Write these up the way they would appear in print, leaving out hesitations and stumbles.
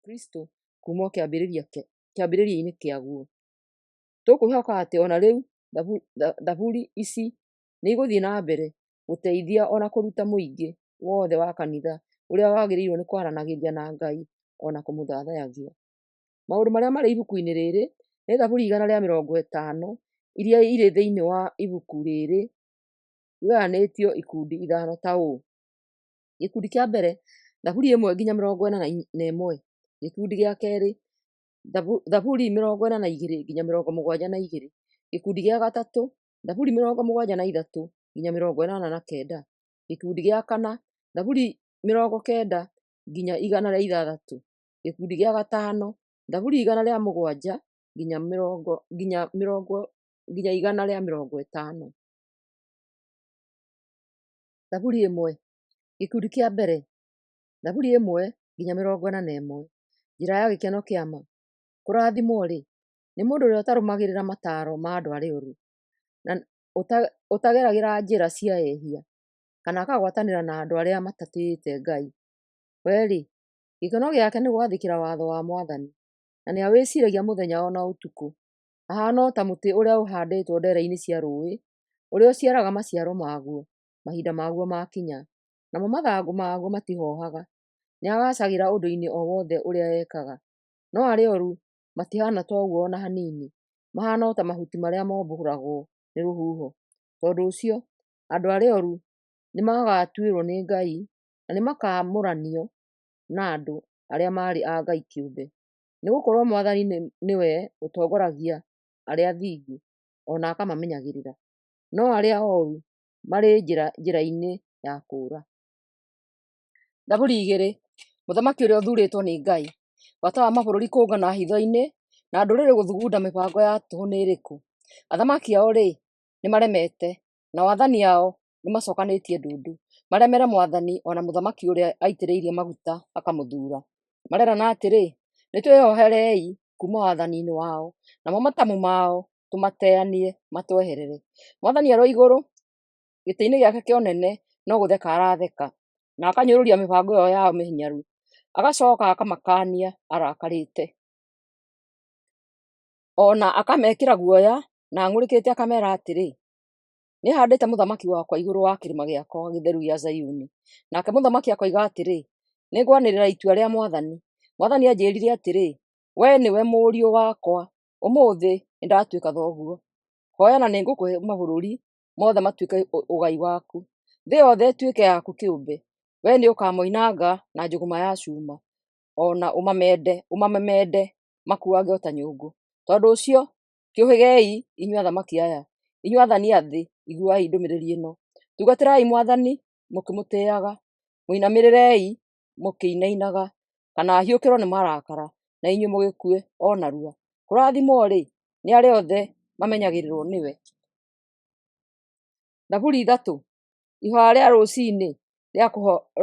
Kristo kuuma o kĩambĩrĩria-inĩ kĩaguo. Tũkwĩhoka atĩ o na rĩu thaburi ici nĩ igũthiĩ na mbere gũteithia o na kũruta mũingĩ wothe wa kanitha ũrĩa wagĩrĩirwo nĩ kwaranagĩria na Ngai o na kũmũthathayagia. Maũndũ marĩa marĩ ibuku-inĩ rĩrĩ nĩ thaburi 150 iria irĩ thĩinĩ wa ibuku rĩrĩ igayanĩtio ikundi ithano ta ũũ: Gĩkundi kĩa mbere, thaburi 1 nginya 41; gĩkundi gĩa kerĩ, thaburi 42 nginya 72; gĩkundi gĩa gatatũ, thaburi 73 nginya 89; gĩkundi gĩa kana, thaburi 90 nginya 106; gĩkundi gĩa gatano, thaburi 107 nginya 150. Thaburi 1. Gĩkundi kĩa mbere, Thaburi 1 nginya 41. Njĩra ya gĩkeno kĩa ma. Kũrathimwo-rĩ, nĩ mũndũ ũrĩa ũtarũmagĩrĩra mataaro ma andũ arĩa oru, na ũtageragĩra njĩra cia ehia, kana akagwatanĩra na andũ arĩa matatĩĩte Ngai. We-rĩ, gĩkeno gĩake nĩ gwathĩkĩra watho wa Mwathani, na nĩawĩciiragia mũthenya o na ũtukũ. Ahaana o ta mũtĩ ũrĩa ũhaandĩtwo ndere-inĩ cia rũũĩ, ũrĩa ũciaraga maciaro maguo mahinda maguo maakinya, namo mathangũ maguo matihoohaga. Nĩagaacagĩra ũndũ-inĩ o wothe ũrĩa ekaga. No arĩa oru matihaana ta ũguo o na hanini, mahaana o ta mahuti marĩa mombũragwo nĩ rũhuho. Tondũ ũcio andũ arĩa oru nĩmagatuĩrwo nĩ Ngai, na nĩmakaamũranio na andũ arĩa marĩ a Ngai kĩũmbe. Nĩgũkorwo Mwathani nĩwe ũtongoragia arĩa athingu, o na akamamenyagĩrĩra, no arĩa oru marĩ njĩra-inĩ ya kũũra. Thaburi 2. Mũthamaki ũrĩa ũthuurĩtwo nĩ Ngai. Bata wa mabũrũri kũũngana hitho-inĩ, na ndũrĩrĩ gũthugunda mĩbango ya tũhũ nĩ ĩrĩkũ? Athamaki ao-rĩ, nĩmaremete, nao aathani ao nĩmacookanĩtie ndundu, maremere Mwathani o na mũthamaki ũrĩa aitĩrĩirie maguta akamũthuura. Mareerana atĩrĩ, “Nĩtwĩohorei kuuma wathani-inĩ wao, namo matamu mao tũmateanie matweherere.” Mwathani arĩ o igũrũ gĩtĩ-inĩ gĩake kĩa ũnene no gũtheka aratheka, na akanyũrũria mĩbango ĩyo yao mĩhinyaru, agacooka akamakaania arakarĩte. O na akamekĩra guoya na ang'ũrĩkĩte akameera atĩrĩ, “Nĩhaandĩte mũthamaki wakwa igũrũ wa kĩrĩma gĩakwa gĩtheru gĩa Zayuni.” Nake mũthamaki akoiga atĩrĩ, “Nĩngwanĩrĩra itua rĩa Mwathani. Mwathani anjĩĩrire atĩrĩ, ‘Wee nĩwe Mũriũ wakwa; ũmũthĩ nĩndatuĩka thoguo. Hooya na nĩngũkũhe mabũrũri mothe matuĩke ũgai waku, thĩ yothe ĩtuĩke yaku kĩũmbe. Wee nĩũkamoinanga na njũgũma ya cuuma, o na ũmamemende makuange o ta nyũngũ. Tondũ ũcio, kĩũhĩgei, inyuĩ athamaki aya; inyuĩ aathani a thĩ, iguai ndũmĩrĩri ĩno. Tungatĩrai Mwathani mũkĩmũtĩĩaga, mũinamĩrĩrei mũkĩinainaga, kana ahiũkĩrwo nĩ marakara, na inyuĩ mũgĩkue o narua. Kũrathimwo-rĩ, nĩ arĩa othe mamenyagĩrĩrwo nĩwe.” Thaburi 3. Ihoya rĩa rũciinĩ rĩa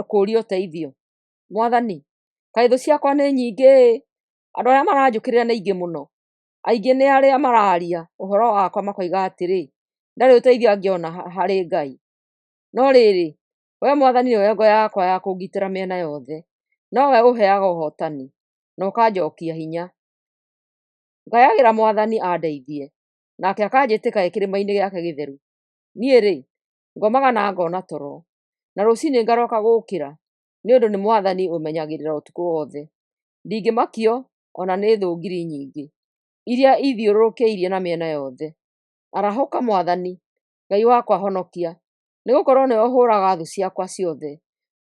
kũũria ũteithio. Mwathani, kaĩ thũ ciakwa nĩ nyingĩ-ĩ! Andũ arĩa maranjũkĩrĩra nĩ aingĩ mũno! Aingĩ nĩ arĩa maraaria ũhoro wakwa makoiga atĩrĩ, “Ndarĩ ũteithio angĩona harĩ Ngai.” No rĩrĩ, Wee Mwathani nĩwe ngo yakwa ya kũngitĩra mĩena yothe, nowe ũũheaga ũhootani, na ũkanjookia hinya. Ngayagĩra Mwathani andeithie, nake akanjĩtĩka e kĩrĩma-inĩ gĩake gĩtheru. Niĩ-rĩ, ngomaga na ngona toro, na rũcinĩ ngaroka gũũkĩra, nĩ ũndũ nĩ Mwathani ũmenyagĩrĩra ũtukũ wothe. Ndingĩmakio o na nĩ thũ ngiri nyingĩ, iria iithiũrũrũkĩirie na mĩena yothe. Arahũka, Mwathani! Ngai wakwa honokia, nĩgũkorwo nĩwe ũhũũraga thũ ciakwa ciothe,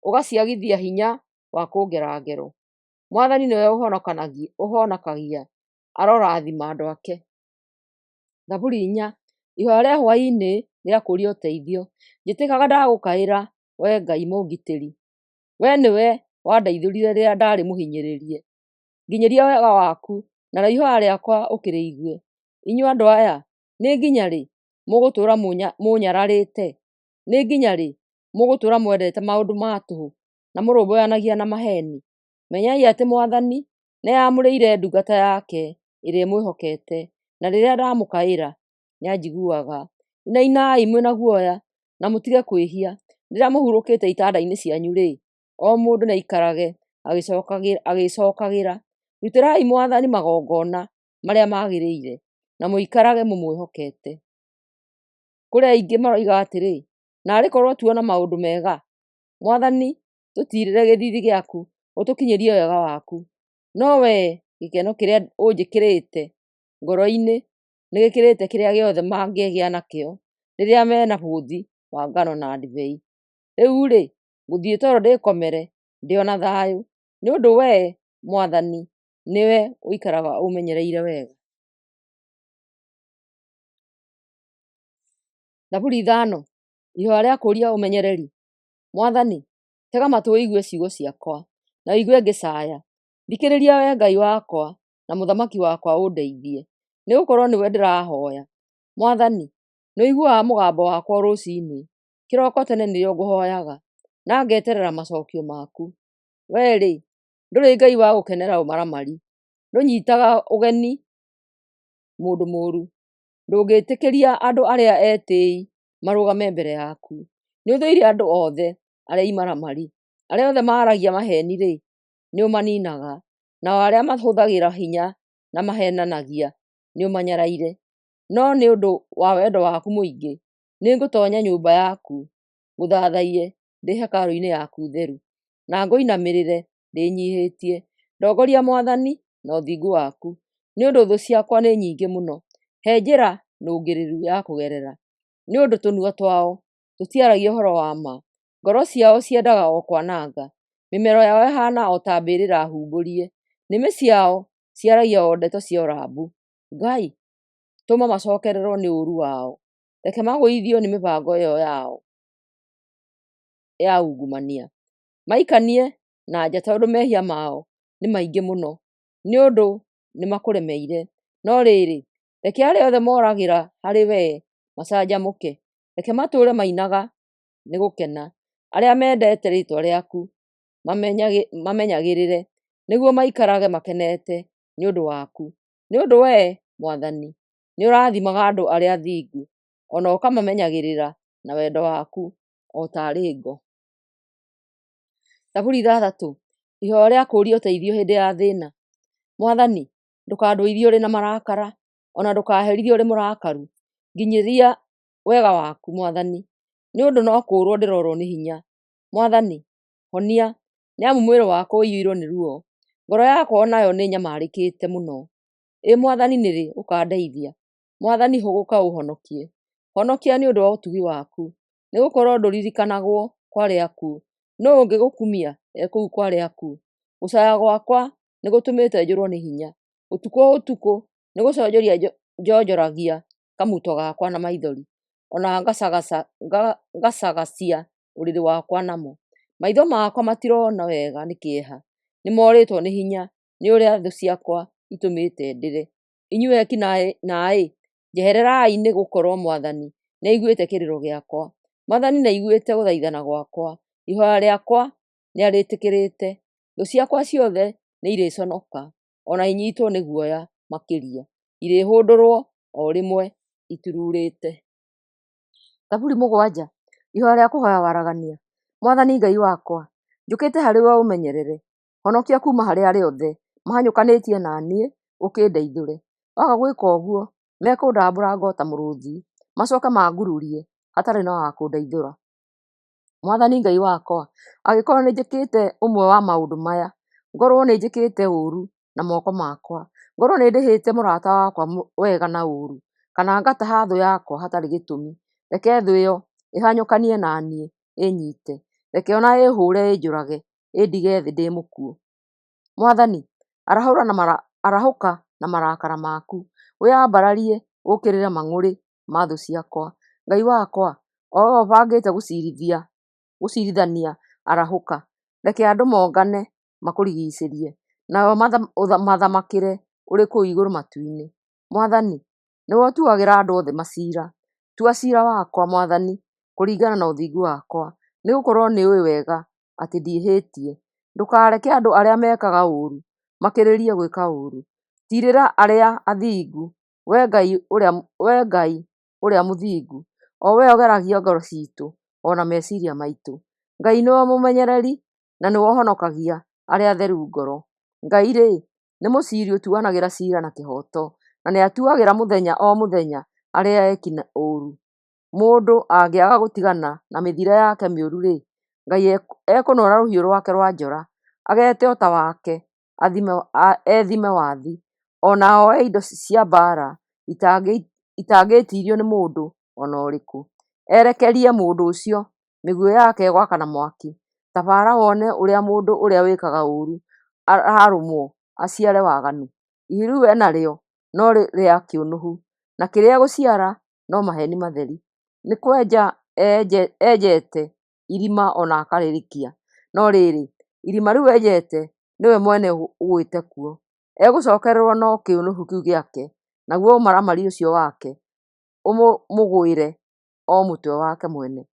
ũgaciagithia hinya wa kũngera ngero. Mwathani nĩwe ũũhonokagia, arorathima andũ ake. Thaburi 4. Ihoya rĩa hwaĩ-inĩ rĩa kũũria ũteithio. Njĩtĩkaga ndagũkaĩra, Wee Ngai mũngitĩri; Wee nĩwe wandeithũrire rĩrĩa ndaarĩ mũhinyĩrĩrie. Nginyĩria wega waku, narĩo ihooya rĩakwa ũkĩrĩigue. Inyuĩ andũ aya, nĩ nginya rĩ mũgũtũũra mũũnyararĩte? Nĩ nginya rĩ mũgũtũũra mwendete maũndũ ma tũhũ, na mũrũmbũyanagia na maheeni? Menyai atĩ Mwathani nĩeyamũrĩire ndungata yake ĩrĩa ĩmwĩhokete, na rĩrĩa ndamũkaĩra, nĩanjiguaga. Inainai mwĩ na guoya, na mũtige kwĩhia; rĩrĩa mũhurũkĩte itanda-inĩ cianyu-rĩ, o mũndũ nĩaikarage agĩĩcookagĩra. Rutĩrai Mwathani magongona marĩa magĩrĩire, na mũikarage mũmwĩhokete. Kũrĩ aingĩ maroiga atĩrĩ, “Naarĩ korũo tuona maũndũ mega! Mwathani, tũtiirĩre gĩthiithi gĩaku, ũtũkinyĩrie wega waku. No wee, gĩkeno kĩrĩa ũnjĩkĩrĩte ngoro-inĩ nĩgĩkĩrĩte kĩrĩa gĩothe mangĩgĩa nakĩo rĩrĩa me na bũthi wa ngano na ndibei. Rĩu-rĩ, ngũthiĩ toro ndĩĩkomere ndĩ o na thayũ, nĩ ũndũ wee, Mwathani, nĩwe ũikaraga ũũmenyereire wega. Thaburi 5. Ihoya rĩa kũũria ũmenyereri. Mwathani, tega matũ ũigue ciugo ciakwa, na ũigue ngĩcaaya; thikĩrĩria, Wee Ngai wakwa na Mũthamaki wakwa ũndeithie, nĩgũkorwo nĩwe ndĩrahooya. Mwathani, nĩũiguaga mũgambo wakwa o rũciinĩ; kĩroko tene nĩrĩo ngũhooyaga, na ngeterera macookio maku. Wee-rĩ, ndũrĩ Ngai wa gũkenera ũmaramari, ndũnyiitaga ũgeni mũndũ mũũru. Ndũngĩtĩkĩria andũ arĩa etĩĩi marũgame mbere yaku. Nĩũthũire andũ othe arĩa imaramari; arĩa othe maaragia maheeni-rĩ, nĩũmaniinaga, nao arĩa mahũthagĩra hinya na maheenanagia nĩũmanyaraire. No nĩ ũndũ wa wendo waku mũingĩ, nĩngũtoonya nyũmba yaku, ngũthathaiye ndĩ hekarũ-inĩ yaku theru, na ngũinamĩrĩre ndĩnyiihĩtie. Ndongoria Mwathani, na ũthingu waku, nĩ ũndũ thũ ciakwa nĩ nyingĩ mũno; he njĩra nũngĩrĩru ya kũgerera, nĩ ũndũ tũnua twao tũtiaragia ũhoro wa ma. Ngoro ciao ciendaga o kwananga; mĩmero yao ĩhaana o ta mbĩrĩra humbũrie, nĩmĩ ciao ciaragia o ndeto cia ũrambu. Ngai, tũma macookererwo nĩ ũũru wao; reke magũithio nĩ mĩbango ĩyo yao ya ungumania. Maikanie na nja tondũ mehia mao nĩ maingĩ mũno, nĩ ũndũ nĩmakũremeire. No rĩrĩ, reke arĩa othe moragĩra harĩ wee macanjamũke; reke matũũre mainaga nĩ gũkena. Arĩa mendete rĩĩtwa rĩaku mamenyagĩrĩre, nĩguo maikarage makenete nĩ ũndũ waku. Nĩ ũndũ Wee, Mwathani, nĩũrathimaga andũ arĩa athingu, o na ũkamamenyagĩrĩra na wendo waku o taarĩ ngo. Thaburi 6. Ihoya rĩa kũũria ũteithio hĩndĩ ya thĩĩna. Mwathani, ndũkandũithie ũrĩ na marakara, o na ndũkaherithie ũrĩ mũrakaru. Nginyĩria wega waku, Mwathani, nĩ ũndũ no kũũrwo ndĩroorwo nĩ hinya. Mwathani, honia, nĩ amu mwĩrĩ wakwa ũiyũirwo nĩ ruo, ngoro yakwa o nayo nĩĩnyamarĩkĩte mũno. Ĩ Mwathani, nĩ rĩ ũkandeithia? Mwathani, hũgũka ũũhonokie; honokia nĩ ũndũ wa ũtugi waku. Nĩgũkorwo ndũririkanagwo kwa arĩa akuũ; nũũ ũngĩgũkumia e kũu kwa arĩa akuũ? Gũcaaya gwakwa nĩgũtũmĩte njũrwo nĩ hinya; ũtukũ o ũtukũ nĩgũconjoria njonjoragia kamuuto gakwa na maithori, o na ngacagacia ũrĩrĩ wakwa namo. Maitho makwa matirona wega nĩ kĩeha, nĩmorĩtwo nĩ hinya nĩ ũrĩa thũ ciakwa itũmĩte ndĩre. Inyuĩ eki naĩ, njehererai, nĩgũkorwo Mwathani nĩaiguĩte kĩrĩro gĩakwa. Mwathani nĩaiguĩte gũthaithana gwakwa, ihooya rĩakwa nĩarĩĩtĩkĩrĩte. Thũ ciakwa ciothe nĩirĩconoka, o na inyiitwo nĩ guoya makĩria; irĩhũndũrwo o rĩmwe ituruurĩte. Thaburi 7. Ihoya rĩa kũhooya waragania. Mwathani Ngai wakwa, njũkĩte harĩwe ũũmenyerere; honokia kuuma harĩ arĩa othe mahanyũkanĩtie na niĩ, ũkĩndeithũre. Waga gwĩka ũguo, mekũndambuuranga o ta mũrũũthi, macooke mangururie, hatarĩ na wa kũndeithũra. Mwathani Ngai wakwa, angĩkorwo nĩnjĩkĩte ũmwe wa maũndũ maya, ngorwo nĩnjĩkĩte ũũru na moko makwa, ngorwo nĩndĩhĩte mũrata wakwa wega na ũũru, kana ngataha thũ yakwa hatarĩ gĩtũmi, reke thũ ĩyo ĩhanyũkanie na niĩ, ĩĩnyiite; reke o na ĩĩhũũre ĩnjũrage, ĩndige thĩ ndĩ mũkuũ. Mwathani, arahũka na marakara maku, wĩyambararie ũũkĩrĩre mang'ũrĩ ma thũ ciakwa. Ngai wakwa, o wee ũbangĩte gũciirithania, arahũka; reke andũ mongane makũrigiicĩrie, nawe ũmathamakĩre ũrĩ kũu igũrũ matu-inĩ. Mwathani, nĩwe ũtuagĩra andũ othe maciira. Tua ciira wakwa, Mwathani, kũringana na ũthingu wakwa, nĩgũkorwo nĩũũĩ wega atĩ ndiĩhĩtie. Ndũkareke andũ arĩa mekaga ũũru makĩrĩrĩrie gwĩka ũũru; tiirĩra arĩa athingu, Wee Ngai ũrĩa mũthingu, o Wee ũgeragia ngoro ciitũ o na meciiria maitũ. Ngai nĩwe mũmenyereri, na nĩwe ũhonokagia arĩa atheru ngoro; Ngai-rĩ, nĩ mũciiri ũtuanagĩra ciira na kĩhooto, na nĩatuagĩra mũthenya o mũthenya arĩa eki ũũru. Mũndũ angĩaga gũtigana na mĩthiĩre yake mĩũru-rĩ, Ngai ekũnoora rũhiũ rwake rwa njora, ageete ũta wake ethime wathi, o na oe indo cia mbaara itangĩĩtiirio nĩ mũndũ o na ũrĩkũ, erekerie mũndũ ũcio mĩguĩ yake ĩgwakana mwaki. Ta baara wone ũrĩa mũndũ ũrĩa wĩkaga ũũru ararũmwo aciare waganu. Ihu rĩu e narĩo no rĩa kĩũnũhu, na kĩrĩa egũciara no maheeni matheri. Nĩ kwenja enjete irima o na akarĩrikia, no rĩrĩ, irima rĩu enjete nĩwe mwene ũgũĩte kuo. Egũcokererũo no kĩũnũhu kĩu gĩake, naguo ũmaramari ũcio wake ũmũgũĩre o mũtwe wake mwene.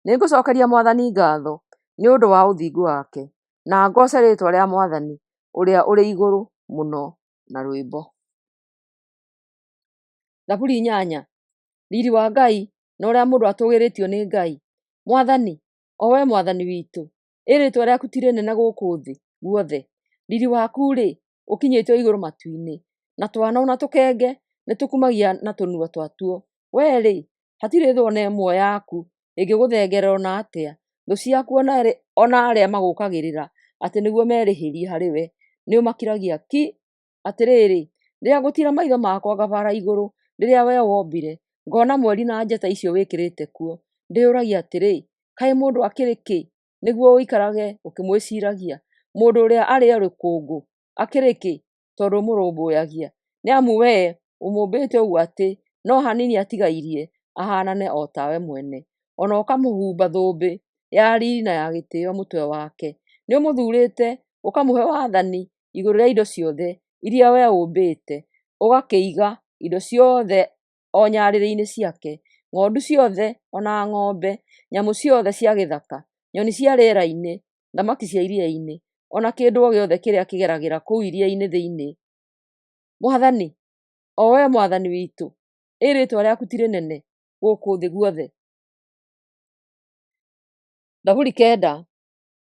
Nĩngũcokeria Mwathani ngatho nĩ ũndũ wa ũthingu wake, na ngooce rĩĩtwa rĩa Mwathani ũrĩa ũrĩ igũrũ mũno na rwĩmbo. Thaburi 8. Riiri wa Ngai na ũrĩa mũndũ atũũgĩrĩtio nĩ Ngai. Mwathani, o wee Mwathani witũ, ĩ rĩĩtwa rĩaku ti rĩnene gũkũ thĩ guothe! Riiri waku-rĩ, ũkinyĩte o igũrũ matu-inĩ, na twana o na tũkenge nĩtũkumagia na tũnua twatuo. Wee-rĩ, hatirĩ thũ o na ĩmwe yaku ĩngĩgũthengerera o na atĩa; thũ ciaku o na arĩa magũũkagĩrĩra atĩ nĩguo merĩhĩrie harĩwe nĩũmakiragia ki. Atĩrĩrĩ, rĩrĩa ngũtiira maitho makwa ngabara igũrũ rĩrĩa wee wombire, ngona mweri na njata icio wĩkĩrĩte kuo, ndĩyũragia atĩrĩ, kaĩ mũndũ akĩrĩ kĩ, nĩguo ũikarage ũkĩmwĩciiragia? Mũndũ ũrĩa arĩ o rũkũngũ akĩrĩ kĩ, tondũ ũmũrũmbũyagia? Nĩ amu wee ũmũmbĩte ũguo atĩ no hanini atigairie ahaanane o tawe mwene, o na ũkamũhumba thũmbĩ ya riiri na ya gĩtĩĩo mũtwe wake. Nĩũmũthuurĩte ũkamũhe wathani igũrũ rĩa indo ciothe iria wee ũmbĩte, ũgakĩiga indo ciothe o nyarĩrĩ-inĩ ciake, ng'ondu ciothe o na ng'ombe, nyamũ ciothe cia gĩthaka, nyoni cia rĩera-inĩ, thamaki cia iria-inĩ, o na kĩndũ o gĩothe kĩrĩa kĩgeragĩra kũu iria-inĩ thĩinĩ. Mwathani, o wee Mwathani witũ, ĩ rĩĩtwa rĩaku ti rĩnene gũkũ thĩ guothe! Thaburi 9.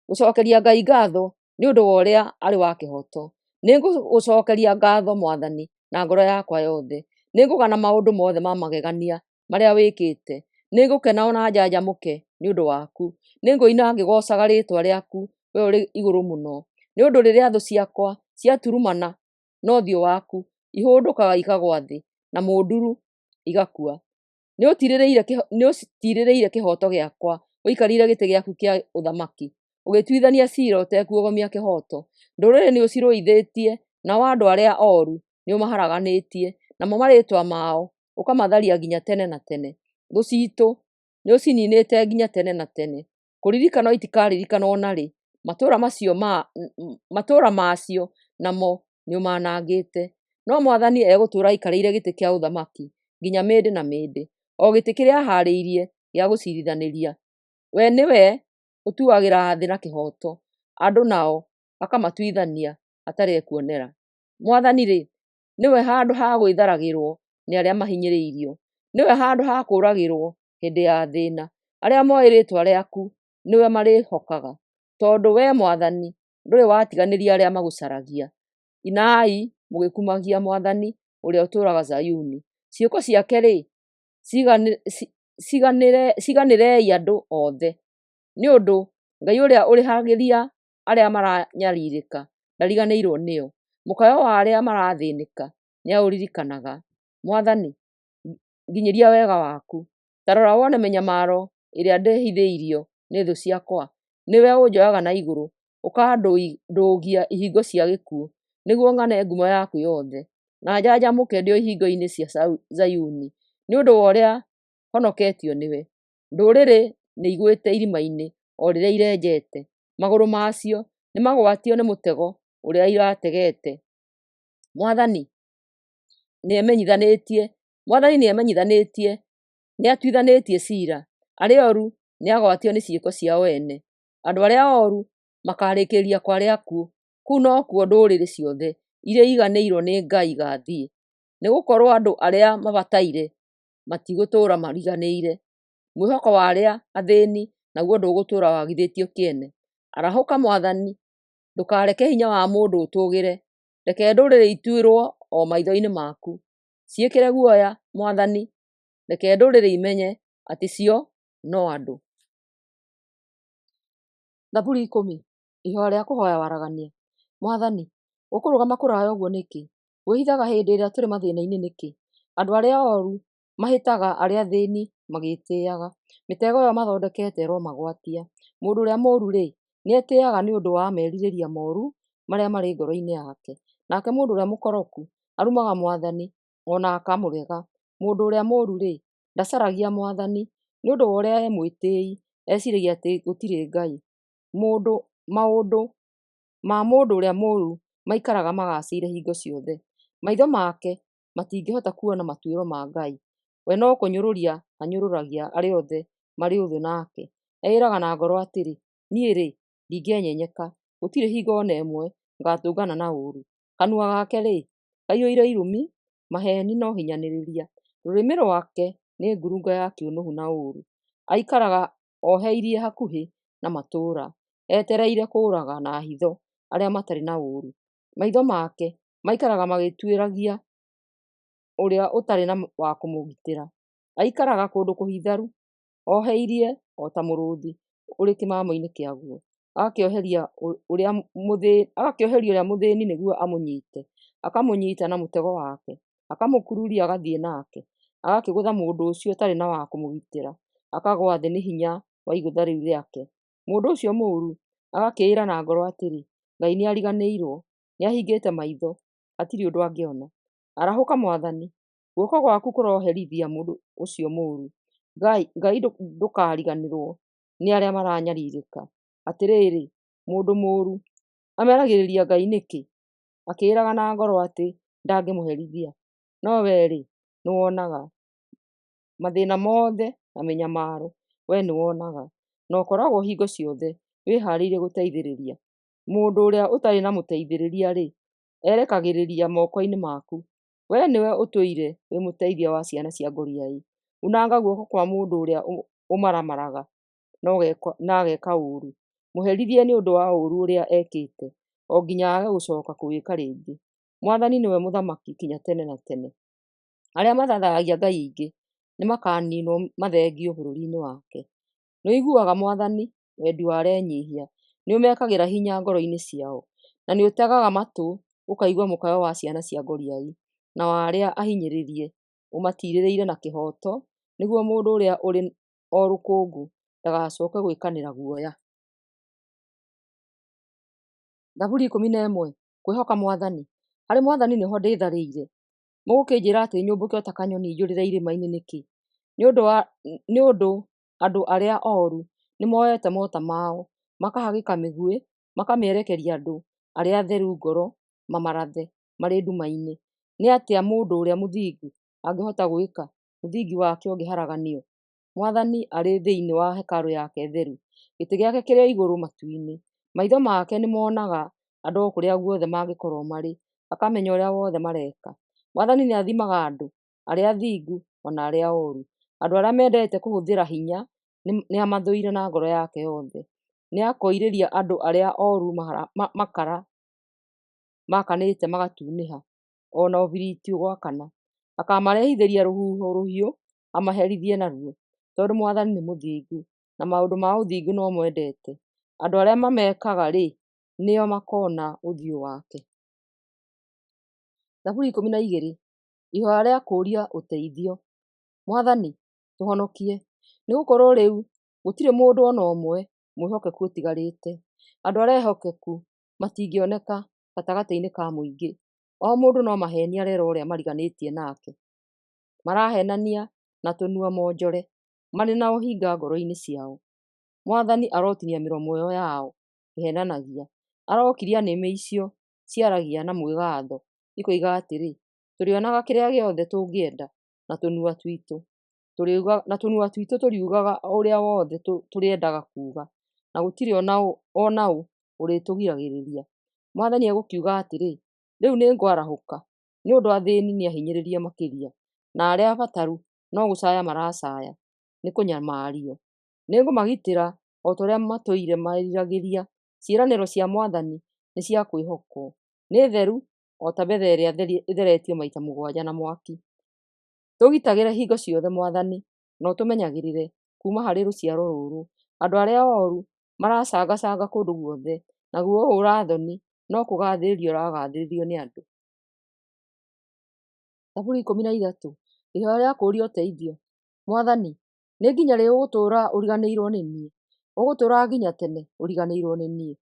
Gũcokeria Ngai ngatho nĩ ũndũ wa ũrĩa arĩ wa kĩhooto. Nĩngũgũcokeria ngatho, Mwathani, na ngoro yakwa yothe; nĩngũgana maũndũ mothe ma magegania marĩa wĩkĩte. Nĩngũkena o na njanjamũke nĩ ũndũ waku; nĩngũina ngĩgoocaga rĩĩtwa rĩaku Wee ũrĩ igũrũ mũno. Nĩ ũndũ rĩrĩa thũ ciakwa ciaturumana na ũthiũ waku, ihũndũkaga ikagũa thĩ na mũnduru igakua. Nĩũtiirĩrĩire kĩhooto gĩakwa ũikarĩire gĩtĩ gĩaku kĩa ũthamaki, ũgĩtuithania ciira ũtekuogomia kĩhooto. Ndũrĩrĩ nĩũcirũithĩtie, nao andũ arĩa ooru nĩũmaharaganĩtie, namo marĩĩtwa mao ũkamatharia nginya tene na tene. Thũ ciitũ nĩũciniinĩte nginya tene na tene, kũririkanwo itikaririkanwo o na rĩ; matũũra maacio namo nĩũmanangĩte. No Mwathani egũtũũra aikarĩire gĩtĩ kĩa ũthamaki nginya mĩndĩ na mĩndĩ, o gĩtĩ kĩrĩa aahaarĩirie gĩa gũciirithanĩria. We nĩwe ũtuagĩra thĩ na kĩhooto, andũ nao akamatuithania hatarĩ ekuonera. Mwathani-rĩ, nĩwe handũ ha gwĩtharagĩrwo nĩ arĩa mahinyĩrĩirio, nĩwe handũ ha kũũragĩrwo hĩndĩ ya thĩĩna. Arĩa mooĩ rĩĩtwa rĩaku nĩwe marĩĩhokaga, tondũ Wee Mwathani ndũrĩ watiganĩria arĩa magũcaragia. Inai mũgĩkumagia Mwathani ũrĩa ũtũũraga Zayuni. Ciĩko ciake-rĩ, ciganĩrei andũ othe. Nĩ ũndũ Ngai ũrĩa ũrĩhagĩria arĩa maranyarirĩka ndariganĩirwo nĩo; mũkayo wa arĩa marathĩĩnĩka nĩaũririkanaga. Mwathani, nginyĩria wega waku; ta rora wone mĩnyamaro ĩrĩa ndehithĩirio nĩ thũ ciakwa. Nĩwe ũnjoyaga na igũrũ, ũkandũgia ihingo cia gĩkuũ, nĩguo ng'ane ngumo yaku yothe, na njanjamũke ndĩ o ihingo-inĩ cia Zayuni, nĩ ũndũ wa ũrĩa honoketio nĩwe. Ndũrĩrĩ nĩigũĩte irima-inĩ o rĩrĩa irenjete; magũrũ macio nĩmagwatio nĩ mũtego ũrĩa irategete. Mwathani nĩemenyithanĩtie, nĩatuithanĩtie ciira; arĩa ooru nĩagwatio nĩ ciĩko ciao ene. Andũ arĩa ooru makaarĩkĩrĩria kwa arĩa akuũ; kũu nokuo ndũrĩrĩ ciothe iria iriganĩirwo nĩ Ngai igaathiĩ. Nĩgũkorwo andũ arĩa mabataire matigũtũũra mariganĩire, mwĩhoko wa arĩa athĩĩni naguo ndũgũtũũra wagithĩtio kĩene. Arahũka Mwathani, ndũkareke hinya wa mũndũ ũtũũgĩre; Reke ndũrĩrĩ ituĩrũo o maitho-inĩ maku, ciĩkĩre guoya, Mwathani, reke ndũrĩrĩ imenye atĩ cio no andũ. Thaburi 10. Ihoya rĩa kũhooya waragania. Mwathani, ũkũrũgama kũraya ũguo nĩkĩ? Wĩhithaga hĩndĩ ĩrĩa tũrĩ mathĩĩna-inĩ nĩkĩ? Andũ arĩa ooru mahĩtaga arĩa athĩĩni magĩĩtĩĩaga, mĩtego ĩyo mathondekete ĩromagwatia. Mũndũ ũrĩa mũũru-rĩ, nĩetĩĩaga nĩ ũndũ wa merirĩria mooru marĩa marĩ ngoro-inĩ yake, nake mũndũ ũrĩa mũkoroku arumaga Mwathani o na akamũrega. Mũndũ ũrĩa mũũru-rĩ, ndacaragia Mwathani; nĩ ũndũ wa ũrĩa e mwĩtĩĩi, eciiragia atĩ gũtirĩ Ngai. Maũndũ ma mũndũ ũrĩa mũũru maikaraga magaacĩire hingo ciothe, maitho make matingĩhota kuona matuĩro ma Ngai. We no kũnyũrũria anyũrũragia arĩa othe marĩ ũthũ nake. Eĩĩraga na ngoro atĩrĩ, “Niĩ-rĩ, ndingĩenyenyeka; gũtirĩ hingo o na ĩmwe ngatũngana na ũũru.” Kanua gake-rĩ, kaiyũire irumi, maheeni na ũhinyanĩrĩria; rũrĩmĩ rwake nĩ ngurunga ya kĩũnũhu na ũũru. Aikaraga oheirie hakuhĩ na matũũra, etereire kũũraga na hitho arĩa matarĩ na ũũru. Maitho make maikaraga magĩtuĩragia ũrĩa ũtarĩ na wa kũmũgitĩra. Aikaraga kũndũ kũhitharu, oheirie o ta mũrũũthi ũrĩ kĩmamo-inĩ kĩaguo, agakĩoheria ũrĩa mũthĩĩni nĩguo amũnyiite, akamũnyiita na mũtego wake, akamũkururia agathiĩ nake. Agakĩgũtha mũndũ ũcio ũtarĩ na wa kũmũgitĩra, akagũa thĩ nĩ hinya wa igũtha rĩu rĩake. Mũndũ ũcio mũũru agakĩĩra na ngoro atĩrĩ, “Ngai nĩariganĩirwo, nĩahingĩte maitho, hatirĩ ũndũ angĩona.” Arahũka Mwathani! Guoko gwaku kũroherithia mũndũ ũcio mũũru! Ngai ndũkariganĩrwo nĩ arĩa maranyariirĩka. Atĩrĩrĩ, mũndũ mũũru amenagĩrĩria Ngai nĩkĩ, akĩĩraga na ngoro atĩ ndangĩmũherithia? No wee-rĩ, nĩwonaga mathĩĩna mothe na mĩnyamaro; wee nĩwonaga, na ũkoragwo hingo ciothe wĩhaarĩirie gũteithĩrĩria. Mũndũ ũrĩa ũtarĩ na mũteithĩrĩria-rĩ, erekagĩrĩria moko-inĩ maku; wee nĩwe ũtũire wĩ mũteithia wa ciana cia ngoriai. Unanga guoko kwa mũndũ ũrĩa ũmaramaraga na ageka ũũru, mũherithie nĩ ũndũ wa ũũru ũrĩa ekĩte, o nginya aage gũcooka kũwĩka rĩngĩ. Mwathani nĩwe Mũthamaki nginya tene na tene; arĩa mathaathayagia ngai ingĩ nĩmakaniinwo mathengio bũrũri-inĩ wake. Nĩũiguaga, Mwathani, wendi wa arĩa enyiihia; nĩũmekagĩra hinya ngoro-inĩ ciao. Na nĩũtegaga matũ ũkaigua mũkayo wa ciana cia ngoriai, na wa arĩa ahinyĩrĩrie ũmatiirĩrĩre na kĩhooto, nĩguo mũndũ ũrĩa ũrĩ o rũkũngũ ndagacooke gwĩkanĩra guoya. Thaburi 11. Kwĩhoka Mwathani. Harĩ Mwathani nĩho ndĩtharĩire, mũgũkĩnjĩra atĩ nyũmbũke o ta kanyoni njũrĩre irĩma-inĩ nĩkĩ? Nĩ ũndũ andũ arĩa oru nĩmoete mota mao, makahagĩka mĩguĩ makamĩerekeria andũ arĩa atheru ngoro mamarathe marĩ nduma-inĩ. Nĩ atĩa mũndũ ũrĩa mũthingu angĩhota gwĩka, mũthingi wake ũngĩharaganio? Mwathani arĩ thĩinĩ wa hekarũ yake theru, gĩtĩ gĩake kĩrĩ o igũrũ matu-inĩ. Maitho make nĩmonaga andũ o kũrĩa guothe mangĩkorwo marĩ, akamenya ũrĩa wothe mareka. Mwathani nĩathimaga andũ arĩa athingu o na arĩa oru; andũ arĩa mendete kũhũthĩra hinya nĩamathũire na ngoro yake yothe. Nĩakoirĩria andũ arĩa oru makara maakanĩte magatunĩha, o na ũbiriti ũgwakana. Akaamarehithĩria rũhuho rũhiũ amaherithie naruo, tondũ Mwathani nĩ mũthingu, na maũndũ ma ũthingu no mo endete. Andũ arĩa mamekaga-rĩ, nĩo makoona ũthiũ wake. Thaburi 12. Ihoya rĩa kũũria ũteithio. Mwathani, tũhonokie, nĩgũkorwo rĩu gũtirĩ mũndũ o na ũmwe mwĩhokeku ũtigarĩte; andũ arĩa ehokeku matingĩoneka gatagatĩ-inĩ ka mũingĩ. O mũndũ no maheeni areera ũrĩa mariganĩtie nake, maraheenania na tũnua monjore, marĩ na ũhinga ngoro-inĩ ciao. Mwathani arotinia mĩromo ĩyo yao ĩheenanagia, arokiria nĩmĩ icio ciaragia na mwĩgaatho ikoiga atĩrĩ, “Tũrĩonaga kĩrĩa gĩothe tũngĩenda, na tũnua twitũ tũriugaga o ũrĩa wothe tũrĩendaga kuuga, na gũtirĩ o na ũ ũrĩtũgiragĩrĩria.” Mwathani egũkiuga atĩrĩ, “Rĩu nĩngwarahũka nĩ ũndũ athĩĩni nĩahinyĩrĩrie makĩria, na arĩa abataru no gũcaaya maracaaya nĩkũnyamario. Nĩngũmagitĩra o ta ũrĩa matũire meriragĩria. Ciĩranĩro cia Mwathani nĩ cia kwĩhokwo, nĩ theru o ta betha ĩrĩa ĩtheretio maita 7 na mwaki. Tũgitagĩre hingo ciothe, Mwathani, na ũtũmenyagĩrĩre kuuma harĩ rũciaro rũrũ. Andũ arĩa oru maracangacanga kũndũ guothe, naguo ũũra-thoni no kũgathĩrĩrio ũragathĩrĩrio nĩ andũ. Thaburi 13. Ihoya rĩa kũũria ũteithio. Mwathani, nĩ nginya rĩ ũgũtũũra ũriganĩirwo nĩ niĩ? Ũgũtũũra nginya tene ũriganĩirwo nĩ niĩ?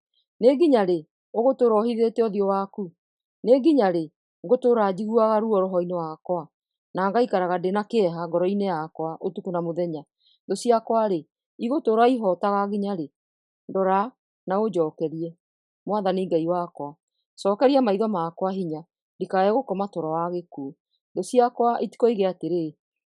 Nĩ nginya rĩ ũgũtũũra ũhithĩte ũthiũ waku? Nĩ nginya rĩ ngũtũũra njiguaga ruo roho-inĩ wakwa, na ngaikaraga ndĩ na kĩeha ngoro-inĩ yakwa ũtukũ na mũthenya? Thũ ciakwa-rĩ, igũtũũra ihootaga nginya rĩ? Ndora na ũnjookerie, Mwathani Ngai wakwa; cookeria maitho makwa hinya ndikae gũkoma toro wa gĩkuũ, thũ ciakwa itikoige atĩrĩ,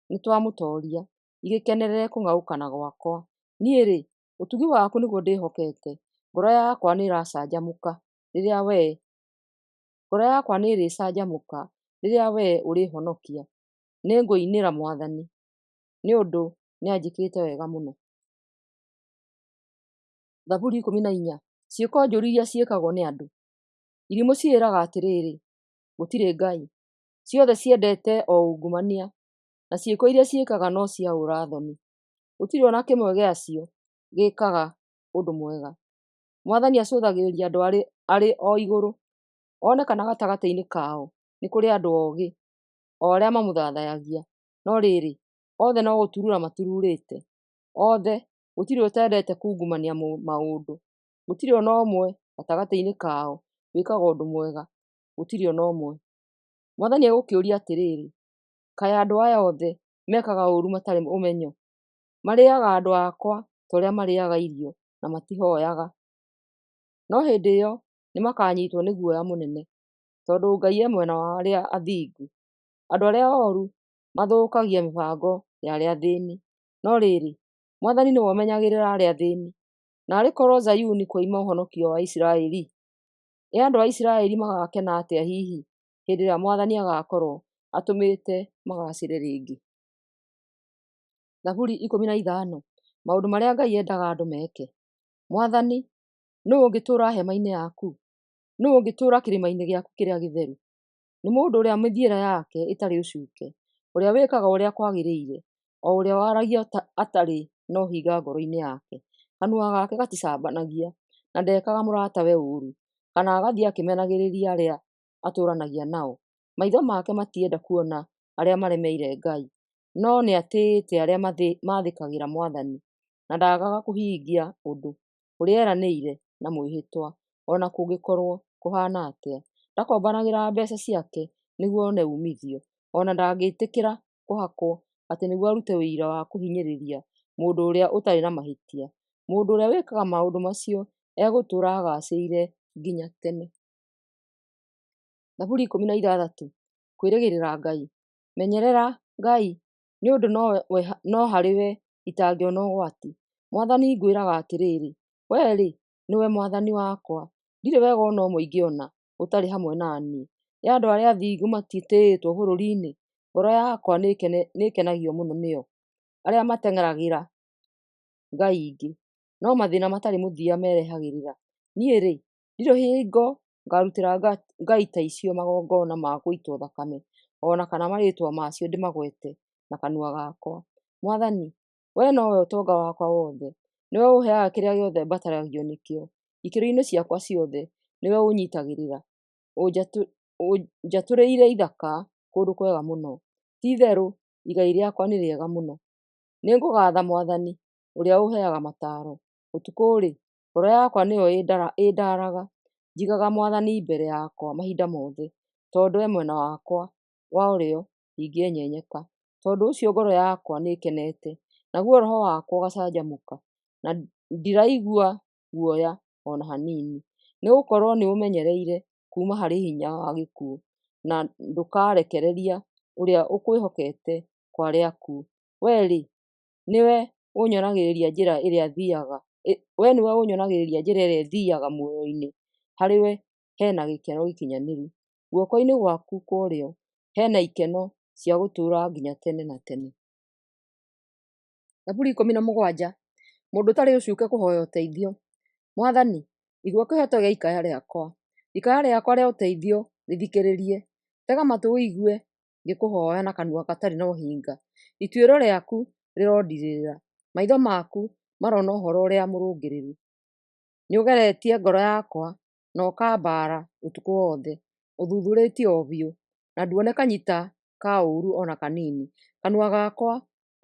“Nĩtwamũtooria,” igĩkenerere kũng'aũkana gwakwa. Niĩ-rĩ, ũtugi waku nĩguo ndĩhokete, ngoro yakwa nĩĩracanjamũka rĩrĩa Wee ngoro yakwa nĩrĩcanjamũka rĩrĩa Wee ũrĩĩhonokia. Nĩngũinĩra Mwathani, nĩ ũndũ nĩanjĩkĩte wega mũno. Thaburi 14. Ciĩko njũru iria ciĩkagwo nĩ andũ. Irimũ ciĩĩraga atĩrĩ, Gũtirĩ Ngai. Ciothe ciendete o ungumania, na ciĩko iria ciĩkaga no cia ũũra-thoni. Gũtirĩ o na kĩmwe gĩacio gĩĩkaga ũndũ mwega. Mwathani acũthagĩrĩria andũ arĩ o igũrũ, one kana gatagatĩ-inĩ kao nĩ kũrĩ andũ ogĩ, o arĩa mamũthathayagia. No rĩrĩ, othe no gũturuura maturuurĩte, othe, gũtirĩ ũtendete kungumania maũndũ; gũtirĩ o na ũmwe gatagatĩ-inĩ kao wĩkaga ũndũ mwega, gũtirĩ o na ũmwe. Mwathani egũkĩũria atĩrĩ, Kaĩ andũ aya othe mekaga ũũru matarĩ ũmenyo? Marĩĩaga andũ akwa ta ũrĩa marĩĩaga irio, na matihooyaga. No hĩndĩ ĩyo nĩmakanyiitwo nĩ guoya mũnene, tondũ Ngai e mwena wa arĩa athingu. Andũ arĩa ooru mathũkagia mĩbango ya arĩa athĩĩni, no rĩrĩ, Mwathani nĩwe ũmenyagĩrĩra arĩa athĩĩni. Naarĩ korũo Zayuni kwoima ũhonokio wa Isiraeli! Ĩ andũ a Isiraeli magaakena atĩa hihi hĩndĩ ĩrĩa Mwathani agaakorũo atũmĩte magaacĩre rĩngĩ! Thaburi 15. Maũndũ marĩa Ngai endaga andũ meke. Mwathani, nũũ ũngĩtũũra hema-inĩ yaku? Nũũ ũngĩtũũra kĩrĩma-inĩ gĩaku kĩrĩa gĩtheru? Nĩ mũndũ ũrĩa mĩthiĩre yake ĩtarĩ ũcuuke, ũrĩa wĩkaga ũrĩa kwagĩrĩire, o ũrĩa waragia atarĩ na ũhinga ngoro-inĩ yake. Kanua gake gaticambanagia, na ndekaga mũratawe ũũru, kana agathiĩ akĩmenagĩrĩria arĩa atũũranagia nao. Maitho make matienda kuona arĩa maremeire Ngai, no nĩatĩĩte arĩa maathĩkagĩra Mwathani, na ndaagaga kũhingia ũndũ ũrĩa eranĩire na mwĩhĩtwa, o na kũngĩkorwo kũhaana atĩa. Ndakombanagĩra mbeeca ciake nĩguo one uumithio, o na ndangĩtĩkĩra kũhakwo atĩ nĩguo arute ũira wa kũhinyĩrĩria mũndũ ũrĩa ũtarĩ na mahĩtia. Mũndũ ũrĩa wĩkaga maũndũ macio egũtũũra agaacĩire nginya tene. Thaburi 16. Kwĩrĩgĩrĩra Ngai. Menyerera, Ngai, nĩ ũndũ no harĩwe itangĩona ũgwati. Mwathani, ngwĩraga atĩrĩ, Wee-rĩ, nĩwe Mwathani wakwa, ndirĩ wega o na ũmwe ingĩona ũtarĩ hamwe na niĩ. Ĩ andũ arĩa athingu matitĩĩtwo bũrũri-inĩ? Ngoro yakwa nĩĩkenagio mũno nĩo. Arĩa mateng'eragĩra ngai ingĩ no mathĩĩna matarĩ mũthia merehagĩra. Niĩ-rĩ, ndirĩ hingo ngarutĩra ngai ta icio magongona ma gũitwo thakame, o na kana marĩĩtwa ma cio ndĩmagwete na kanua gakwa. Mwathani, Wee nowe ũtonga wakwa wothe, nĩwe ũũheaga kĩrĩa gĩothe mbataragio nĩkĩo. Ikĩro-inĩ ciakwa ciothe nĩwe ũũnyiitagĩrĩra, ũnjatũrĩire ithaka kũndũ kwega mũno; ti-itherũ igai rĩakwa nĩ rĩega mũno. Nĩngũgaatha Mwathani, ũrĩa ũũheaga mataaro; ũtukũ-rĩ, ngoro yakwa nĩyo ĩndaaraga. Njigaga Mwathani mbere yakwa mahinda mothe, tondũ e mwena wakwa wa ũrĩo ndingĩenyenyeka. Tondũ ũcio ngoro yakwa nĩĩkenete, naguo roho wakwa ũgacanjamũka, na ndiraigua guoya o na hanini, nĩgũkorwo nĩũũmenyereire kuuma harĩ hinya wa gĩkuũ, na ndũkarekereria ũrĩa ũkwĩhokete kwa arĩa akuũ. Wee-rĩ, nĩwe ũnyonagia njĩra ĩrĩa ĩthiiaga muoyo-inĩ, harĩwe he na gĩkeno gĩkinyanĩru, guoko-inĩ gwaku kwa ũrĩo he na ikeno cia gũtũũra nginya tene na tene. Thaburi 17. Mũndũ ũtarĩ ũcuuke kũhooya ũteithio. Mwathani, igua kĩhooto gĩa ikaya rĩakwa, ikaya rĩakwa rĩa ũteithio rĩthikĩrĩrie. Tega matũ ũigue ngĩkũhooya na kanua gatarĩ na ũhinga. Ituĩro rĩaku rĩrondirĩrĩra, maitho maku marona ũhoro ũrĩa mũrũngĩrĩru. Nĩũgeretie ngoro yakwa na ũkambaara ũtukũ wothe; ũthuthurĩtie o biũ, na nduone kanyita ka ũũru o na kanini. Kanua gakwa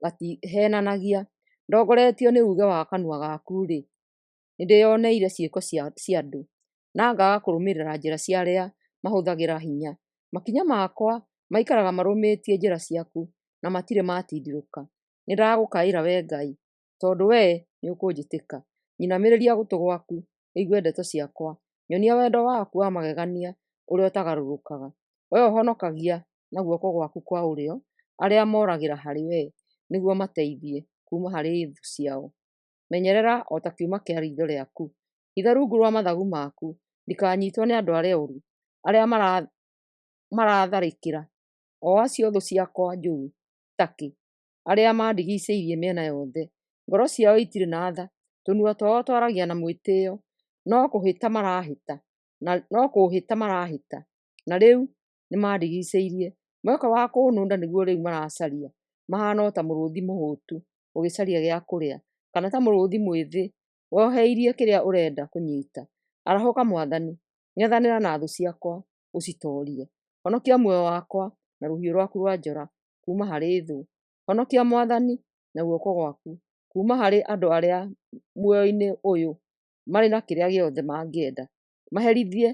gatiheenanagia; ndongoretio nĩ uuge wa kanua gaku-rĩ, nĩndĩĩoneire ciĩko cia andũ, na ngaaga kũrũmĩrĩra njĩra cia arĩa mahũthagĩra hinya. Makinya makwa maikaraga marũmĩtie njĩra ciaku, na matirĩ matindirũka. Nĩndagũkaĩra Wee Ngai, tondũ wee nĩũkũnjĩtĩka; nyinamĩrĩria gũtũ gwaku ũigue ndeto ciakwa. Nyonia wendo waku wa magegania ũrĩa ũtagarũrũkaga, Wee ũhonokagia na guoko gwaku kwa ũrĩo arĩa moragĩra harĩwe nĩguo ũmateithie kuuma harĩ thũ ciao. Menyerera o ta kĩũma kĩa riitho rĩaku; hitha rungu rwa mathagu maku ndikanyiitwo nĩ andũ arĩa oru, arĩa maraatharĩkĩra, o acio thũ ciakwa njũru ta kĩ, arĩa mandigiicĩirie mĩena yothe. Ngoro ciao itirĩ na tha, tũnua twao twaragia na mwĩtĩĩo. No kũũhĩta marahĩta, na rĩu nĩmandigiicĩirie; mweke wa kũnũnda nĩguo rĩu maracaria. Mahaana o ta mũrũũthi mũhũũtu ũgĩcaria gĩa kũrĩa, kana ta mũrũũthi mwĩthĩ woheirie kĩrĩa ũrenda kũnyiita. Arahũka Mwathani! Ng'ethanĩra na thũ ciakwa, ũcitoorie; honokia muoyo wakwa na rũhiũ rwaku rwa njora kuuma harĩ thũ. Honokia, Mwathani, na guoko gwaku, kuuma harĩ andũ arĩa muoyo-inĩ ũyũ marĩ na kĩrĩa gĩothe mangĩenda; maherithie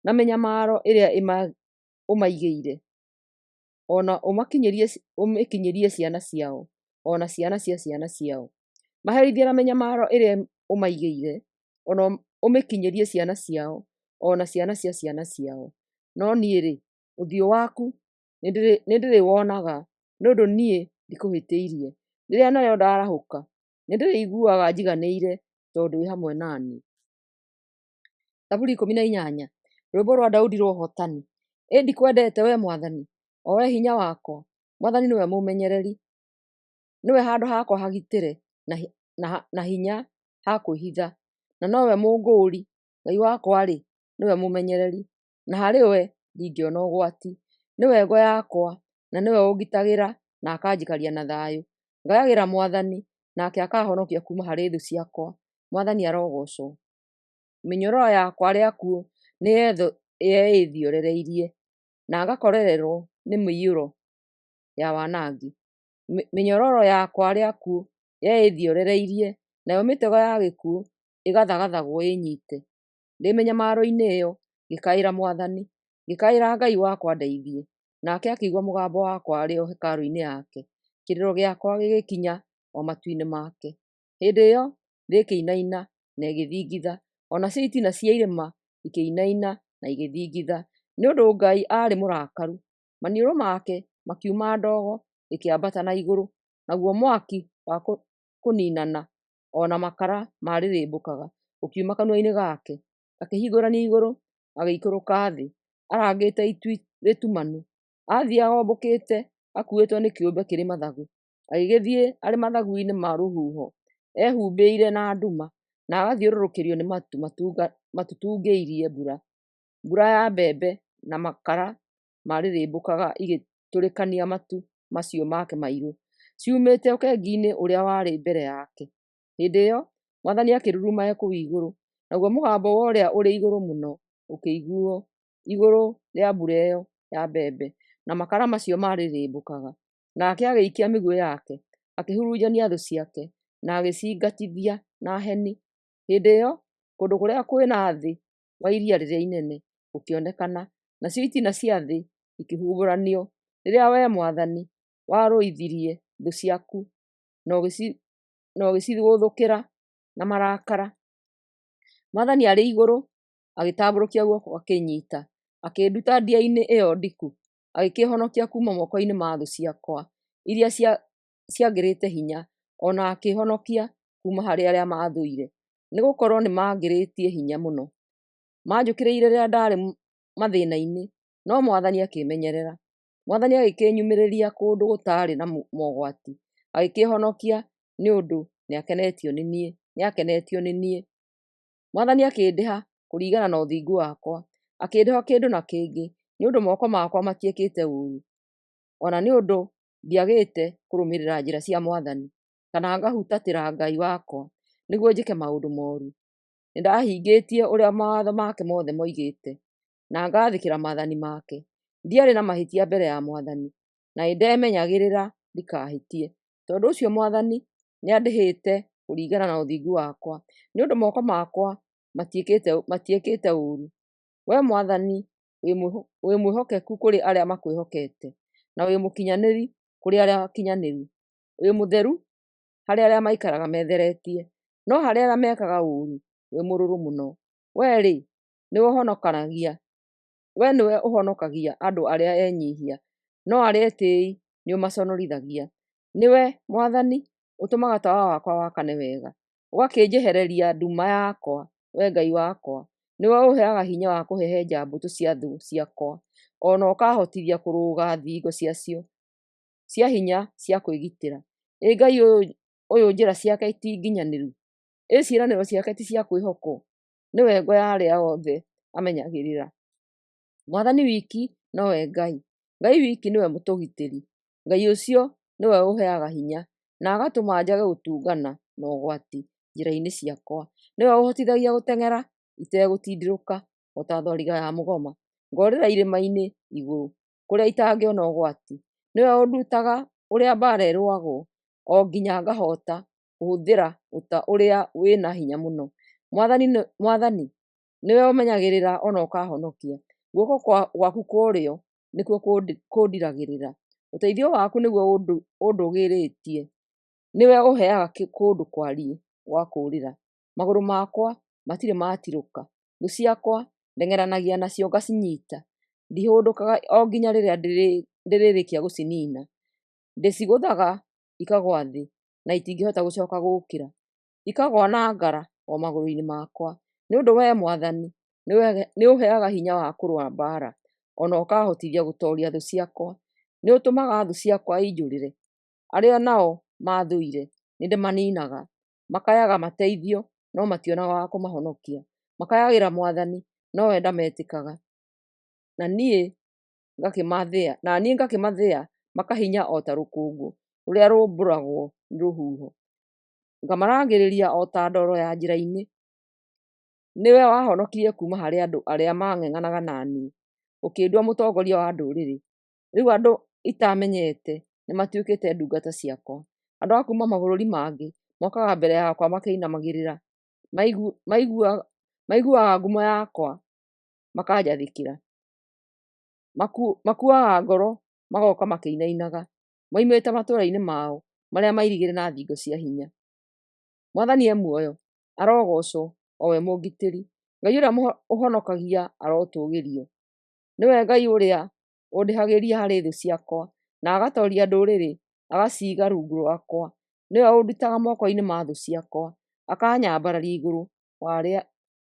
na mĩnyamaro ĩrĩa ũmaigĩire, o na ũmĩkinyĩrie ciana ciao, o na ciana cia ciana ciao. Maherithie na mĩnyamaro ĩrĩa ũmaigĩire, o na ũmĩkinyĩrie ciana ciao, o na ciana cia ciana ciao. No niĩ-rĩ, ũthiũ waku nĩndĩrĩwonaga, nĩ ũndũ niĩ ndikũhĩtĩirie. Rĩrĩa narĩo ndaarahũka, nĩndĩrĩiguaga njiganĩire, tondũ wĩ hamwe na niĩ. Thaburi 18. Rwĩmbo rwa Daudi rwa ũhootani. Ĩ ndikwendete, Wee Mwathani, o Wee hinya wakwa! Mwathani nĩwe mũũmenyereri, nĩwe handũ hakwa hagitĩre na hinya ha kwĩhitha, na nowe mũngũũri; Ngai wakwa-rĩ, nĩwe mũũmenyereri, na harĩ we ndingĩona ũgwati. Nĩwe ngo yakwa, na nĩwe ũngitagĩra na akanjikaria na thayũ. Ngayagĩra Mwathani, nake akaahonokia kuuma harĩ thũ ciakwa. Mwathani arogoocwo. Mĩnyororo yakwa arĩa akuũ nĩyeĩthiorereirie, na ngakorererwo nĩ mĩiyũro ya wanangi. Mĩnyororo yakwa arĩa akuũ yeĩthiorereirie, nayo mĩtego ya gĩkuũ ĩgathagathagwo ĩĩnyiite. Ndĩ mĩnyamaro-inĩ ĩyo ngĩkaĩra Mwathani, ngĩkaĩra Ngai wakwa andeithie. Nake akĩigua mũgambo wakwa arĩ o hekarũ-inĩ yake, kĩrĩro gĩakwa gĩgĩkinya o matũ-inĩ make. Hĩndĩ ĩyo thĩ ĩkĩinaina na ĩgĩthingitha, o nacio itina cia irĩma ikĩinaina na igĩthingitha, nĩ ũndũ Ngai aarĩ mũrakaru. Maniũrũ make makiuma ndogo ĩkĩambata na igũrũ, naguo mwaki wa kũniinana o na makara marĩrĩmbũkaga ũkiuma kanua-inĩ gake. Akĩhingũrania igũrũ, agĩikũrũka thĩ, arangĩte itu rĩtumanu. Aathiiaga ombũkĩte akuuĩtwo nĩ kĩũmbe kĩrĩ mathagu, agĩgĩthiĩ arĩ mathagu-inĩ ma rũhuho, ehumbĩire na nduma, na agathiũrũrũkĩrio nĩ matu matutungĩirie mbura, mbura ya mbembe na makara marĩrĩmbũkaga igĩtũrĩkania matu macio make mairũ, ciumĩte ũkengi-inĩ ũrĩa warĩ mbere yake. Hĩndĩ ĩyo Mwathani akĩruruma e kũu igũrũ, naguo mũgambo wa Ũrĩa-ũrĩ-Igũrũ-Mũno ũkĩiguuo igũrũ rĩa mbura ĩyo ya mbembe na makara macio marĩrĩmbũkaga. Nake agĩikia mĩguĩ yake, akĩhurunjania thũ ciake, na agĩcingatithia na heni. Hĩndĩ ĩyo kũndũ kũrĩa kwĩ na thĩ wa iria rĩrĩa inene gũkĩonekana, nacio itina cia thĩ ikĩhubũranio, rĩrĩa Wee Mwathani, warũithirie thũ ciaku, na ũgĩcigũthũkĩra na marakara. Mwathani arĩ igũrũ agĩtambũrũkia guoko akĩĩnyiita, akĩnduta ndia-inĩ ĩyo ndiku, agĩkĩĩhonokia kuuma moko-inĩ ma thũ ciakwa iria ciangĩrĩte hinya, o na akĩĩhonokia kuuma harĩ arĩa maathũire, nĩgũkorwo nĩmangĩrĩtie hinya mũno. Maanjũkĩrĩire rĩrĩa ndaarĩ mathĩĩna-inĩ, no Mwathani akĩĩmenyerera. Mwathani agĩkĩnyumĩrĩria kũndũ gũtaarĩ na mogwati, agĩkĩĩhonokia nĩ ũndũ nĩakenetio nĩ niĩ. Mwathani akĩndĩha kũringana na ũthingu wakwa, Akĩndĩha kĩndũ na kĩngĩ, nĩ ũndũ moko makwa matiĩkĩte ũũru, o na nĩ ũndũ ndiagĩte kũrũmĩrĩra njĩra cia Mwathani, kana ngahutatĩra Ngai wakwa, nĩguo njĩke maũndũ moru. Nĩndahingĩtie ũrĩa mawatho make mothe moigĩte, na ngaathĩkĩra maathani make. Ndiarĩ na mahĩtia mbere ya Mwathani, na nĩndemenyagĩrĩra ndikahĩtie. Tondũ ũcio Mwathani nĩandĩhĩte kũringana na ũthingu wakwa, nĩ ũndũ moko makwa matiĩkĩte ũũru. Wee Mwathani wĩ mwĩhokeku kũrĩ arĩa makwĩhokete, na wĩ mũkinyanĩri kũrĩ arĩa akinyanĩru. Wĩ mũtheru harĩ arĩa maikaraga metheretie, no harĩ arĩa mekaga ũũru wĩ mũrũrũ mũno. Wee-rĩ, nĩwe ũhonokagia andũ arĩa enyihia, no arĩa etĩĩi nĩũmaconorithagia. Nĩwe, Mwathani, ũtũmaga tawa wakwa wakane wega, ũgakĩnjehereria nduma yakwa, Wee Ngai wakwa. Nĩwe ũũheaga hinya wa kũhehenja mbũtũ cia thũ ciakwa, o na ũkaahotithia kũrũga thingo ciacio cia hinya cia kwĩgitĩra. Ĩ Ngai ũyũ njĩra ciake ti nginyanĩru? Ĩ ciĩranĩro ciake ti cia kwĩhokwo? Nĩwe ngo ya arĩa othe amenyagĩrĩra. Mwathani wiki nowe Ngai. Ngai wiki nĩwe mũtũgitĩri. Ngai ũcio nĩwe ũũheaga hinya, na agatũma njage gũtũngana na ũgwati njĩra-inĩ ciakwa. Nĩwe ũhotithagia gũteng'era itegũtindirũka o ta thwariga ya mũgoma, ngorĩra irĩma-inĩ igũrũ, kũrĩa itangĩona ũgwati. Nĩwe ũndutaga ũrĩa mbaara ĩrũagwo, o nginya ngahoota kũhũthĩra ũta ũrĩa wĩ na hinya mũno. Mwathani, nĩwe ũmenyagĩrĩra o na ũkahonokia; guoko gwaku kwa ũrĩo nĩkuo kũndiiragĩrĩra. Ũteithio waku nĩguo ũndũgĩrĩtie; nĩwe ũũheaga kũndũ kwariĩ gwa kũũrĩra. Magũrũ makwa matirĩ matirũka; thũ ciakwa ndeng'eranagia nacio ngacinyiita. Ndihũndũkaga o nginya rĩrĩa ndĩrĩrĩkia gũciniina. Ndĩcigũthaga ikagũa thĩ, na itingĩhota gũcooka gũũkĩra, ikagũa na ngara o magũrũ-inĩ makwa. Nĩ ũndũ Wee Mwathani, nĩũũheaga hinya wa kũrũa mbaara, o na ũkaahotithia gũtooria thũ ciakwa. Nĩũtũmaga thũ ciakwa injũrĩre; arĩa nao maathũire nĩndĩmaniinaga. Makayaga mateithio, no mationaga wa kũmahonokia; makayagĩra Mwathani, nowe ndametĩkaga. Na niĩ ngakĩmathĩa makahinya o ta rũkũngũ rũrĩa rũmbũragwo nĩ rũhuho, ngamarangĩrĩria o ta ndoro ya njĩra-inĩ. Nĩwe wahonokirie kuuma harĩ andũ arĩa maang'eng'anaga na niĩ, ũkĩndua mũtongoria wa ndũrĩrĩ; rĩu andũ itaamenyete nĩmatuĩkĩte ndungata ciakwa, andũ a kuuma mabũrũri mangĩ mokaga mbere yakwa makĩinamagĩrĩra. Maiguaga ngumo yakwa makanjathĩkĩra; makuuaga ngoro magoka makĩinainaga, moimĩte matũũra-inĩ mao marĩa mairigĩre na thingo cia hinya. Mwathani e muoyo! Arogoocwo, o we mũngitĩri! Ngai ũrĩa ũũhonokagia arotũgĩrio! Nĩwe Ngai ũrĩa ũndĩhagĩria harĩ thũ ciakwa, na agatooria ndũrĩrĩ agaciiga rungu rwakwa. Nĩwe ũndutaga moko-inĩ ma thũ ciakwa, akanyambararia igũrũ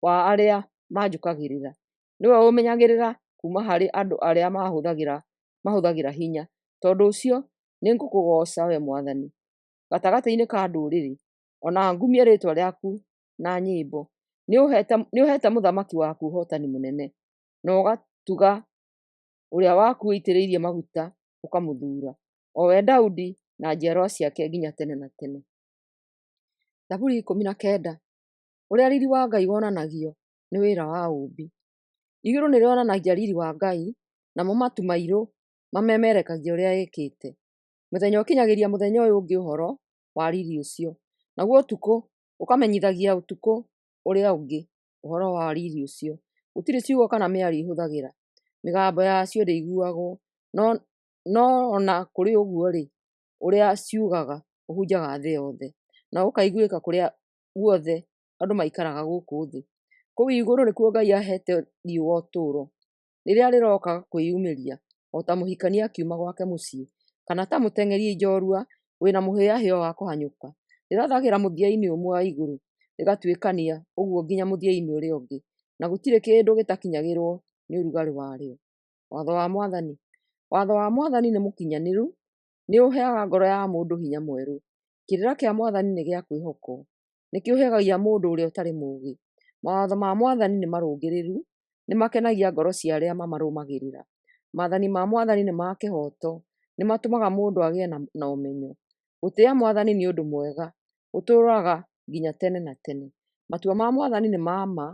wa arĩa manjũkagĩrĩra. Nĩwe ũũmenyagĩrĩra kuuma harĩ andũ arĩa mahũthagĩra hinya. Tondũ ũcio nĩngũkũgooca, Wee Mwathani, gatagatĩ-inĩ ka ndũrĩrĩ, o na ngumie rĩĩtwa rĩaku na nyĩmbo. Nĩũheete mũthamaki waku ũhootani mũnene, na ũgatuga ũrĩa waku ũitĩrĩrie maguta ũkamũthuura, o we Daudi na njiarwa ciake nginya tene na tene. Thaburi 19. Ũrĩa riiri wa Ngai wonanagio nĩ wĩra wa ũũmbi. Igũrũ nĩrĩonanagia riiri wa Ngai, namo matu mairũ mamemerekagia ũrĩa ekĩte. Mũthenya ũkinyagĩria mũthenya ũyũ ũngĩ ũhoro wa riiri ũcio, naguo ũtukũ ũkamenyithagia ũtukũ ũrĩa ũngĩ ũhoro wa riiri ũcio. Gũtirĩ ciugo kana mĩario ihũthagĩra, mĩgambo yacio ndĩiguagwo, no o na kũrĩ ũguo-rĩ, ũrĩa ciugaga ũhunjaga thĩ yothe, na ũkaiguĩka kũrĩa guothe andũ maikaraga gũkũ thĩ. Kũu igũrũ nĩkuo Ngai aheete riũa ũtũũro, rĩrĩa rĩrokaga kwĩyumĩria o ta mũhikania akiuma gwake mũciĩ, kana ta mũteng'eri njorua wĩ na mũhĩahĩo wa kũhanyũka. Rĩrathagĩra mũthia-inĩ ũmwe wa igũrũ, rĩgatuĩkania ũguo nginya mũthia-inĩ ũrĩa ũngĩ, na gũtirĩ kĩndũ gĩtakinyagĩrũo nĩ ũrugarĩ warĩo. Watho wa Mwathani. Watho wa Mwathani nĩ mũkinyanĩru, nĩũheaga ngoro ya mũndũ hinya mwerũ. Kĩrĩra kĩa Mwathani nĩ gĩa kwĩhokwo, nĩkĩũhĩgagia mũndũ ũrĩa ũtarĩ mũũgĩ. Mawatho ma Mwathani nĩ marũngĩrĩru, Nĩmakenagia ngoro cia arĩa mamarũmagĩrĩra. Maathani ma Mwathani nĩ ma kĩhooto, nĩmatũmaga mũndũ agĩe na ũmenyo. Gũtĩĩa Mwathani nĩ ũndũ mwega, gũtũũraga nginya tene na tene. Matua ma Mwathani nĩ ma ma,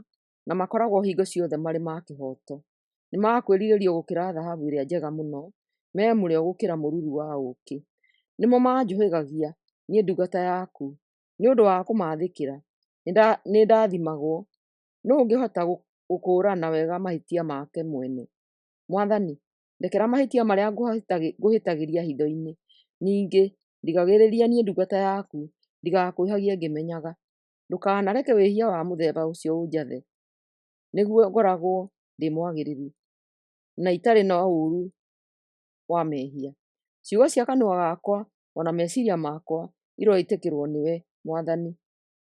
na makoragwo hingo ciothe marĩ ma kĩhooto. Nĩ ma kwĩrirĩrio gũkĩra thahabu ĩrĩa njega mũno, me mũrĩo gũkĩra mũruru wa ũũkĩ. Nĩmo manjũhĩgagia, niĩ ndungata yaku, nĩ ũndũ wa kũmaathĩkĩra nĩndathimagwo. Nũũ ũngĩhota gũkũũrana wega mahĩtia make mwene? Mwathani, ndekera mahĩtia marĩa ngũhĩtagĩria hitho-inĩ, ningĩ ndigagĩrĩria niĩ ndungata yaku ndigakwĩhagie ngĩmenyaga. Ndũkanareke wĩhia wa mũthemba ũcio ũnjathe, nĩguo ngoragwo ndĩ mwagĩrĩru, na itarĩ na ũũru wa mehia. Ciugo cia kanua gakwa o na meciiria makwa iroĩtĩkĩrwo nĩwe, Mwathani,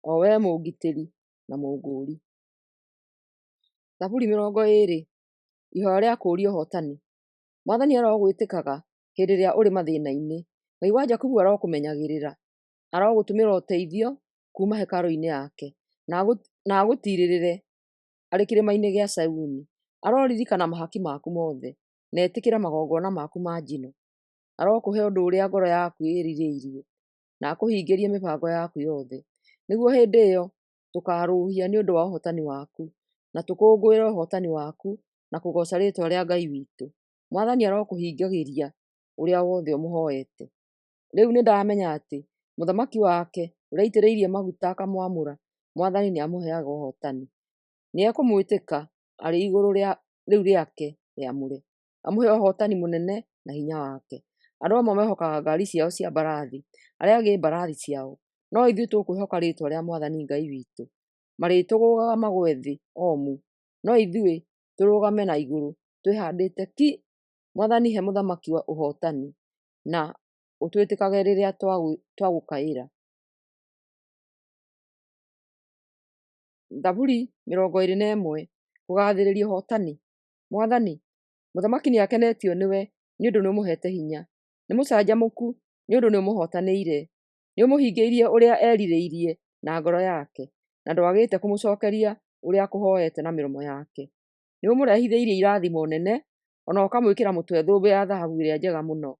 o Wee mũngitĩri na mũngũũri. Thaburi 20. Ihoya rĩa kũũria ũhootani. Mwathani arogwĩtĩkaga hĩndĩ ĩrĩa ũrĩ mathĩĩna-inĩ! Ngai wa Jakubu arokũmenyagĩrĩra! Arogũtũmĩra ũteithio kuuma hekarũ-inĩ yake, na agũtiirĩrĩre arĩ kĩrĩma-inĩ gĩa Zayuni. Aroririkana mahaki maku mothe, na etĩkĩre magongona maku ma njino. Arokũhe ũndũ ũrĩa ngoro yaku ĩĩrirĩirie, na akũhingĩrie mĩbango yaku yothe. Nĩguo hĩndĩ ĩyo tũkaarũũhia nĩ ũndũ wa ũhootani waku, na tũkũngũĩre ũhootani waku na kũgooca rĩĩtwa rĩa Ngai witũ. Mwathani arokũhingagĩria ũrĩa wothe ũmũhooete. Rĩu nĩndamenya atĩ mũthamaki wake ũrĩa aitĩrĩirie maguta akamwamũra, Mwathani nĩamũheaga ũhootani. Nĩekũmwĩtĩka arĩ igũrũ rĩu rĩake rĩamũre, amũhe ũhootani mũnene na hinya wake. Andũ amwe mehokaga ngaari ciao cia mbarathi, arĩa angĩ mbarathi ciao, no ithuĩ tũkwĩhoka rĩĩtwa rĩa Mwathani Ngai witũ. Marĩtũgũũgaga magũe thĩ o mu, no ithuĩ tũrũgame na igũrũ twĩhaandĩte ki. Mwathani, he mũthamaki ũhootani, na ũtwĩtĩkage rĩrĩa twagũkaĩra. Thaburi 21. Kũgaathĩrĩria ũhootani. Mwathani, mũthamaki nĩakenetio nĩwe nĩ ũndũ nĩũmũheete hinya; nĩ mũcanjamũku nĩ ũndũ nĩũmũhootanĩire. Nĩũmũhingĩirie ũrĩa erirĩirie na ngoro yake, na ndwagĩte kũmũcookeria ũrĩa akũhooete na mĩromo yake. Nĩũmũrehithĩirie irathimo nene, o na ũkamwĩkĩra mũtwe thũmbĩ ya thahabu ĩrĩa njega mũno.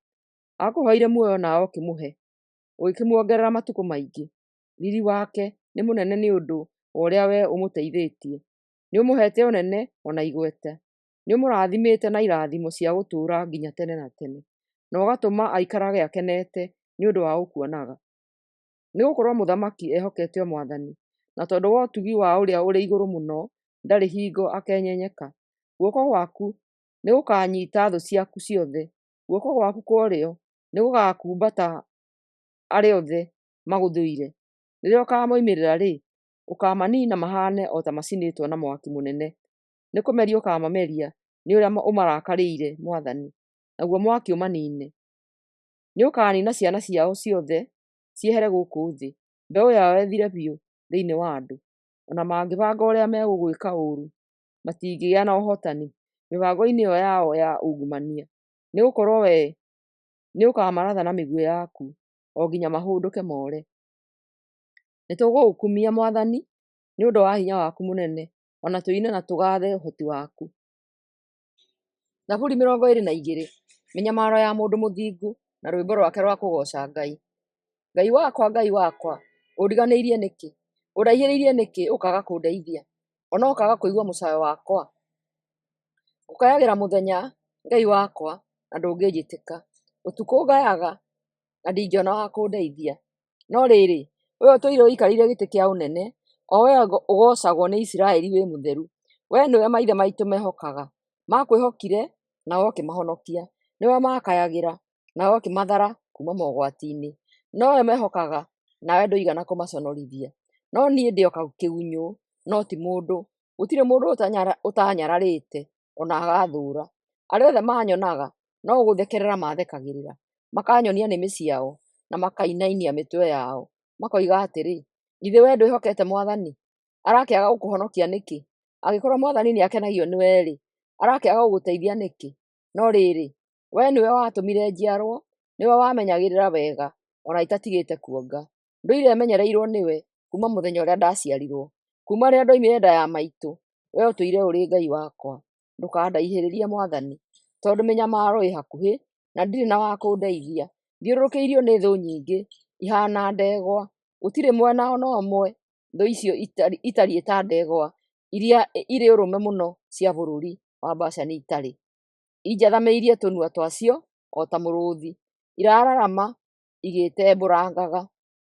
Aakũhooire muoyo nawe ũkĩmũhe, ũgĩkĩmuongerera matukũ maingĩ. Riiri wake nĩ mũnene nĩ ũndũ wa ũrĩa wee ũmũteithĩtie; nĩũmũheete ũnene o na igweta. Nĩũmũrathimĩte na irathimo cia gũtũũra nginya tene na tene, na ũgatũma aikarage akenete nĩ ũndũ wa gũkuonaga. Nĩgũkorwo mũthamaki ehokete o Mwathani, na tondũ wa ũtugi wa Ũrĩa-ũrĩ-Igũrũ-Mũno ndarĩ hingo akenyenyeka. Guoko gwaku nĩgũkanyiita thũ ciaku ciothe, guoko gwaku kwa ũrĩo nĩgũgakumbata arĩa othe magũthũire. Rĩrĩa ũkaamoimĩrĩra-rĩ, ũkaamaniina mahaane o ta macinĩtwo na mwaki mũnene. Nĩkũmeria ũkaamameria nĩ ũrĩa ũmarakarĩire Mwathani, naguo mwaki ũmaniine. Nĩũkaniina ciana ciao ciothe ciehere gũkũ thĩ, mbeũ yao ĩthire biũ thĩinĩ wa andũ. O na mangĩbanga ũrĩa megũgwĩka ũũru, matingĩgĩa na ũhootani mĩbango-inĩ ĩyo yao ya ungumania, nĩgũkorwo wee nĩũkamaratha na mĩguĩ yaku, o nginya mahũndũke moore. Nĩtũgũgũkumia, Mwathani, nĩ ũndũ wa hinya waku mũnene, o na tũine na tũgaathe ũhoti waku. Thaburi 22. Mĩnyamaro ya mũndũ mũthingu, na rwĩmbo rwake rwa kũgooca Ngai. Ngai wakwa, Ngai wakwa, ũndiganĩirie nĩkĩ? Ũndaihĩrĩirie nĩkĩ, ũkaaga kũndeithia, o na ũkaaga kũigua mũcaayo wakwa? Ngũkayagĩra mũthenya, Ngai wakwa, na ndũngĩnjĩtĩka; ũtukũ ngayaga, na ndingĩona wa kũndeithia. No rĩrĩ, wee ũtũire ũikarĩire gĩtĩ kĩa ũnene, o wee ũgoocagwo nĩ Isiraeli wĩ mũtheru, wee nĩwe maithe maitũ mehokaga; maakwĩhokire, nawe ũkĩmahonokia; nĩwe maakayagĩra, nawe ũkĩmathara kuuma mogwati-inĩ. Nowe mehokaga, nawe ndũigana kũmaconorithia. No niĩ ndĩ o kĩgunyũ, no ti mũndũ, gũtirĩ mũndũ ũtaanyararĩte, o na agaathũũra. Arĩa othe maanyonaga no gũũthekerera maathekagĩrĩra, makanyonia nĩmĩ ciao, na makainainia mĩtwe yao, makoiga atĩrĩ, “Githĩ wee ndwĩhokete Mwathani? Arakĩaga gũkũhonokia nĩkĩ? Angĩkorwo Mwathani nĩakenagio nĩwe-rĩ, arakĩaga gũgũteithia nĩkĩ?” No rĩrĩ, wee nĩwe watũmire njiarwo, nĩwe wamenyagĩrĩra wega, o na itatigĩte kuonga. Ndũire menyereirwo nĩwe kuuma mũthenya ũrĩa ndaciarirwo, kuuma rĩrĩa ndoimire nda ya maitũ, Wee ũtũire ũrĩ Ngai wakwa, ndũkandaihĩrĩrie Mwathani, tondũ mĩnyamaro ĩ hakuhĩ, na ndirĩ na wa kũndeithia. Thiũrũrũkĩirio nĩ thũ nyingĩ ihaana ndegwa, gũtirĩ mwena o na ũmwe thũ icio itariĩ ta ndegwa iria irĩ ũrũme mũno cia bũrũri wa Bashani itarĩ. Injathamĩirie tũnua twacio o ta mũrũũthi, irararama igĩĩtembũrangaga.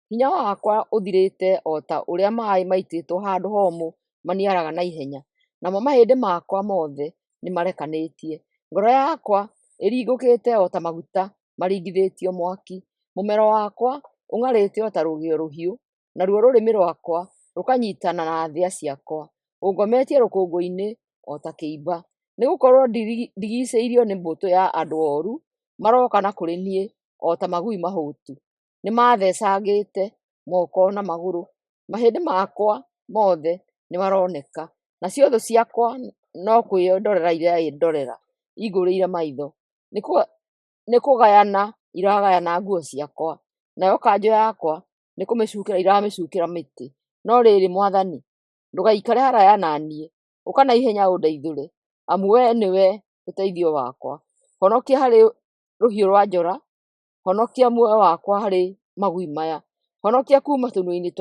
Hinya wakwa ũthirĩte o ta ũrĩa maaĩ maitĩtwo handũ homũ maniaraga na ihenya, namo mahĩndĩ makwa mothe nĩmarekanĩtie. Ngoro yakwa ĩringũkĩte o ta maguta maringithĩtio mwaki, mũmero wakwa ũng'arĩte o ta rũgĩo rũhiũ, naruo rũrĩmĩ rwakwa rũkanyiitana na thĩa ciakwa. Ũngometie rũkũngũ-inĩ o ta kĩimba, nĩgũkorwo ndigiicĩirio nĩ mbũtũ ya andũ ooru, maroka na kũrĩ niĩ o ta magui mahũtu. Nĩmathecangĩte moko na magũrũ, mahĩndĩ makwa mothe nĩmaroneka, nacio thũ ciakwa no kwĩndorera ireĩndorera ingũrĩire maitho. Nĩ kũgayana iragayana nguo ciakwa, nayo kanjũ yakwa nĩ kũmĩcukĩra iramĩcukĩra mĩtĩ. No rĩrĩ, Mwathani, ndũgaikare haraya na niĩ, ũka na ihenya ũndeithũre, amu wee nĩwe ũteithio wakwa. Honokia harĩ rũhiũ rwa njora, honokia muoyo wakwa harĩ magui maya, honokia kuuma tũnua-inĩ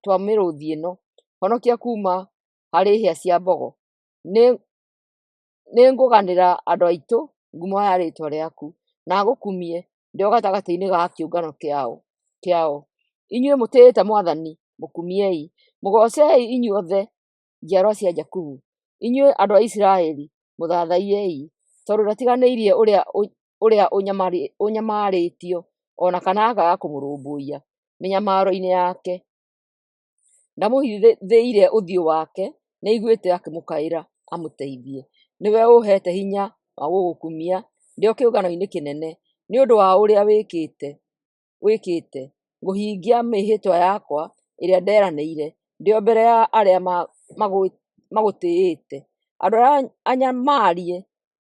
twa mĩrũũthi ĩno, honokia kuuma harĩ hĩa cia mbogo. Nĩngũganĩra andũ aitũ ngumo ya rĩĩtwa rĩaku, na ngũkumie ndĩ o gatagatĩ-inĩ ga kĩũngano kĩao. Inyuĩ mũtĩĩte Mwathani, mũkumiei; mũgoocei inyuothe njiarwa cia Jakubu. Inyuĩ andũ a Isiraeli, mũthathaiyei, tondũ ndatiganĩirie ũrĩa ũnyamarĩtio, o na kana akaaga kũmũrũmbũiya mĩnyamaro-inĩ yake. Ndamũhithĩire ũthiũ wake, nĩaiguĩte akĩmũkaĩra amũteithie. Nĩwe ũũheete hinya wa gũgũkumia ndĩ o kĩũngano-inĩ kĩnene, nĩ ũndũ wa ũrĩa wĩkĩte. Ngũhingia mĩĩhĩtwa yakwa ĩrĩa nderanĩire ndĩ o mbere ya arĩa magũtĩĩte. Andũ arĩa anyamarie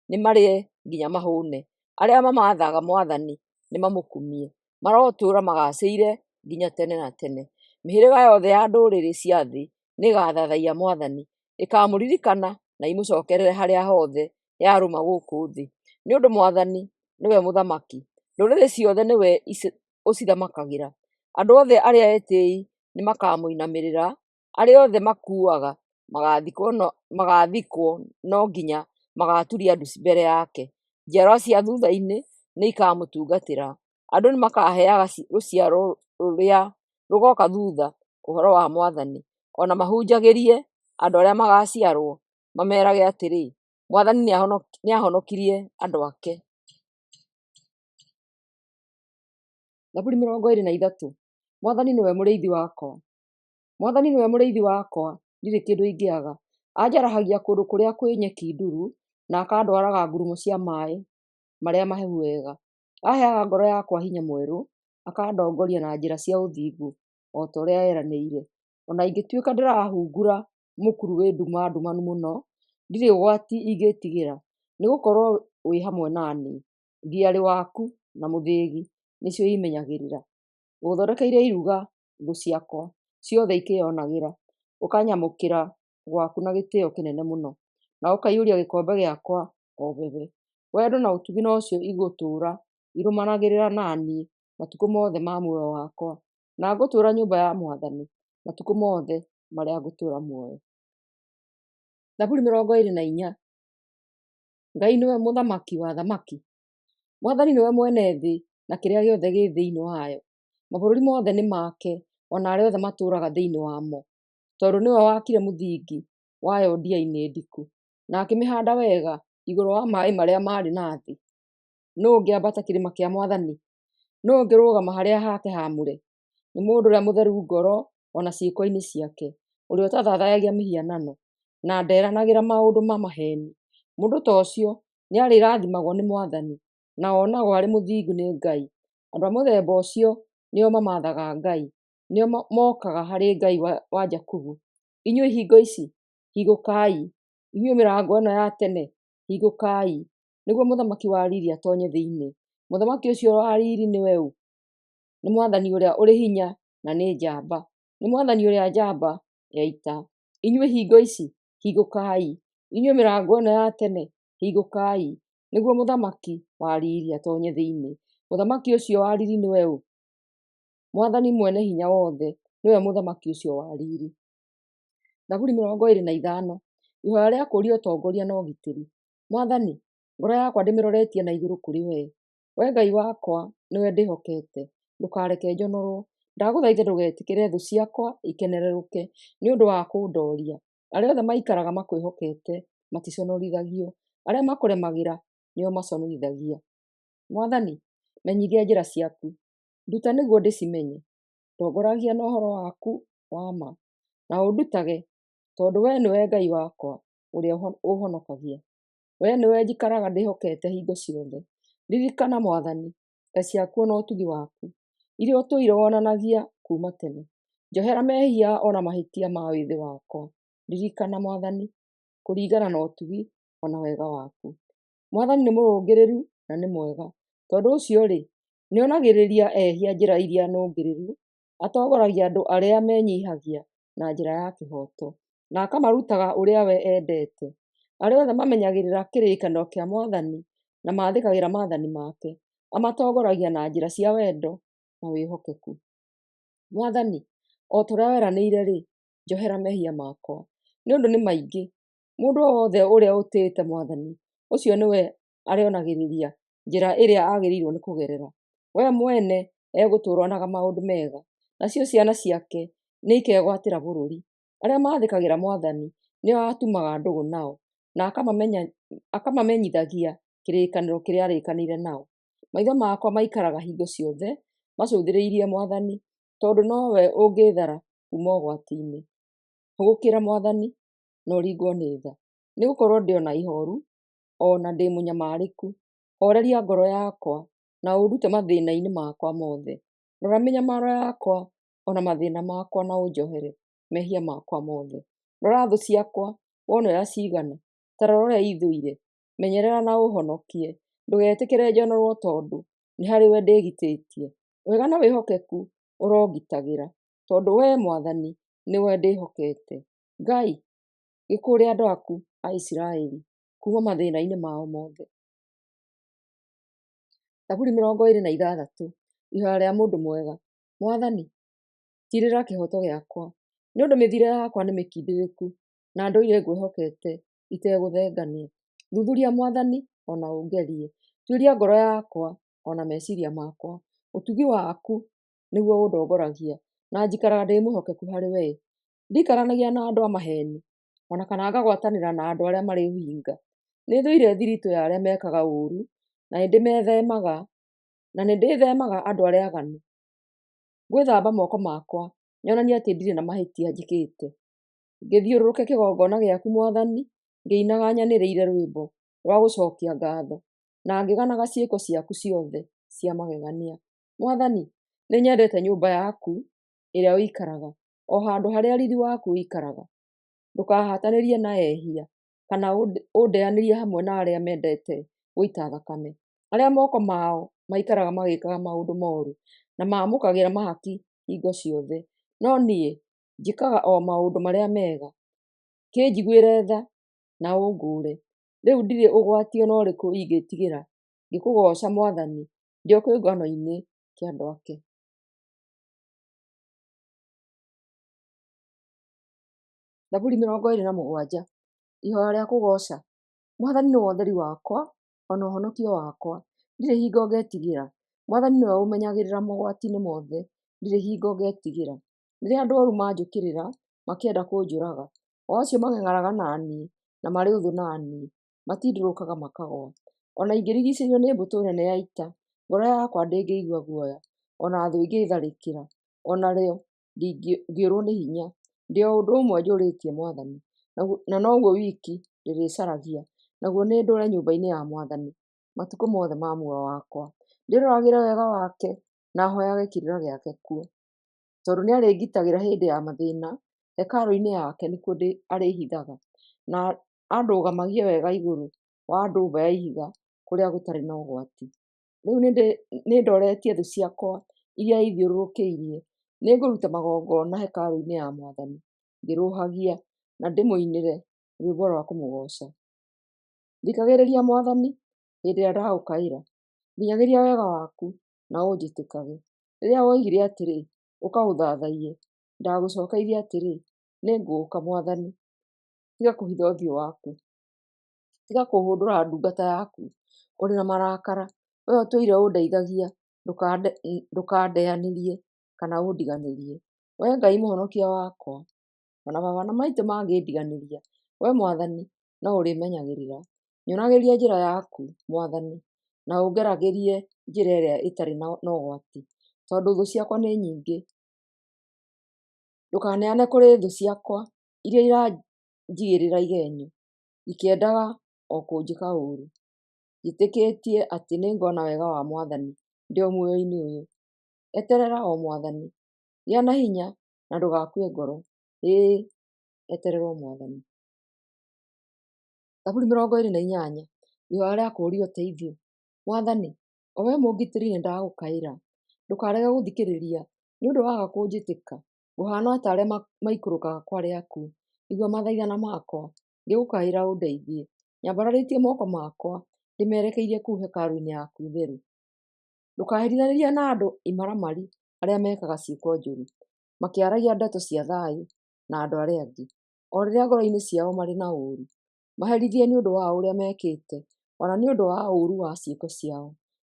nĩmarĩe nginya mahũũne, arĩa mamathaga Mwathani nĩmamũkumie, marotũũra magaacĩire nginya tene na tene. Mĩhĩrĩga yothe ya ndũrĩrĩ cia thĩ nĩĩgathathaiya Mwathani, ĩkaamũririkana na ĩmũcookerere harĩa hothe yarũma gũkũ thĩ. Nĩ ũndũ Mwathani nĩwe Mũthamaki, ndũrĩrĩ ciothe nĩwe ũcithamakagĩra. Andũ othe arĩa etĩĩi nĩmakamũinamĩrĩra, arĩa othe makuuaga magaathikwo no nginya magaaturia ndu mbere yake. Njiarwa cia thuutha-inĩ nĩikamũtungatĩra, andũ nĩmakaheaga rũciaro rũrĩa rũgooka thuutha ũhoro wa Mwathani, o na mahunjagĩrie andũ arĩa magaaciarwo, mameerage atĩrĩ, Mwathani nĩahonokirie andũ ake. Thaburi 23. Mwathani nĩwe mũrĩithi wakwa. Mwathani nĩwe mũrĩithi wakwa, ndirĩ kĩndũ ingĩaga. Anjarahagia kũndũ kũrĩa kwĩ nyeki nduru, na akandwaraga ngurumo cia maaĩ marĩa mahehu wega. Aheaga ngoro yakwa hinya mwerũ, akandongoria na njĩra cia ũthingu o ta ũrĩa eranĩire. O na ingĩtuĩka ndĩrahungura mũkuru wĩ nduma ndumanu mũno, ndirĩ ũgwati ingĩĩtigĩra, nĩgũkorwo wĩ hamwe na niĩ. Thiarĩ waku na mũthĩgi nĩcio imenyagĩrĩra. Ũthondekeire iruga thũ ciakwa ciothe ikĩĩonagĩra, ũkanyamũkĩra gwaku na gĩtĩo kĩnene mũno, na ũkaiyũria gĩkombe gĩakwa o bebe. Wendo na ũtugi nocio igũtũũra irũmanagĩrĩra na niĩ matukũ mothe ma muoyo wakwa, na ngũtũũra nyũmba ya Mwathani matukũ mothe marĩa ngũtũũra muoyo. Thaburi 24. Ngai nĩwe mũthamaki wa athamaki. Mwathani nĩwe mwene thĩ na kĩrĩa gĩothe gĩ thĩinĩ wayo. Mabũrũri mothe nĩ make, o na arĩa othe matũũraga thĩinĩ wamo. Tondũ nĩwe waakire mũthingi wayo ndia-inĩ ndiku, na akĩmĩhaanda wega igũrũ wa maaĩ marĩa marĩ na thĩ. Nũũ ũngĩambata kĩrĩma kĩa Mwathani? Nũũ ũngĩrũgama harĩa hake haamũre? Nĩ mũndũ ũrĩa mũtheru ngoro o na ciĩko-inĩ ciake, ũrĩa ũtathathayagia mĩhianano, na nderanagĩra maũndũ ma maheeni. Mũndũ ta ũcio nĩarĩrathimagwo nĩ Mwathani, na onagwo arĩ mũthingu nĩ Ngai. Andũ a mũthemba ũcio nĩo mamathaga Ngai, nĩo mokaga harĩ Ngai wa Jakubu. Inyuĩ ihingo ici, hingũkai; inyuĩ mĩrango ĩno ya tene, hingũkai, nĩguo Mũthamaki wa riiri atoonye thĩinĩ. Mũthamaki ũcio wa riiri nĩwe ũ? Nĩ Mwathani ũrĩa ũrĩ hinya na nĩ njamba, nĩ Mwathani ũrĩa njamba ya ita. Inyuĩ ihingo ici, hingũkai! Inyuĩ mĩrango ĩno ya tene, hingũkai, nĩguo Mũthamaki wa riiri atoonye thĩinĩ. Mũthamaki ũcio wa riiri nĩwe ũ? Mwathani Mwene-Hinya-Wothe nĩwe Mũthamaki ũcio wa riiri. Thaburi 25. Ihoya rĩa kũũria ũtongoria na ũgitĩri. Mwathani, ngoro yakwa ndĩmĩroretie na igũrũ kũrĩ wee; Wee Ngai wakwa nĩwe ndĩhokete, ndũkareke njonorwo. Ndagũthaitha ndũgetĩkĩre thũ ciakwa ikenerũrũke nĩ ũndũ wa kũndooria. Arĩa othe maikaraga makwĩhokete maticonorithagio, arĩa makũremagĩra nĩo maconorithagia. Mwathani, menyithia njĩra ciaku, nduta nĩguo ndĩcimenye. Ndongoragia na ũhoro waku wa ma, na ũndutage, tondũ wee nĩwe Ngai wakwa ũrĩa ũũhonokagia. Wee nĩwe njikaraga ndĩhokete hingo ciothe. Ririkana, Mwathani, tha ciaku o na ũtugi waku, iria ũtũire wonanagia kuuma tene. Njohera mehia o na mahĩtia ma wĩthĩ wakwa. Ririkana, Mwathani, kũringana na ũtugi o na wega waku. Mwathani nĩ mũrũngĩrĩru na nĩ mwega, tondũ ũcio-rĩ, nĩonagĩrĩria ehia njĩra ĩrĩa nũngĩrĩru. Atongoragia andũ arĩa menyiihagia na njĩra ya kĩhooto, na akamarutaga ũrĩa we endete. Arĩa othe mamenyagĩrĩra kĩrĩkanĩro kĩa Mwathani na maathĩkagĩra maathani make, amatongoragia na njĩra cia wendo na wĩhokeku. Mwathani, o ta ũrĩa weranĩire-rĩ, njohera mehia makwa, nĩ ũndũ nĩ maingĩ. Mũndũ o wothe ũrĩa ũtĩĩte Mwathani, ũcio nĩwe arĩonagĩrĩria njĩra ĩrĩa agĩrĩirwo nĩ kũgerera. We mwene egũtũũra onaga maũndũ mega, nacio ciana ciake nĩikegwatĩra bũrũri. Arĩa maathĩkagĩra Mwathani nĩo atumaga ndũgũ nao, na akamamenyithagia kĩrĩkanĩro kĩrĩa aarĩkanĩire nao. Maitho makwa maikaraga hingo ciothe macũthĩrĩirie Mwathani, tondũ nowe ũngĩĩthara kuuma ũgwati-inĩ. Hũgũkĩra Mwathani, na ũringwo nĩ tha, nĩgũkorwo ndĩ o na ihooru, o na ndĩ mũnyamarĩku. Hooreria ngoro yakwa, na ũndute mathĩĩna-inĩ makwa mothe. Rora mĩnyamaro yakwa o na mathĩĩna makwa, na ũnjohere mehia makwa mothe. Rora thũ ciakwa, wone ũrĩa ciigana; ta rora ũrĩa iithũire. Menyerera na ũũhonokie, ndũgetĩkĩre njonorwo, tondũ nĩ harĩwe ndĩĩgitĩtie. Wega na wĩhokeku ũrongitagĩra, tondũ Wee Mwathani nĩwe ndĩhokete. Ngai, gĩkũũre andũ aku a Isiraeli kuuma mathĩĩna-inĩ mao mothe. Thaburi 26. Ihoya rĩa mũndũ mwega. Mwathani, tiirĩrĩra kĩhooto gĩakwa, nĩ ũndũ mĩthiĩre yakwa nĩ mĩkindĩrĩku, na ndũire ngwĩhokete itegũthengania. Thuthuria, Mwathani, o na ũngerie; tuĩria ngoro yakwa o na meciiria makwa. Ũtugi waku nĩguo ũndongoragia, na njikaraga ndĩ mwĩhokeku harĩ wee. Ndiikaranagia na andũ a maheeni, o na kana ngagwatanĩra na andũ arĩa marĩ ũhinga. Nĩthũire thiritũ ya arĩa mekaga ũũru, na nĩndĩĩthemaga andũ arĩa aaganu. Ngwĩthamba moko makwa, nyonanie atĩ ndirĩ na mahĩtia njĩkĩte, ngĩthiũrũrũke kĩgongona gĩaku, Mwathani, ngĩinaga nyanĩrĩire rwĩmbo rwa gũcookia ngaatho, na ngĩganaga ciĩko ciaku ciothe cia magegania. Mwathani, nĩnyendete nyũmba yaku ĩrĩa ũikaraga, o handũ harĩa riiri waku ũikaraga. Ndũkahatanĩrie na ehia, kana ũndeanĩrie hamwe na arĩa mendete gũita thakame, arĩa moko mao maikaraga magĩĩkaga maũndũ mooru, na maamũkagĩra mahaki hingo ciothe. No niĩ njĩkaga o maũndũ marĩa mega; kĩnjiguĩre tha na ũngũũre. Rĩu ndirĩ ũgwati o na ũrĩkũ ingĩĩtigĩra, ngĩkũgooca Mwathani ndĩ o kĩũngano-inĩ kĩa andũ ake. Thaburi 27. Ihoya rĩa kũgooca. Mwathani nĩwe ũtheri wakwa o na ũhonokio wakwa, ndirĩ hingo ngetigĩra. Mwathani nĩwe ũmenyagĩrĩra mogwati-inĩ mothe, ndirĩ hingo ngetigĩra. Rĩrĩa andũ ooru manjũkĩrĩra makĩenda kũnjũraga, o acio mang'eng'anaga na niĩ na marĩ ũthũ na niĩ, matindũrũkaga makagũa. O na ingĩrigiicĩrio nĩ mbũtũ nene ya ita, ngoro yakwa ndĩngĩigua guoya; o na thũ ĩngĩĩtharĩkĩra, o narĩo ndingĩũrwo nĩ hinya. Ndĩ o ũndũ ũmwe njũrĩtie Mwathani, na noguo wiki ndĩrĩcaragia, naguo nĩ ndũũre nyũmba-inĩ ya Mwathani matukũ mothe ma muoyo wakwa, ndĩĩroragĩre wega wake na hooyage kĩrĩra gĩake kuo. Tondũ nĩarĩngitagĩra hĩndĩ ya mathĩĩna, hekarũ-inĩ yake nĩkuo arĩĩhithaga, na andũgamagie wega igũrũ wa ndũmba ya ihiga kũrĩa gũtarĩ na ũgwati. Rĩu nĩndooretie thũ ciakwa iria iithiũrũrũkĩirie; nĩngũruta magongona hekarũ-inĩ ya Mwathani ngĩrũũhagia, na ndĩmũinĩre. Rwĩmbo rwa kũmũgooca. Thikagĩrĩria Mwathani hĩndĩ ĩrĩa ndagũkaĩra, nginyagĩria wega waku na ũnjĩtĩkage. Rĩrĩa woigire atĩrĩ, Ũka ũũthathaiye, ndagũcokeirie atĩrĩ, Nĩngũũka, Mwathani. Tiga kũhitha ũthiũ waku, tiga kũhũndũra ndungata yaku ũrĩ na marakara. Wee ũtũire ũndeithagia, ndũkandeanĩrie kana ũndiganĩrie, Wee Ngai Mũhonokia wakwa. O na baba na maitũ mangĩndiganĩria, Wee Mwathani no ũrĩmenyagĩrĩra. Nyonagia njĩra yaku, Mwathani, na ũngeragĩrie njĩra ĩrĩa ĩtarĩ na ũgwati, tondũ thũ ciakwa nĩ nyingĩ. Ndũkaneane kũrĩ thũ ciakwa iria iranjigĩrĩra igenyo, ikĩendaga o kũnjĩka ũũru. Njĩtĩkĩtie atĩ nĩngona wega wa Mwathani ndĩ o muoyo-inĩ ũyũ. Eterera o Mwathani, gĩa na hinya na ndũgakue ngoro, ĩĩ, eterera o Mwathani. Thaburi 28. Ihoya rĩa kũũria ũteithio. Mwathani, o wee mũngitĩri, nĩndagũkaĩra; ndũkarege gũthikĩrĩria. Nĩ ũndũ waga kũnjĩtĩka, ngũhaana ta arĩa maikũrũkaga kwa arĩa akuũ. Igua mathaithana makwa ngĩgũkaĩra ũndeithie; nyambararĩtie moko makwa ndĩmerekeirie kũu hekarũ-inĩ yaku theru. Ndũkaherithanĩrie na andũ imaramari arĩa mekaga ciĩko njũru, makĩaragia ndeto cia thayũ na andũ arĩa angĩ, o rĩrĩa ngoro-inĩ ciao marĩ na ũũru. Maherithie nĩ ũndũ wa ũrĩa mekĩte, o na nĩ ũndũ wa ũũru wa ciĩko ciao.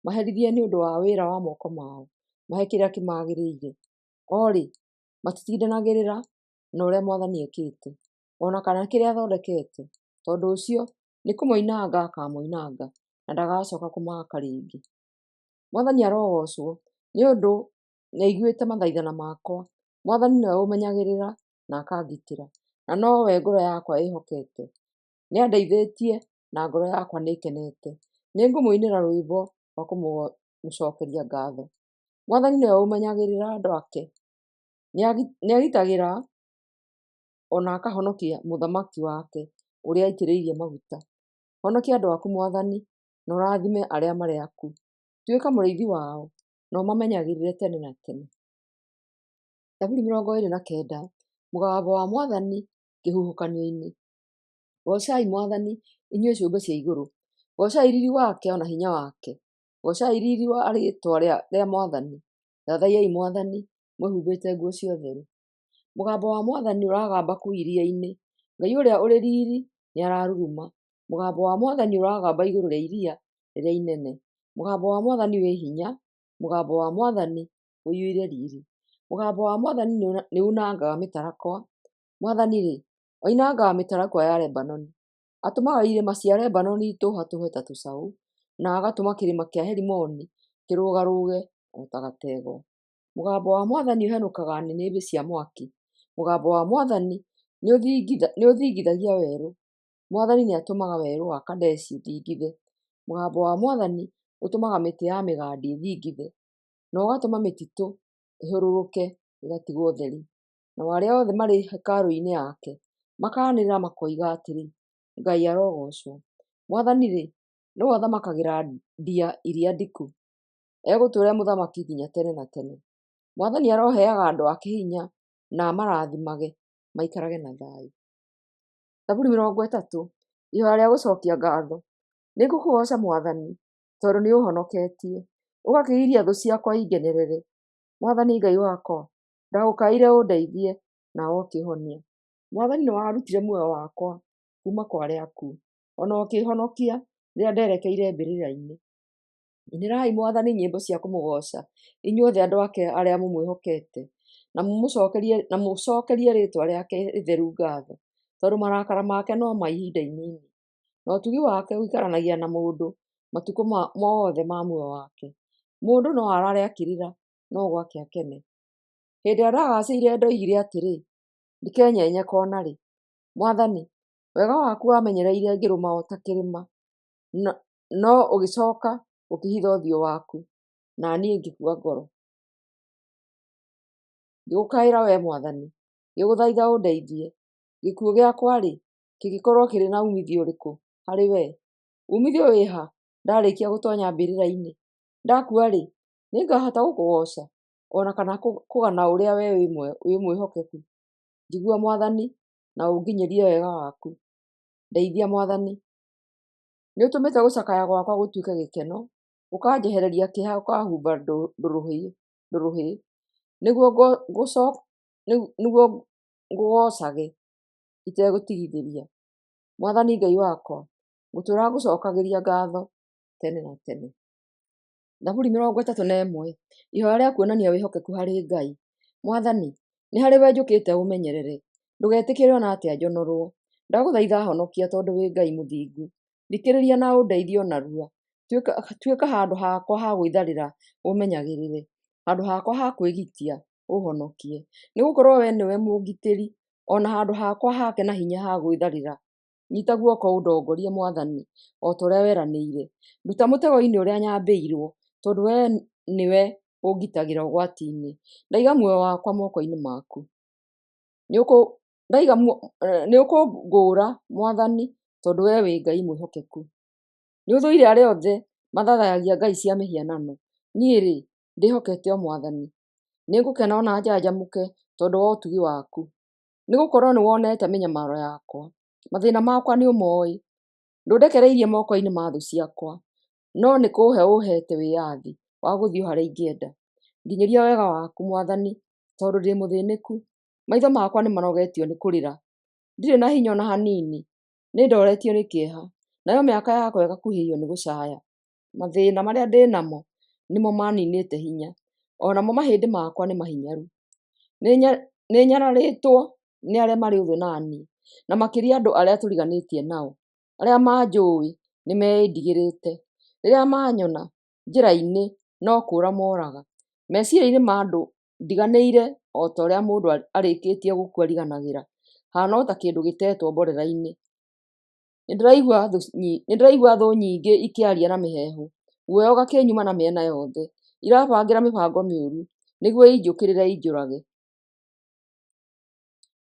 Maherithie nĩ ũndũ wa wĩra wa moko mao, mahe kĩrĩa kĩmagĩrĩire. O-rĩ, matitindanagĩrĩra na ũrĩa Mwathani ekĩte, o na kana kĩrĩa athondekete; tondũ ũcio nĩ kũmoinanga akamoinanga, na ndagacoka kũmaaka rĩngĩ. Mwathani arogoocwo, nĩ ũndũ nĩaiguĩte mathaithana makwa. Mwathani nĩwe ũmenyagĩrĩra na akangitĩra, na nowe ngoro yakwa ĩĩhokete. Nĩandeithĩtie na ngoro yakwa nĩĩkenete; nĩngũmũinĩra rwĩmbo rwa kũmũcookeria ngaatho. Mwathani nĩwe ũmenyagĩrĩra andũ ake, nĩagitagĩra o na akahonokia mũthamaki wake ũrĩa aitĩrĩirie maguta. Honokia andũ aku, Mwathani, na ũrathime arĩa marĩ aku. Tuĩka mũrĩithi wao, na ũmamenyagĩrĩre tene na tene. Thaburi 29. Mũgambo wa Mwathani kĩhuhũkanio-inĩ. Goocai Mwathani, inyuĩ ciũmbe cia igũrũ, goocai riiri wake o na hinya wake. Goocai riiri wa rĩĩtwa rĩa Mwathani, thathaiyai Mwathani mwĩhumbĩte nguo cia ũtheru. Mũgambo wa Mwathani ũragamba kũu iria-inĩ, Ngai ũrĩa ũrĩ riiri nĩararuruma. Mũgambo wa Mwathani ũragamba igũrũ rĩa iria rĩrĩa inene. Mũgambo wa Mwathani wĩ hinya, mũgambo wa Mwathani ũiyũire riiri. Mũgambo wa Mwathani nĩunangaga mĩtarakwa. Mwathani-rĩ, oinangaga mĩtarakwa ya Lebanoni. Atũmaga irĩma cia Lebanoni itũhatũũhe ta tũcaũ, na agatũma kĩrĩma kĩa Herimoni kĩrũgarũge o ta gategwa. Mũgambo wa Mwathani ũhenũkaga nĩnĩmbĩ cia mwaki, mũgambo wa Mwathani nĩũthingithagia werũ. Mwathani nĩatũmaga werũ wa Kadeshi ũthingithe. Mũgambo wa Mwathani ũtũmaga mĩtĩ ya mĩgandi ĩthingithe, na ũgatũma mĩtitũ ĩhũrũrũke ĩgatigwo ũtheri. Nao arĩa othe marĩ hekarũ-inĩ yake makaanĩrĩra makoiga atĩrĩ, Ngai arogoocwo! Mwathani-rĩ, nĩwe ũthamakagĩra ndia iria ndiku, egũtũũra e mũthamaki nginya tene na tene. Mwathani aroheaga andũ ake hinya na amarathimage maikarage na thayũ. Thaburi 30. Ihoya rĩa gũcookia ngaatho. Nĩngũkũgooca Mwathani, tondũ nĩũũhonoketie, ũgakĩgiria thũ ciakwa ingenerere. Mwathani Ngai wakwa, ndagũkaĩire ũndeithie, nawe ũkĩĩhonia. Mwathani, nĩwarutire muoyo wakwa kuuma kwa arĩa akuũ, o na ũkĩĩhonokia rĩrĩa nderekeire mbĩrĩra-inĩ. Inĩrai Mwathani nyĩmbo cia kũmũgooca, inyuothe andũ ake arĩa mũmwĩhokete, na mũcookerie rĩĩtwa rĩake rĩtheru ngaatho, tondũ marakara make no ma ihinda inini, na ũtugi wake ũikaranagia na mũndũ matukũ mothe ma muoyo wake. Mũndũ no arare akĩrĩra, no gwakĩa akene. Hĩndĩ ĩrĩa ndagaacĩire ndoigire atĩrĩ, “Ndikenyenyeka o na rĩ.” Mwathani, wega waku wamenyereire ngĩrũma o ta kĩrĩma, no ũgĩcooka ũkĩĩhitha ũthiũ waku, na niĩ ngĩkua ngoro. Ngĩgũkaĩra Wee Mwathani, ngĩgũthaitha ũndeithie. Gĩkuũ gĩakwa-rĩ, kĩngĩkorwo kĩrĩ na uumithio ũrĩkũ harĩ wee? Uumithio wĩ ha ndaarĩkia gũtoonya mbĩrĩra-inĩ? Ndakua-rĩ, nĩngahota gũkũgooca, o na kana kũgana ũrĩa wee wĩ mwĩhokeku? Njigua, Mwathani, na ũnginyĩrie wega waku. Ndeithia Mwathani. Nĩũtũmĩte gũcakaya gwakwa gũtuĩke gĩkeno, ũkanjehereria kĩeha ũka'humba ndũrũhĩ, nĩguo ngũgoocage itegũtigithĩria. Mwathani Ngai wakwa, ngũtũũra ngũcokagĩria ngatho tene na tene. Thaburi 31. Ihoya rĩa kuonania wĩhokeku harĩ Ngai. Mwathani, nĩ harĩwe njũkĩte ũũmenyerere, ndũgetĩkĩre o na atĩa njonorwo. Ndagũthaitha honokia tondũ wĩ Ngai mũthingu, thikĩrĩria na ũndeithie o narua. Tuĩka handũ hakwa ha gwĩtharĩra ũmenyagĩrĩre, handũ hakwa ha kwĩgitia ũũhonokie. Nĩgũkorwo wee nĩwe mũngitĩri, o na handũ hakwa hake na hinya ha gwĩtharĩra. Nyiita guoko ũndongorie Mwathani, o ta ũrĩa weranĩire. Nduta mũtego-inĩ ũrĩa nyambĩirwo, tondũ wee nĩwe ũngitagĩra ũgwati-inĩ. Ndaiga muoyo wakwa moko-inĩ maku. Nĩũkũngũũra, Mwathani, tondũ wee wĩ Ngai mwĩhokeku. Nĩũthũire arĩa othe mathathayagia ngai cia mĩhianano. Niĩ-rĩ, ndĩhokete o Mwathani. Nĩngũkena o na njanjamũke tondũ wa ũtugi waku, nĩgũkorwo nĩwonete mĩnyamaro yakwa, mathĩĩna makwa nĩũmooĩ. Ndũndekereirie moko-inĩ ma thũ ciakwa, no nĩkũũhe ũũheete wĩyathi wa gũthiĩ o harĩa ingĩenda. Nginyĩria wega waku, Mwathani, tondũ ndĩ mũthĩĩnĩku. Maitho makwa nĩmanogetio nĩ kũrĩra, ndirĩ na hinya o na hanini, nĩndooretio nĩ kĩeha, nayo mĩaka yakwa ĩgakuhĩhio nĩ gũcaaya. Mathĩĩna marĩa ndĩ namo nĩmo maaniinĩte hinya, o namo mahĩndĩ makwa nĩ mahinyaru. Nĩnyararĩtwo nĩ arĩa marĩ ũthũ na niĩ, na makĩria andũ arĩa tũriganĩtie nao. Arĩa manjũũĩ nĩmeĩndigĩrĩte, rĩrĩa maanyona njĩra-inĩ no kũũra moraga. Meciiria-inĩ ma andũ ndiganĩire o ta ũrĩa mũndũ arĩkĩtie gũkua ariganagĩra, haana o ta kĩndũ gĩtetwo mborera-inĩ. Nĩndĩraigua thũ nyingĩ ikĩaria na mĩheehũ, guoya ũgakĩnyuma na mĩena yothe; irabangĩra mĩbango mĩũru nĩguo injũkĩrĩre injũrage.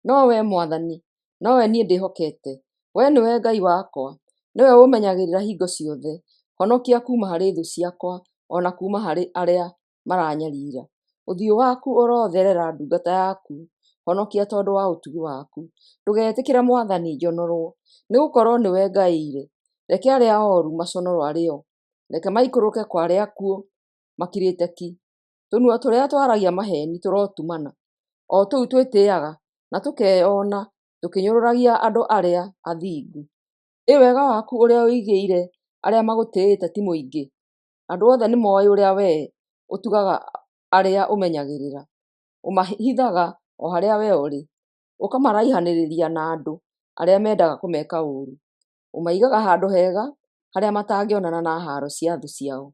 No Wee Mwathani, nowe niĩ ndĩhokete; Wee nĩwe Ngai wakwa, nĩwe ũũmenyagĩrĩra hingo ciothe. Honokia kuuma harĩ thũ ciakwa, o na kuuma harĩ arĩa maranyariira. Ũthiũ waku ũrotherera ndungata yaku, honokia tondũ wa ũtugi waku. Ndũgetĩkĩre Mwathani njonorwo, nĩgũkorwo nĩwe ngaĩire. Reke arĩa ooru maconorwo arĩ o; reke maikũrũke kwa arĩa akuũ makirĩte ki. Tũnua tũrĩa twaragia maheeni tũrotumana, o tũu twĩtĩĩaga na tũkeyona tũkĩnyũrũragia andũ arĩa athingu. Ĩ wega waku ũrĩa ũigĩire arĩa magũtĩĩte ti mũingĩ! Andũ othe nĩmooĩ ũrĩa wee ũtugaga arĩa ũmenyagĩrĩra; ũmahithaga o harĩa wee ũrĩ, ũkamaraihanĩrĩria na andũ arĩa mendaga kũmeka ũũru. Ũmaigaga handũ hega, harĩa matangĩonana na haaro cia thũ ciao.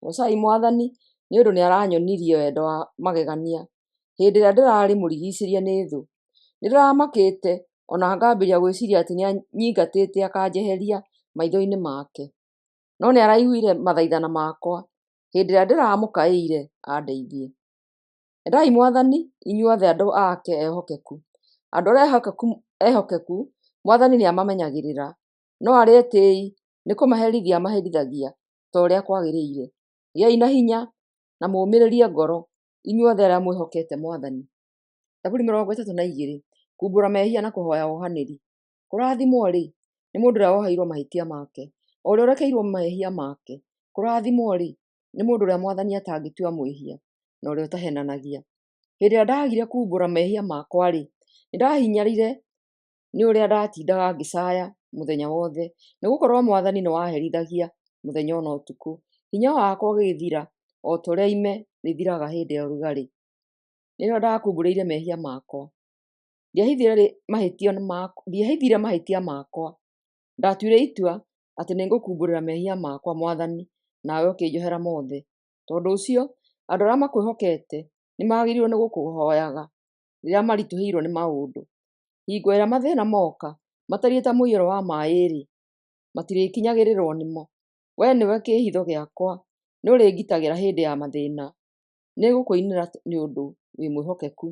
Goocai Mwathani, nĩ ũndũ nĩaranyonirie wendo wa magegania hĩndĩ ĩrĩa ndĩrarĩ mũrigiicĩrie nĩ thũ. Nĩndĩramakĩte o na ngambĩrĩria gwĩciiria atĩ nĩanyingatĩte akanjeheria maitho-inĩ make. No nĩaraiguire mathaithana makwa hĩndĩ ĩrĩa ndĩramũkaĩire andeithie. Endai Mwathani, inyuothe andũ ake ehokeku. Andũ arĩa ehokeku Mwathani nĩamamenyagĩrĩra, no arĩa etĩĩi nĩkũmaherithia amaherithagia ta ũrĩa kwagĩrĩire. Gĩai na hinya na mũũmĩrĩrie ngoro, inyuothe arĩa mwĩhokete Mwathani. Thaburi 32. Kuumbũra mehia na kũhooya wohanĩri. Kũrathimwo-rĩ, nĩ mũndũ ũrĩa woheirwo mahĩtia make, o ũrĩa ũrekeirwo mehia make. Kũrathimwo-rĩ, nĩ mũndũ ũrĩa Mwathani atangĩtua mwĩhia, na ũrĩa ũtaheenanagia. Hĩndĩ ĩrĩa ndaagire kuumbũra mehia makwa-rĩ, nĩndahinyarire nĩ ũrĩa ndatindaga ngĩcaaya mũthenya wothe, nĩgũkorwo Mwathani nĩwaherithagia mũthenya o na ũtukũ. Hinya wakwa ũgĩgĩthira o ta ũrĩa ime rĩthiraga hĩndĩ ya ũrugarĩ. Nĩrĩo ndakumbũrire mehia makwa, ndiahithire mahĩtia makwa. Ndatuire itua atĩ nĩngũkumbũrĩra mehia makwa Mwathani, nawe ũkĩnjohera mothe. Tondũ ũcio, andũ arĩa makwĩhokete nĩmagĩrĩirwo nĩgũkũhooyaga rĩrĩa maritũhĩirwo nĩ maũndũ. Hingo ĩrĩa mathĩĩna mooka matariĩ ta mũiyũro wa maaĩ-rĩ, matirĩkinyagĩrĩrwo nĩmo. Wee nĩwe kĩĩhitho gĩakwa, nĩũrĩngitagĩra hĩndĩ ya mathĩĩna. Nĩngũkũinĩra nĩ ũndũ wĩ mwĩhokeku,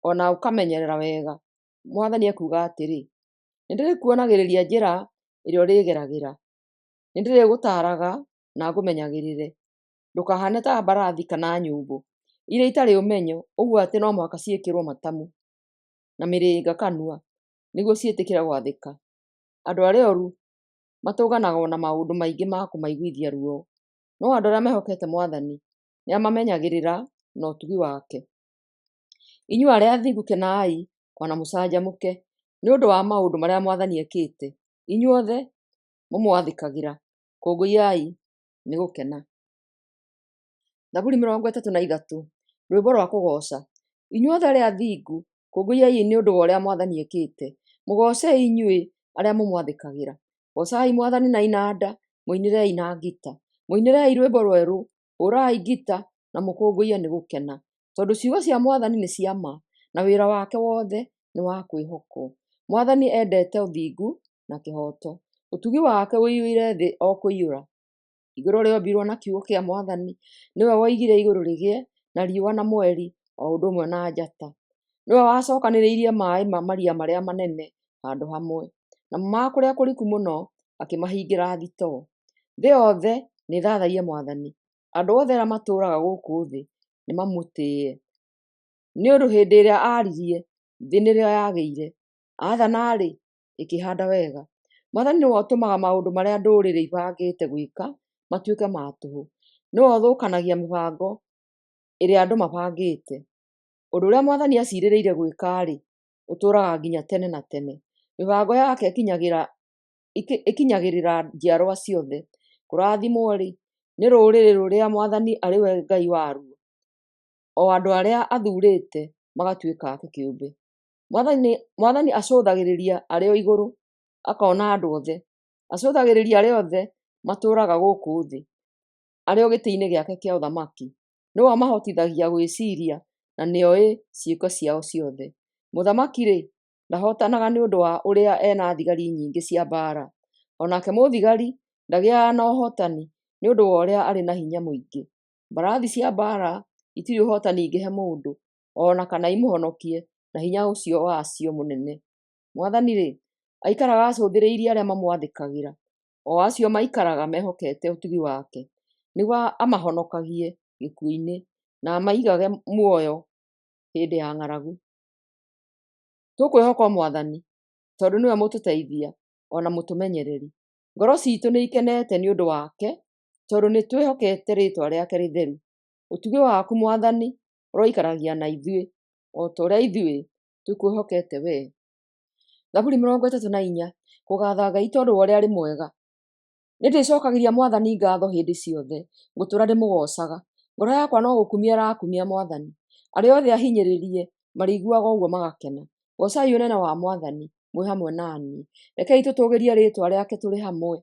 o na ũkamenyerera wega. Mwathani ekuuga atĩrĩ, nĩndĩrĩkuonagĩrĩria njĩra ĩrĩa ũrĩgeragĩra, nĩndĩrĩgũtaaraga na ngũmenyagĩrĩre. Ndũkahaane ta mbarathi kana nyũmbũ, iria itarĩ ũmenyo ũguo atĩ no mũhaka ciĩkĩrwo matamu na mĩrĩnga kanua nĩguo ciĩtĩkĩre gwathĩka. Andũ arĩa oru matũnganagwo na maũndũ maingĩ ma kũmaiguithia ruo, no andũ arĩa mehokete Mwathani nĩamamenyagĩrĩra na ũtugi wake. Inyuĩ arĩa athingu kenai o na mũcanjamũke nĩ ũndũ wa maũndũ marĩa Mwathani ekĩte; inyuothe mũmwathĩkagĩra, kũngũiyai nĩ gũkena. Thaburi 33. Rwĩmbo rwa kũgooca. Inyuothe arĩa athingu, kũngũiyai nĩ ũndũ wa ũrĩa Mwathani ekĩte; mũgoocei inyuĩ arĩa mũmwathĩkagĩra. Goocai Mwathani na inanda, mũinĩrei na ngita. Mũinĩrei rwĩmbo rwerũ, hũũrai ngita na mũkũngũiye nĩ gũkena. Tondũ ciugo cia Mwathani nĩ cia ma, na wĩra wake wothe nĩ wa kwĩhokwo. Mwathani endete ũthingu na kĩhooto, ũtugi wake ũiyũire thĩ o kũiyũra. Igũrũ rĩombirwo na kiugo kĩa Mwathani, nĩwe woigire igũrũ rĩgĩe, na riũa na mweri o ũndũ ũmwe na njata. Nĩwe wacokanĩrĩirie maaĩ ma maria marĩa manene handũ hamwe, namo ma kũrĩa kũriku mũno akĩmahingĩra thitoo. Thĩ yothe nĩĩthathaiye Mwathani, andũ othe arĩa matũũraga gũkũ thĩ nĩmamũtĩĩe. Nĩ ũndũ hĩndĩ ĩrĩa aaririe, thĩ nĩrĩo yagĩire, aathana-rĩ, ĩkĩĩhaanda wega. Mwathani nĩwe ũtũmaga maũndũ marĩa ndũrĩrĩ ibangĩte gwĩka matuĩke ma tũhũ, nĩwe ũthũkanagia mĩbango ĩrĩa andũ mabangĩte. Ũndũ ũrĩa Mwathani aciirĩire gwĩka-rĩ, ũtũũraga nginya tene na tene, mĩbango yake ĩkinyagĩrĩra njiarwa ciothe. Kũrathimwo-rĩ, nĩ rũrĩrĩ rũrĩa Mwathani arĩ we Ngai waruo, o andũ arĩa athuurĩte magatuĩka ake kĩũmbe. Mwathani acũthagĩrĩria arĩ o igũrũ, akona andũ othe; acũthagĩrĩria arĩa othe matũũraga gũkũ thĩ arĩ o gĩtĩ-inĩ gĩake kĩa ũthamaki. Nĩwe ũmahotithagia gwĩciiria, na nĩoĩ ciĩko ciao ciothe. Mũthamaki-rĩ, ndahootanaga nĩ ũndũ wa ũrĩa e na thigari nyingĩ cia mbaara, o nake mũthigari ndagĩaga na ũhootani nĩ ũndũ wa ũrĩa arĩ na hinya mũingĩ. Mbarathi cia mbaara itirĩ ũhootani ingĩhe mũndũ, o na kana imũhonokie na hinya ũcio wacio mũnene. Mwathani-rĩ, aikaraga acũthĩrĩirie arĩa mamwathĩkagĩra, o acio maikaraga mehokete ũtugi wake, nĩguo amahonokagie gĩkuũ-inĩ, na amaigage muoyo hĩndĩ ya ng'aragu. Tũkwĩhoka o Mwathani, tondũ nĩwe mũtũteithia o na mũtũmenyereri. Ngoro ciitũ nĩikenete nĩ ũndũ wake, tondũ nĩtwĩhokete rĩĩtwa rĩake rĩtheru. Ũtugi waku, Mwathani, ũroikarania na ithuĩ, o ta ũrĩa ithuĩ tũkwĩhokete wee. Thaburi 34. Kũgaatha Ngai tondũ wa ũrĩa arĩ mwega. Nĩndĩcookagĩria Mwathani ngaatho hĩndĩ ciothe, ngũtũũra ndĩmũgoocaga. Ngoro yakwa no gũkumia ĩrakumia Mwathani, arĩa othe ahinyĩrĩrie marĩiguaga ũguo magakena. Goocai ũnene wa Mwathani mwĩ hamwe na niĩ, rekei tũtũũgĩrie rĩĩtwa rĩake tũrĩ hamwe.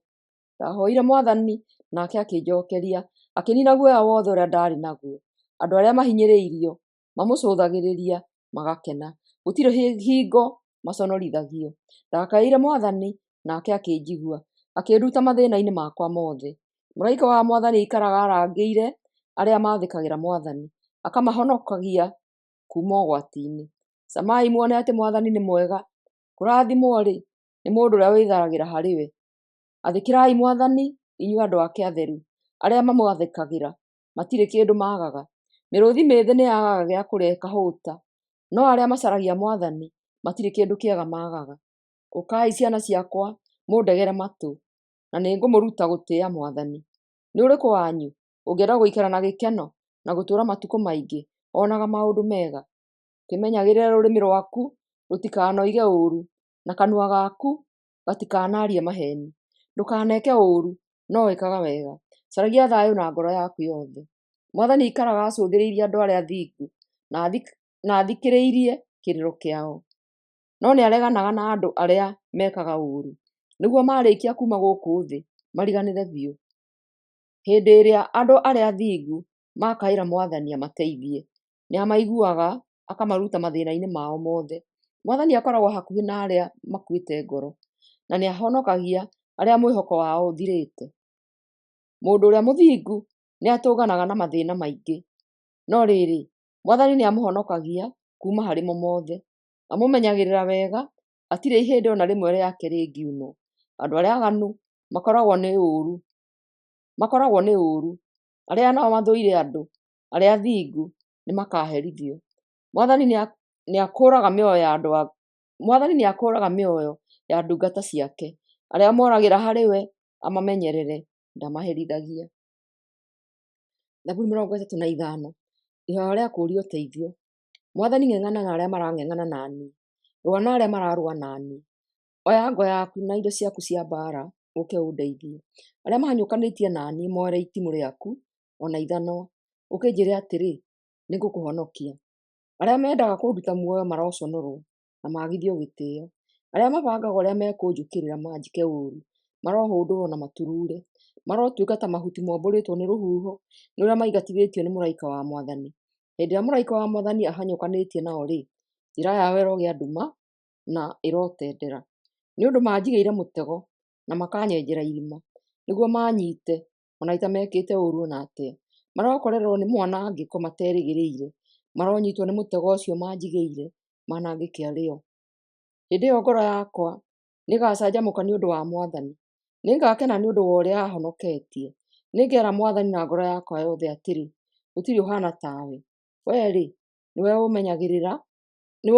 Ndahooire Mwathani, nake akĩnjookeria, akĩniina guoya wothe ũrĩa ndaarĩ naguo. Andũ arĩa mahinyĩrĩirio mamũcũthagĩrĩria magakena, gũtirĩ hingo maconorithagio. Ndakaĩire Mwathani, nake akĩnjigua, akĩnduta mathĩĩna-inĩ makwa mothe. Mũraika wa Mwathani aikaraga arangĩire arĩa maathĩkagĩra Mwathani, akamahonokagia kuuma ũgwati-inĩ. Camai muone atĩ Mwathani nĩ mwega, kũrathimwo-rĩ, nĩ mũndũ ũrĩa wĩtharagĩra harĩ we. Athĩkĩrai Mwathani, inyuĩ andũ ake atheru, arĩa mamwathĩkagĩra matirĩ kĩndũ maagaga. Mĩrũũthi mĩĩthĩ nĩyagaga gĩa kũrĩa ĩkahũũta, no arĩa macaragia Mwathani matirĩ kĩndũ kĩega maagaga. Ũkai ciana ciakwa, mũndegere matũ, na nĩngũmũruta gũtĩĩa Mwathani. Nĩ ũrĩkũ wanyu ũngĩenda gũikara na gĩkeno na gũtũũra matukũ maingĩ onaga maũndũ mega? Kĩmenyagĩrĩre rũrĩmĩ rwaku rũtikanoige ũũru, na kanua gaku gatikanaarie maheeni. Ndũkaneke ũũru, no ĩkaga wega; caragia thayũ na ngoro yaku yothe. Mwathani aikaraga acũthĩrĩirie andũ arĩa athingu, na athikĩrĩirie kĩrĩro kĩao, no nĩareganaga na andũ arĩa mekaga ũũru, nĩguo maarĩkia kuuma gũkũ thĩ mariganĩre biũ. Hĩndĩ ĩrĩa andũ arĩa athingu maakaĩra Mwathani amateithie, nĩamaiguaga akamaruta mathĩĩna-inĩ mao mothe. Mwathani akoragwo hakuhĩ na arĩa makuĩte ngoro, na nĩahonokagia arĩa mwĩhoko wao ũthirĩte. Mũndũ ũrĩa mũthingu nĩatũnganaga na mathĩĩna maingĩ, no rĩrĩ, Mwathani nĩamũhonokagia kuuma harĩ mo mothe. Amũmenyagĩrĩra wega, hatirĩ ihĩndĩ o na rĩmwe rĩake rĩngiunwo. Andũ arĩa aaganu makoragwo nĩ ũũru, arĩa nao mathũire andũ arĩa athingu nĩmakaherithio. Mwathani nĩakũũraga mĩoyo ya ndungata ciake, Arĩa moragĩra harĩ we amamenyerere, ndamaherithagia. Thaburi 35. Ihoya rĩa kũũria ũteithio. Mwathani, ng'eng'ana na arĩa marang'eng'ana na niĩ, rũa na arĩa mararũa na niĩ. Oya ngo yaku na indo ciaku cia mbaara, ũũke ũndeithie. Arĩa mahanyũkanĩtie na niĩ moere itimũ rĩaku o na ithanwa, ũkĩnjĩĩre atĩrĩ, “Nĩngũkũhonokia.” Arĩa mendaga kũnduta muoyo maroconorwo na maagithio gĩtĩĩo. Arĩa mabangaga ũrĩa mekũnjũkĩrĩra manjĩke ũũru marohũndũrwo na maturuure. Marotuĩka ta mahuti mombũrĩtwo nĩ rũhuho, nĩ ũrĩa maingatithĩtio nĩ mũraika wa Mwathani. Hĩndĩ ĩrĩa mũraika wa Mwathani ahanyũkanĩtie nao-rĩ, njĩra yao ĩrogĩa nduma na ĩrotendera. Nĩ ũndũ manjigĩire mũtego na makanyenjera irima, nĩguo maanyiite, o na itamekĩte ũũru o na atĩa. Marokorererwo nĩ mwanangĩko materĩgĩrĩire, maronyiitwo nĩ mũtego ũcio manjigĩire, manangĩke arĩ o. Hĩndĩ ĩyo ngoro yakwa nĩĩgacanjamũka nĩ ũndũ wa Mwathani, nĩngakena nĩ ũndũ wa ũrĩa aahonoketie. Nĩngeera Mwathani na ngoro yakwa yothe atĩrĩ, “Gũtirĩ ũhaana tawe.” Wee-rĩ, nĩwe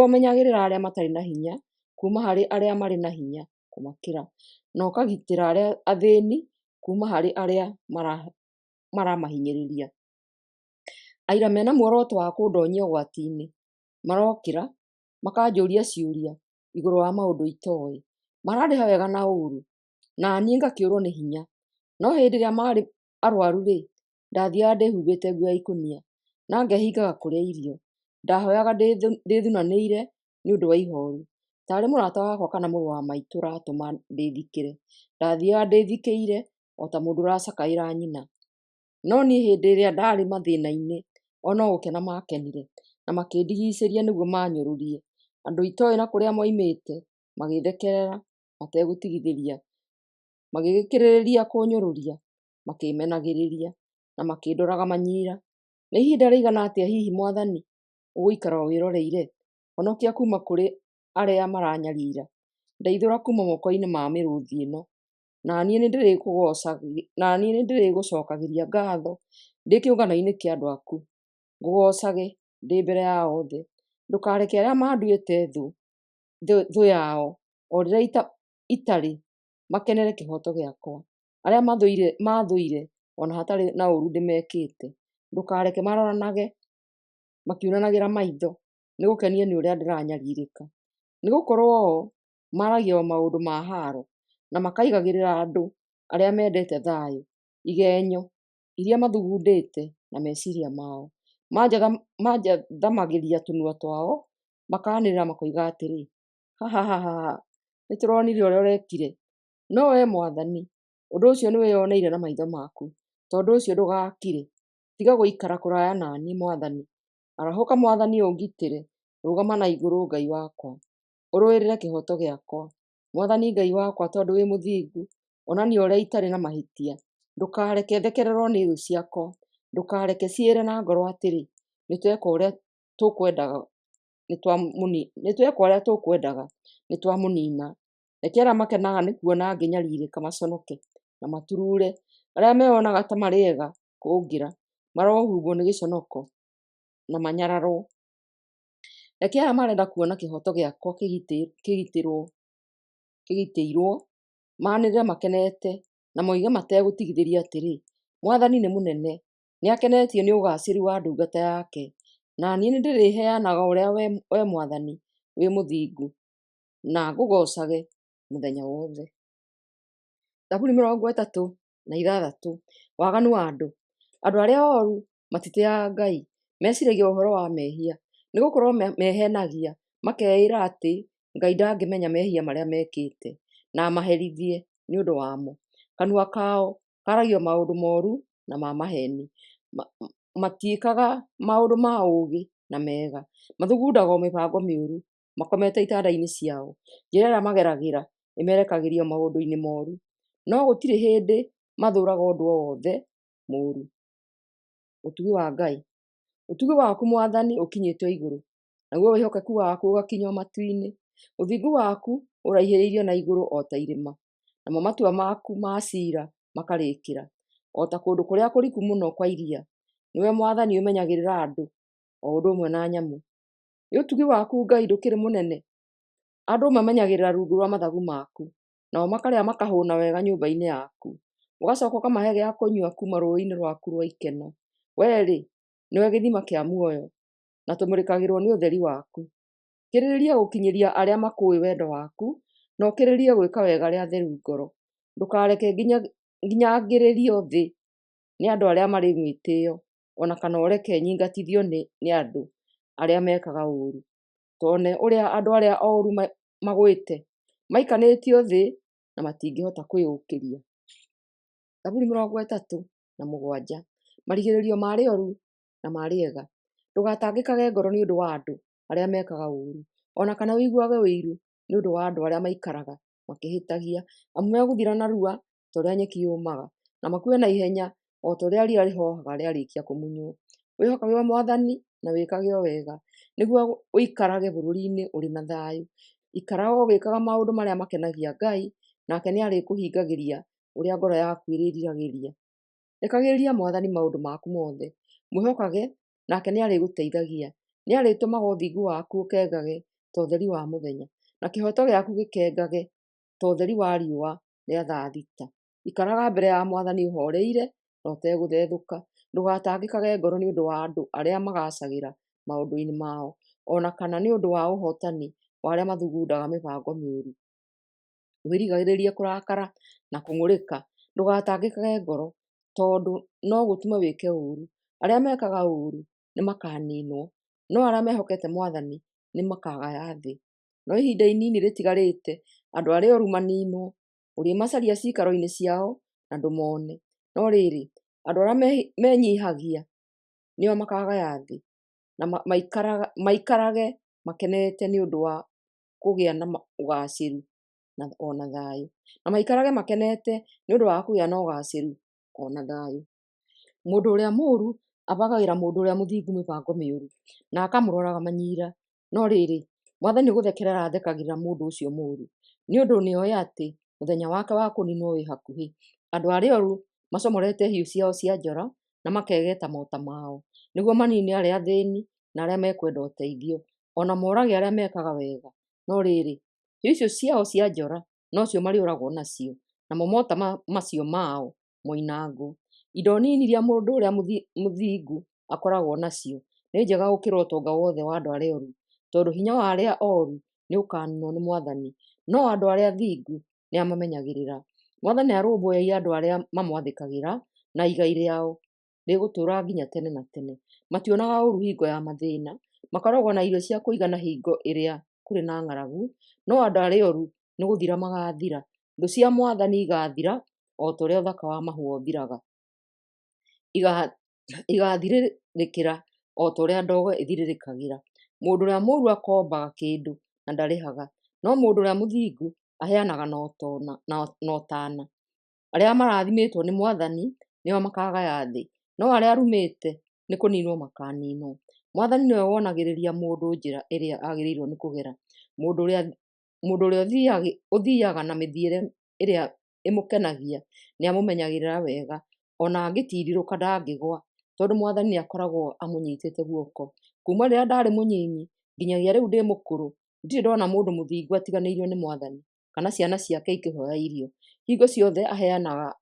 ũmenyagĩrĩra arĩa matarĩ na hinya kuuma harĩ arĩa marĩ na hinya kũmakĩra, na ũkagitĩra arĩa athĩĩni kuuma harĩ arĩa maramahinyĩrĩria. Aira mena muoroto wa kũndoonyia ũgwati-inĩ marokĩra, makanjũũria ciũria igũrũ wa maũndũ itooĩ. Marandĩha wega na ũũru, na niĩ ngakĩũrwo nĩ hinya. No hĩndĩ ĩrĩa maarĩ arũaru-rĩ, ndaathiiaga ndĩhumbĩte nguo ya ikũnia, na ngehingaga kũrĩa irio. Ndahooyaga ndĩthunanĩire nĩ ũndũ wa ihooru, taarĩ mũrata wakwa kana mũrũ wa maitũ ũratũma ndĩĩthikĩre. Ndaathiiaga ndĩĩthikĩire o ta mũndũ ũracakaĩra nyina. No niĩ hĩndĩ ĩrĩa ndaarĩ mathĩĩna-inĩ, o no gũkena maakenire, na makĩndigiicĩria nĩguo maanyũrũrie. Andũ itooĩ na kũrĩa moimĩte magĩĩthekerera mategũtigithĩria, magĩgĩkĩrĩrĩria kũnyũrũria, makĩĩmenagĩrĩria, na makĩndoraga manyiira. Nĩ ihinda rĩigana atĩa hihi, Mwathani, ũgũikara wĩroreire? Honokia kuuma kũrĩ arĩa maranyariira, ndeithũra kuuma moko-inĩ ma mĩrũũthi ĩno. Na niĩ nĩndĩrĩgũcookagĩria ngaatho ndĩ kĩũngano-inĩ kĩa andũ aku, ngũgoocage ndĩ mbere ya othe. Ndũkareke arĩa manduĩte thũ yao, o rĩrĩa itarĩ, makenere kĩhooto gĩakwa, arĩa maathũire o na hatarĩ na ũũru ndĩmekĩte. Ndũkareke maroranage makiunanagĩra maitho nĩ gũkenio nĩ ũrĩa ndĩranyariirĩka. Nĩgũkorwo o maaragia o maũndũ ma haaro, na makaigagĩrĩra andũ arĩa mendete thayũ igenyo iria mathugundĩte na meciiria mao. Manjathamagĩria tũnua twao, makaanĩrĩra makoiga atĩrĩ, “Ha-ha-ha! Nĩtũronire ũrĩa ũrekire.” No Wee Mwathani, ũndũ ũcio nĩwĩoneire na maitho maku, tondũ ũcio ndũgakire. Tiga gũikara kũraya na niĩ, Mwathani. Arahũka, Mwathani, ũngitĩre; rũgama na igũrũ, Ngai wakwa, ũrũĩrĩre kĩhooto gĩakwa. Mwathani Ngai wakwa, tondũ wĩ mũthingu, onania ũrĩa itarĩ na mahĩtia. Ndũkareke thekererwo nĩ thũ ciakwa, ndũkareke ciĩre na ngoro atĩrĩ, “Nĩtweka ũrĩa tũkwendaga, nĩtwamũniina.” Reke arĩa makenaga nĩkuona ngĩnyariirĩka maconoke na maturuure; arĩa meonaga ta marĩ ega kũngĩra marohumbwo nĩ gĩconoko na manyararwo. Reke arĩa marenda kuona kĩhooto gĩakwa kĩgitĩirwo maanĩrĩre makenete, na moige mategũtigithĩria atĩrĩ, “Mwathani nĩ mũnene! Nĩakenetio nĩ ũgaacĩru wa ndungata yake.” Na niĩ nĩndĩrĩheanaga ũrĩa Wee Mwathani wĩ mũthingu, na ngũgoocage mũthenya wothe. Thaburi 36. Waganu wa andũ. Andũ arĩa ooru matitĩĩaga Ngai, meciiragia o ũhoro wa mehia. Nĩgũkorwo meheenagia makeĩĩra atĩ Ngai ndangĩmenya mehia marĩa mekĩte, na amaherithie nĩ ũndũ wamo. Kanua kao kaaragia o maũndũ mooru na ma maheeni; matiĩkaga maũndũ ma ũũgĩ na mega. Mathugundaga o mĩbango mĩũru makomete itanda-inĩ ciao; njĩra ĩrĩa mageragĩra ĩmerekagĩria o maũndũ-inĩ mooru, no gũtirĩ hĩndĩ mathũũraga ũndũ o wothe mũũru. Ũtugi wa Ngai. Ũtugi waku, Mwathani, ũkinyĩte o igũrũ, naguo wĩhokeku waku ũgakinya o matu-inĩ. Ũthingu waku ũraihĩrĩirie na igũrũ o ta irĩma, namo matua maku ma ciira makarikĩra, o ta kũndũ kũrĩa kũriku mũno kwa iria. Nĩwe Mwathani ũmenyagĩrĩra andũ, o ũndũ ũmwe na nyamũ. Ĩ ũtugi waku, Ngai, ndũkĩrĩ mũnene! Andũ ũmamenyagĩrĩra rungu rwa mathagu maku. nao makarĩa makahũũna wega nyũmba-inĩ yaku. Ũgacoka ũkamahe gĩa kũnyua kuuma rũũĩ-inĩ rwaku rwa ikeno. Wee-rĩ, nĩwe gĩthima kĩa muoyo, na tũmũrĩkagĩrwo nĩ ũtheri waku. Kĩrĩrĩria gũkinyĩria arĩa makũũĩ wendo waku, na ũkĩrĩrĩrie gwĩka wega arĩa atheru ngoro. Ndũkareke nginyangĩrĩrio thĩ nĩ andũ arĩa marĩ mwĩtĩĩo, o na kana ũreke nyingatithio nĩ andũ arĩa mekaga ũũru. Ta one ũrĩa andũ arĩa ooru magwĩte, maikanĩtio thĩ na matingĩhota kwĩyũkĩria. Thaburi 37. Marigĩrĩrio ma arĩa oru na ma arĩa ega. Ndũgatangĩkage ngoro nĩ ũndũ wa andũ arĩa mekaga ũũru, o na kana ũiguage ũiru nĩ ũndũ wa andũ arĩa maikaraga makĩhĩtagia, amu megũthira narua ta ũrĩa nyeki yũmaga, na makue na ihenya o ta ũrĩa riya rĩhoohaga rĩarĩkia kũmunywo. Wĩhokage o Mwathani na wĩkage o wega, nĩguo ũikarage bũrũri-inĩ ũrĩ na thayũ. Ikaraga ũgĩkaga maũndũ marĩa makenagia Ngai, nake nĩarĩkũhingagĩria ũrĩa ngoro yaku ĩrĩĩriragĩria. Rekagĩrĩria Mwathani maũndũ maku mothe, mwĩhokage, nake nĩarĩgũteithagia. Nĩarĩtũmaga ũthingu waku ũkengage ta ũtheri wa mũthenya, na kĩhooto gĩaku gĩkengage ta ũtheri wa riũa rĩa thaa thita. Ikaraga mbere ya Mwathani ũhooreire na ũtegũthethũka. Ndũgatangĩkage ngoro nĩ ũndũ wa andũ arĩa magaacagĩra maũndũ-inĩ mao, o na kana nĩ ũndũ wa ũhootani wa arĩa mathugundaga mĩbango mĩũru. Wĩrigagĩrĩrie kũrakara na kũng'ũrĩka, ndũgatangĩkage ngoro, tondũ no gũtũme wĩke ũũru. Arĩa mekaga ũũru nĩmakaniinwo, no arĩa mehokete Mwathani nĩmakagaya thĩ. No ihinda inini rĩtigarĩte andũ arĩa ooru maniinwo; ũrĩmacaria ciikaro-inĩ ciao na ndũmone. No rĩrĩ, andũ arĩa menyiihagia nĩo makaagaya thĩ, na maikarage makenete nĩ ũndũ wa kũgĩa na ũgaacĩru o na thayũ, na maikarage makenete nĩ ũndũ wa kũgĩa na ũgaacĩru o na thayũ. Mũndũ ũrĩa mũũru abangagĩra mũndũ ũrĩa mũthingu mĩbango mĩũru, na akamũroraga manyiira. No rĩrĩ, Mwathani nĩgũthekerera athekagĩrĩra mũndũ ũcio mũũru, nĩ ũndũ nĩoĩ atĩ mũthenya wake wa kũniinwo wĩ hakuhĩ. Andũ arĩa ooru macomorete hiũ ciao cia njora, na makegeta mota mao, nĩguo maniine arĩa athĩĩni na arĩa mekwenda ũteithio, o na moorage arĩa mekaga wega. No rĩrĩ, hiũ icio ciao cia njora nocio marĩũragwo nacio, namo mota macio mao moinangwo. Indo nini iria mũndũ ũrĩa mũthingu akoragwo nacio nĩ njega gũkĩra ũtonga wothe wa andũ arĩa ooru, tondũ hinya wa arĩa ooru nĩũkaniinwo nĩ Mwathani, no andũ arĩa athingu nĩamamenyagĩrĩra. Mwathani nĩarũmbũyagia andũ arĩa mamwathĩkagĩra, na igai rĩao rĩgũtũũra nginya tene na tene. Mationaga ũũru hingo ya mathĩĩna, makoragwo na irio cia kũigana hingo ĩrĩa kũrĩ na ng'aragu, no andũ arĩa ooru nĩgũthira magaathira. Thũ cia Mwathani igaathira o ta ũrĩa ũthaka wa mahũa ũthiraga, igaathirĩrĩkĩra o ta ũrĩa ndogo ĩthirĩrĩkagĩra. Mũndũ ũrĩa mũũru akombaga kĩndũ na ndarĩhaga, no mũndũ ũrĩa mũthingu aheanaga na ũtaana. Arĩa marathimĩtwo nĩ Mwathani nĩo makaagaya thĩ, no arĩa arumĩte nĩkũniinwo makaaniinwo. Mwathani nĩwe wonagĩrĩria mũndũ njĩra ĩrĩa agĩrĩirwo nĩ kũgera. Mũndũ ũrĩa ũthiiaga na mĩthiĩre ĩrĩa ĩmũkenagia nĩamũmenyagĩrĩra wega, o na angĩtindirũka ndangĩgũa, tondũ Mwathani nĩakoragwo amũnyiitĩte guoko. Kuuma rĩrĩa ndaarĩ mũnyinyi nginyagia rĩu ndĩ mũkũrũ, ndirĩ ndona mũndũ mũthingu atiganĩirio nĩ Mwathani, kana ciana ciake ikĩhooya irio. Hingo ciothe aheanaga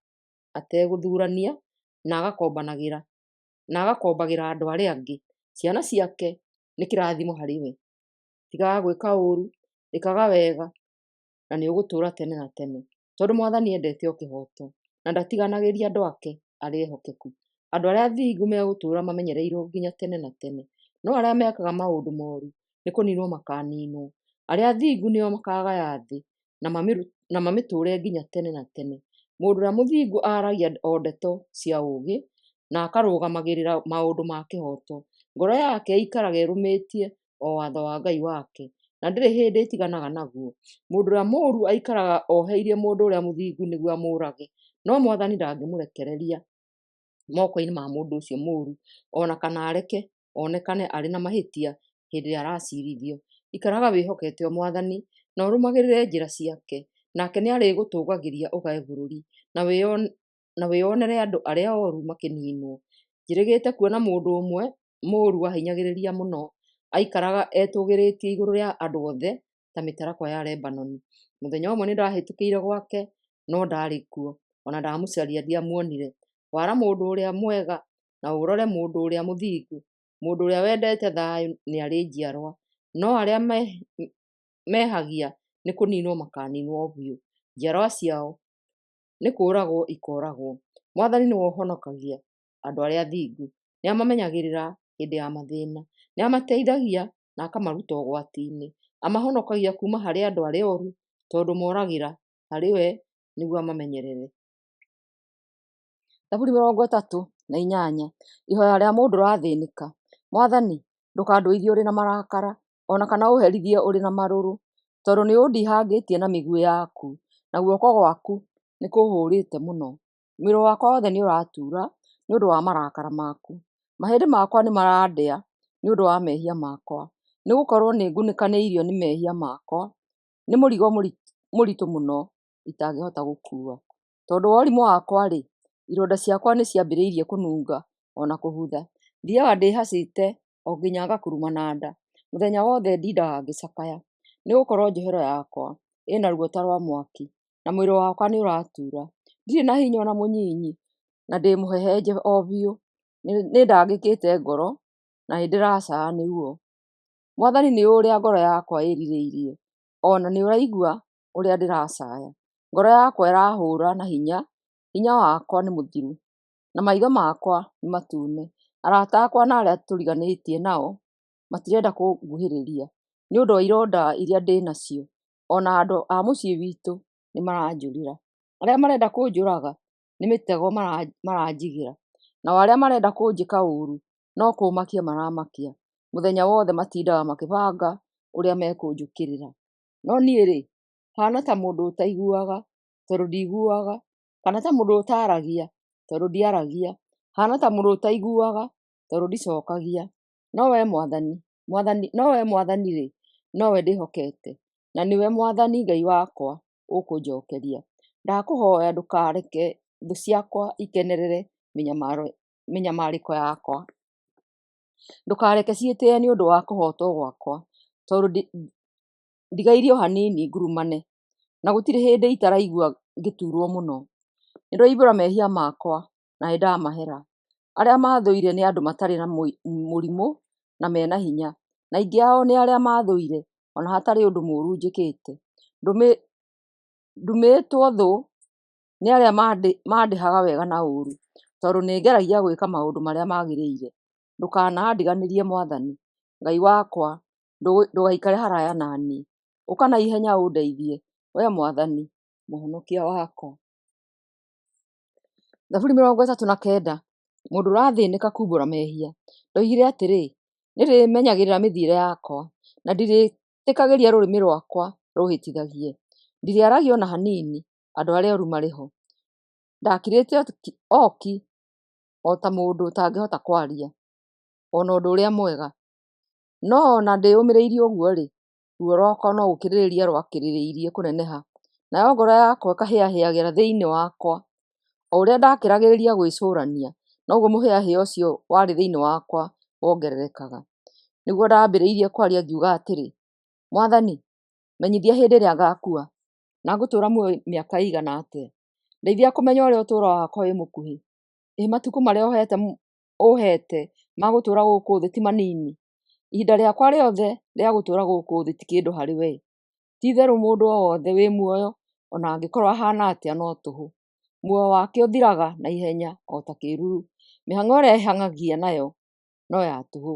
ategũthuurania, na agakombagĩra andũ arĩa angĩ. Ciana ciake nĩ kĩrathimo harĩ we. Tigaga gwĩka ũũru, ĩkaga wega, na nĩũgũtũũra tene na tene, tondũ Mwathani endete o kĩhooto, na ndatiganagĩria andũ ake arĩa ehokeku. Andũ arĩa athingu megũtũũra mamenyereirwo nginya tene na tene, no arĩa mekaga maũndũ mooru nĩkũniinwo makaaniinwo. Arĩa athingu nĩo makaagaya thĩ, na mamĩtũũre nginya tene na tene. Mũndũ ũrĩa mũthingu aaragia o ndeto cia ũũgĩ, na akarũgamagĩrĩra maũndũ ma kĩhooto. Ngoro yake ĩikaraga ĩrũmĩtie o watho wa Ngai wake, na ndĩrĩ hĩndĩ ĩtiganaga naguo. Mũndũ ũrĩa mũũru aikaraga oheirie mũndũ ũrĩa mũthingu nĩguo amũũrage, no Mwathani ndangĩmũrekereria moko-inĩ ma mũndũ ũcio mũũru, o na kana areke onekane arĩ na mahĩtia hĩndĩ ĩrĩa araciirithio. Ikaraga wĩhokete o Mwathani, na ũrũmagĩrĩre njĩra ciake, nake nĩarĩgũtũũgagĩria ũgae bũrũri, na wĩonere andũ arĩa ooru makĩniinwo. Njĩrĩgĩte kuona mũndũ ũmwe mũũru wahinyagĩrĩria mũno, aikaraga etũũgĩrĩtie igũrũ rĩa andũ othe ta ta mĩtarakwa ya Lebanoni. Mũthenya ũmwe nĩndahĩtũkĩire gwake, no ndaarĩ kuo; o na ndamũcaria ndiamuonire. Wara mũndũ ũrĩa mwega, na ũrore mũndũ ũrĩa mũthingu; mũndũ ũrĩa wendete thayũ nĩarĩ njiarwa, no arĩa mehagia nĩkũniinwo makaaniinwo biũ, njiarwa ciao nĩ kũũragwo ikooragwo. Mwathani nĩwe ũhonokagia andũ arĩa athingu; nĩamamenyagĩrĩra hĩndĩ ya mathĩĩna. Nĩamateithagia na akamaruta ũgwati-inĩ; amahonokagia kuuma harĩ andũ arĩa ooru, tondũ moragĩra harĩ we nĩguo amamenyerere. Thaburi 38. Ihoya rĩa mũndũ ũrathĩĩnĩka. Mwathani, ndũkandũithie ũrĩ na marakara, o na kana ũũherithie ũrĩ na marũrũ, tondũ nĩũndihangĩtie na mĩguĩ yaku, na guoko gwaku nĩkũũhũrĩte mũno. Mwĩrĩ wakwa wothe nĩũratura nĩ ũndũ wa marakara maku, mahĩndĩ makwa nĩmarandĩa nĩ ũndũ wa mehia makwa. Nĩgũkorwo nĩngunĩkanĩirio nĩ mehia makwa, nĩ mũrigo mũritũ mũno itangĩhota gũkuua. Tondũ wa ũrimũ wakwa-rĩ, ironda ciakwa nĩciambĩrĩirie kũnunga o na kũbutha. Thiiaga ndĩhacĩte o nginya ngakurumana nda, mũthenya wothe ndindaga ngĩcakaya. Nĩgũkorwo njohero yakwa ĩna ruo ta rwa mwaki, na mwĩrĩ wakwa nĩũratura. Ndirĩ na hinya o na mũnyinyi, na ndĩ mũhehenje o biũ; nĩndangĩkĩte ngoro na nĩndĩracaaya nĩ ruo. Mwathani, nĩũũĩ ũrĩa ngoro yakwa ĩĩrirĩirie, o na nĩũraigua ũrĩa ndĩracaaya. Ngoro yakwa ĩrahũũra na hinya, hinya wakwa nĩ mũthiru, na maitho makwa nĩ matune. Arata akwa na arĩa tũriganĩtie nao matirenda kũnguhĩrĩria, nĩ ũndũ wa ironda iria ndĩ nacio, o na andũ a mũciĩ witũ nĩmaranjũrĩra. Arĩa marenda kũnjũraga nĩ mĩtego maranjigĩra, nao arĩa marenda kũnjĩka ũũru no kũũmakia maramakia. Mũthenya wothe matindaga makĩbanga ũrĩa mekũnjũkĩrĩra. No niĩ-rĩ, haana ta mũndũ ũtaiguaga, tondũ ndiiguaga, kana ta mũndũ ũtaaragia, tondũ ndiaragia; haana ta mũndũ ũtaiguaga, tondũ ndicookagia. No Wee Mwathani-rĩ, nowe ndĩhokete, na nĩwe Mwathani Ngai wakwa ũkũnjookeria. Ndakũhooya ndũkareke thũ ciakwa ikenerere mĩnyamarĩko yakwa; ndũkareke ciĩtĩĩe nĩ ũndũ wa kũhootwo gwakwa, tondũ ndigairie o hanini ngurumane, na gũtirĩ hĩndĩ itaraigua ngĩtuurwo mũno. Nĩndoimbũra mehia makwa, na nĩndamahera. Arĩa maathũire nĩ andũ matarĩ na mũrimũ na me na hinya, na aingĩ ao nĩ arĩa maathũire o na hatarĩ ũndũ mũũru njĩkĩte. Ndumĩtwo thũ nĩ arĩa mandĩhaga wega na ũũru, tondũ nĩngeragia gwĩka maũndũ marĩa magĩrĩire. Ndũkanandiganĩrie Mwathani, Ngai wakwa, ndũgaikare haraaya na niĩ; ũka na ihenya ũndeithie, Wee Mwathani, Mũhonokia wakwa. Thaburi 39. Mũndũ ũrathĩĩnĩka kuumbũra mehia. Ndoigire atĩrĩ, Nĩndĩrĩmenyagĩrĩra mĩthiĩre yakwa, na ndirĩĩtĩkagĩria rũrĩmĩ rwakwa rũũhĩtithagie; ndirĩaragia o na hanini andũ arĩa ooru marĩ ho. Ndakirĩte o ki, o ta mũndũ ũtangĩhota kwaria, o na ũndũ ũrĩa mwega. No o na ndĩĩũmĩrĩirie ũguo-rĩ, ruo rwakwa no gũkĩrĩrĩria rwakĩrĩrĩirie kũneneha, nayo ngoro yakwa ĩkahĩahĩagĩra thĩinĩ wakwa. O ũrĩa ndakĩragĩrĩria gwĩcũũrania, noguo mũhĩahĩa ũcio warĩ thĩinĩ wakwa wongererekaga. Nĩguo ndaambĩrĩirie kwaria ngiuga atĩrĩ, Mwathani, menyithia hĩndĩ ĩrĩa ngaakua, na ngũtũũra muoyo mĩaka ĩigana atĩa? Ndeithia kũmenya ũrĩa ũtũũro wakwa wĩ mũkuhĩ. Ĩ matukũ marĩa ũũheete ma gũtũũra gũkũ thĩ ti manini? Ihinda rĩakwa rĩothe rĩa gũtũũra gũkũ thĩ ti kĩndũ harĩ wee. Ti-itherũ mũndũ o wothe wĩ muoyo, o na angĩkorwo ahaana atĩa, no tũhũ. Muoyo wake ũthiraga na ihenya o ta kĩĩruru, mĩhang'o ĩrĩa ehang'agia nayo no ya tũhũ.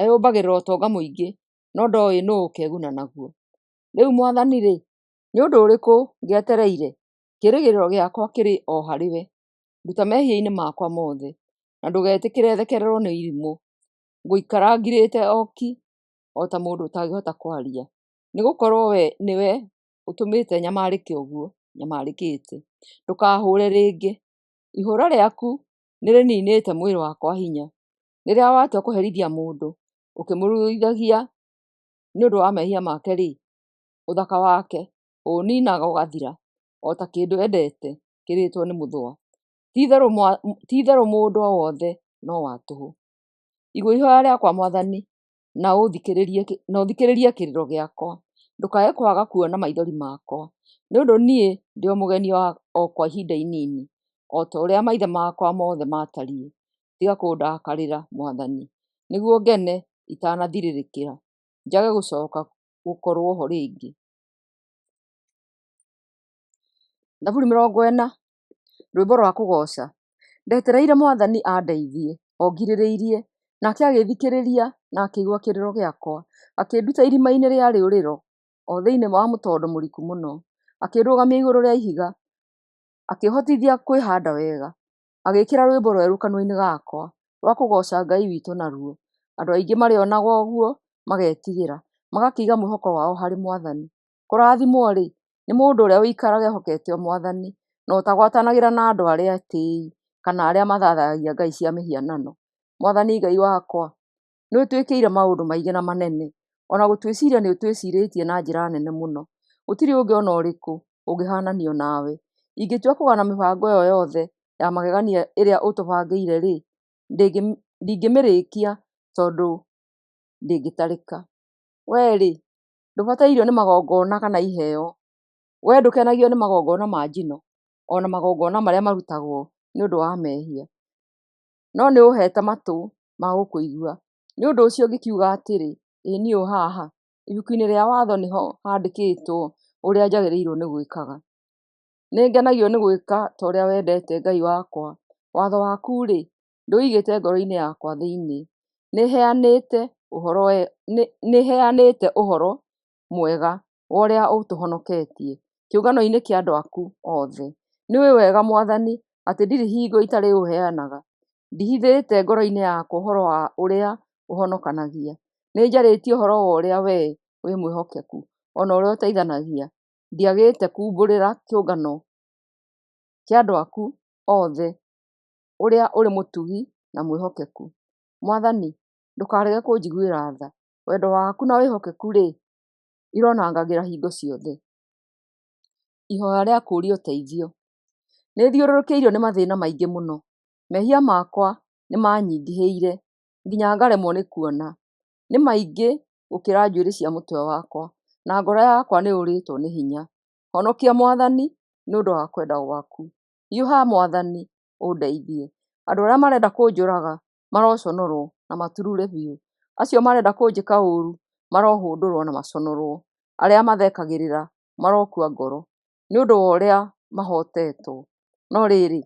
Eyũmbagĩrĩra ũtonga mũingĩ, no ndooĩ nũũ ũkeeguna naguo. Rĩu Mwathani-rĩ, nĩ ũndũ ũrĩkũ ngĩetereire? Kĩĩrĩgĩrĩro gĩakwa kĩrĩ o harĩwe. Nduta mehia-inĩ makwa mothe, na ndũgetĩkĩre thekererwo nĩ irimũ. Ngũikara ngirĩte o ki, o ta mũndũ ũtangĩhota kwaria, nĩgũkorwo Wee nĩwe ũtũmĩte nyamarĩke ũguo nyamarĩkĩte. Ndũkahũũre rĩngĩ, ihũũra rĩaku nĩrĩniinĩte mwĩrĩ wakwa hinya. Rĩrĩa watua kũherithia mũndũ, ũkĩmũrũithagia nĩ ũndũ wa mehia make-rĩ, ũthaka wake ũũninaga ũgathira, o ta kĩndũ endete kĩrĩĩtwo nĩ mũthũa. Ti-itherũ mũndũ o wothe no wa tũhũ. Igua ihooya rĩakwa Mwathani, na ũthikĩrĩrie kĩrĩro gĩakwa. ndũkae kwaga kuona maithori makwa, nĩ ũndũ niĩ ndĩ o mũgeni o kwa ihinda inini, o ta ũrĩa maithe makwa mothe maatariĩ. Tiga kũndakarĩra, Mwathani, nĩguo ngene itanathirĩrĩkĩra, njage gũcoka gũkorũo ho rĩngĩ. Thaburi 40. Rwĩmbo rwa kũgooca. Ndetereire Mwathani andeithie, o ngirĩrĩirie, nake agĩĩthikĩrĩria na akĩigua kĩrĩro gĩakwa. Akĩnduta irima-inĩ rĩa rĩũrĩro, o thĩinĩ wa mũtondo mũriku mũno. Akĩndũgamia igũrũ rĩa ihiga, akĩhotithia kwĩhaanda wega. Agĩĩkĩra rwĩmbo rwerũ kanua-inĩ gakwa, rwa kũgooca Ngai witũ naruo. Andũ aingĩ marĩonaga ũguo magetigĩra, magakĩiga mwĩhoko wao harĩ Mwathani. Kũrathimwo-rĩ, nĩ mũndũ ũrĩa ũikaraga ehokete Mwathani, na ũtagwatanagĩra na andũ arĩa etĩĩi, kana arĩa mathaathayagia ngai cia mĩhianano. Mwathani Ngai wakwa, nĩũtwĩkĩire maũndũ maingĩ na manene, o na gũtwĩciiria nĩũtwĩciirĩtie na njĩra nene mũno. Gũtirĩ ũngĩ o na ũrĩkũ ũngĩhaananio nawe. Ingĩtua kũgana mĩbango ĩyo yothe ya magegania ĩrĩa ũtũbangĩire-rĩ, ndingĩmĩrĩkia tondũ ndĩngĩtarĩka. Wee-rĩ, ndũbatairio nĩ magongona kana iheo, wee ndũkenagio nĩ magongona ma njino, o na magongona marĩa marutagwo nĩ ũndũ wa mehia, no nĩũũheete matũ ma gũkũigua. Nĩ ũndũ ũcio ngĩkiuga atĩrĩ, Ĩ niĩ ũ haha, ibuku-inĩ rĩa watho nĩho haandĩkĩtwo ũrĩa njagĩrĩirwo nĩ gwĩkaga. Nĩngenagio nĩ gwĩka ta ũrĩa wendete, Ngai wakwa; watho waku-rĩ, ndĩũigĩte ngoro-inĩ yakwa thĩinĩ. Nĩheanĩte ũhoro mwega wa ũrĩa ũtũhonoketie kĩũngano-inĩ kĩa andũ aku othe. Nĩũũĩ wega, Mwathani, atĩ ndirĩ hingo itarĩũheanaga. Ndihithĩte ngoro-inĩ yakwa ũhoro wa ũrĩa ũhonokanagia; nĩnjarĩtie ũhoro wa ũrĩa wee wĩ mwĩhokeku, o na ũrĩa ũteithanagia; ndiagĩte kuumbũrĩra kĩũngano kĩa andũ aku othe ũrĩa ũrĩ mũtugi na mwĩhokeku. Mwathani, ndũkarege kũnjiguĩra tha; wendo waku na wĩhokeku-rĩ, ironangagĩra hingo ciothe. Ihoya rĩa kũũria ũteithio. Nĩthiũrũrũkĩirio nĩ mathĩĩna maingĩ mũno; mehia makwa nĩmanyingĩhĩire nginya ngaremwo nĩ kuona. Nĩ maingĩ gũkĩra njuĩrĩ cia mũtwe wakwa, na ngoro yakwa nĩyũrĩtwo nĩ hinya. Honokia, Mwathani, nĩ ũndũ wa kwenda gwaku; hiũha, Mwathani, ũndeithie. Andũ arĩa marenda kũnjũraga maroconorwo na maturuure biũ; acio marenda kũnjĩka ũũru marohũndũrwo na maconorwo; arĩa maathekagĩrĩra marokua ngoro nĩ ũndũ wa ũrĩa mahootetwo. No rĩrĩ,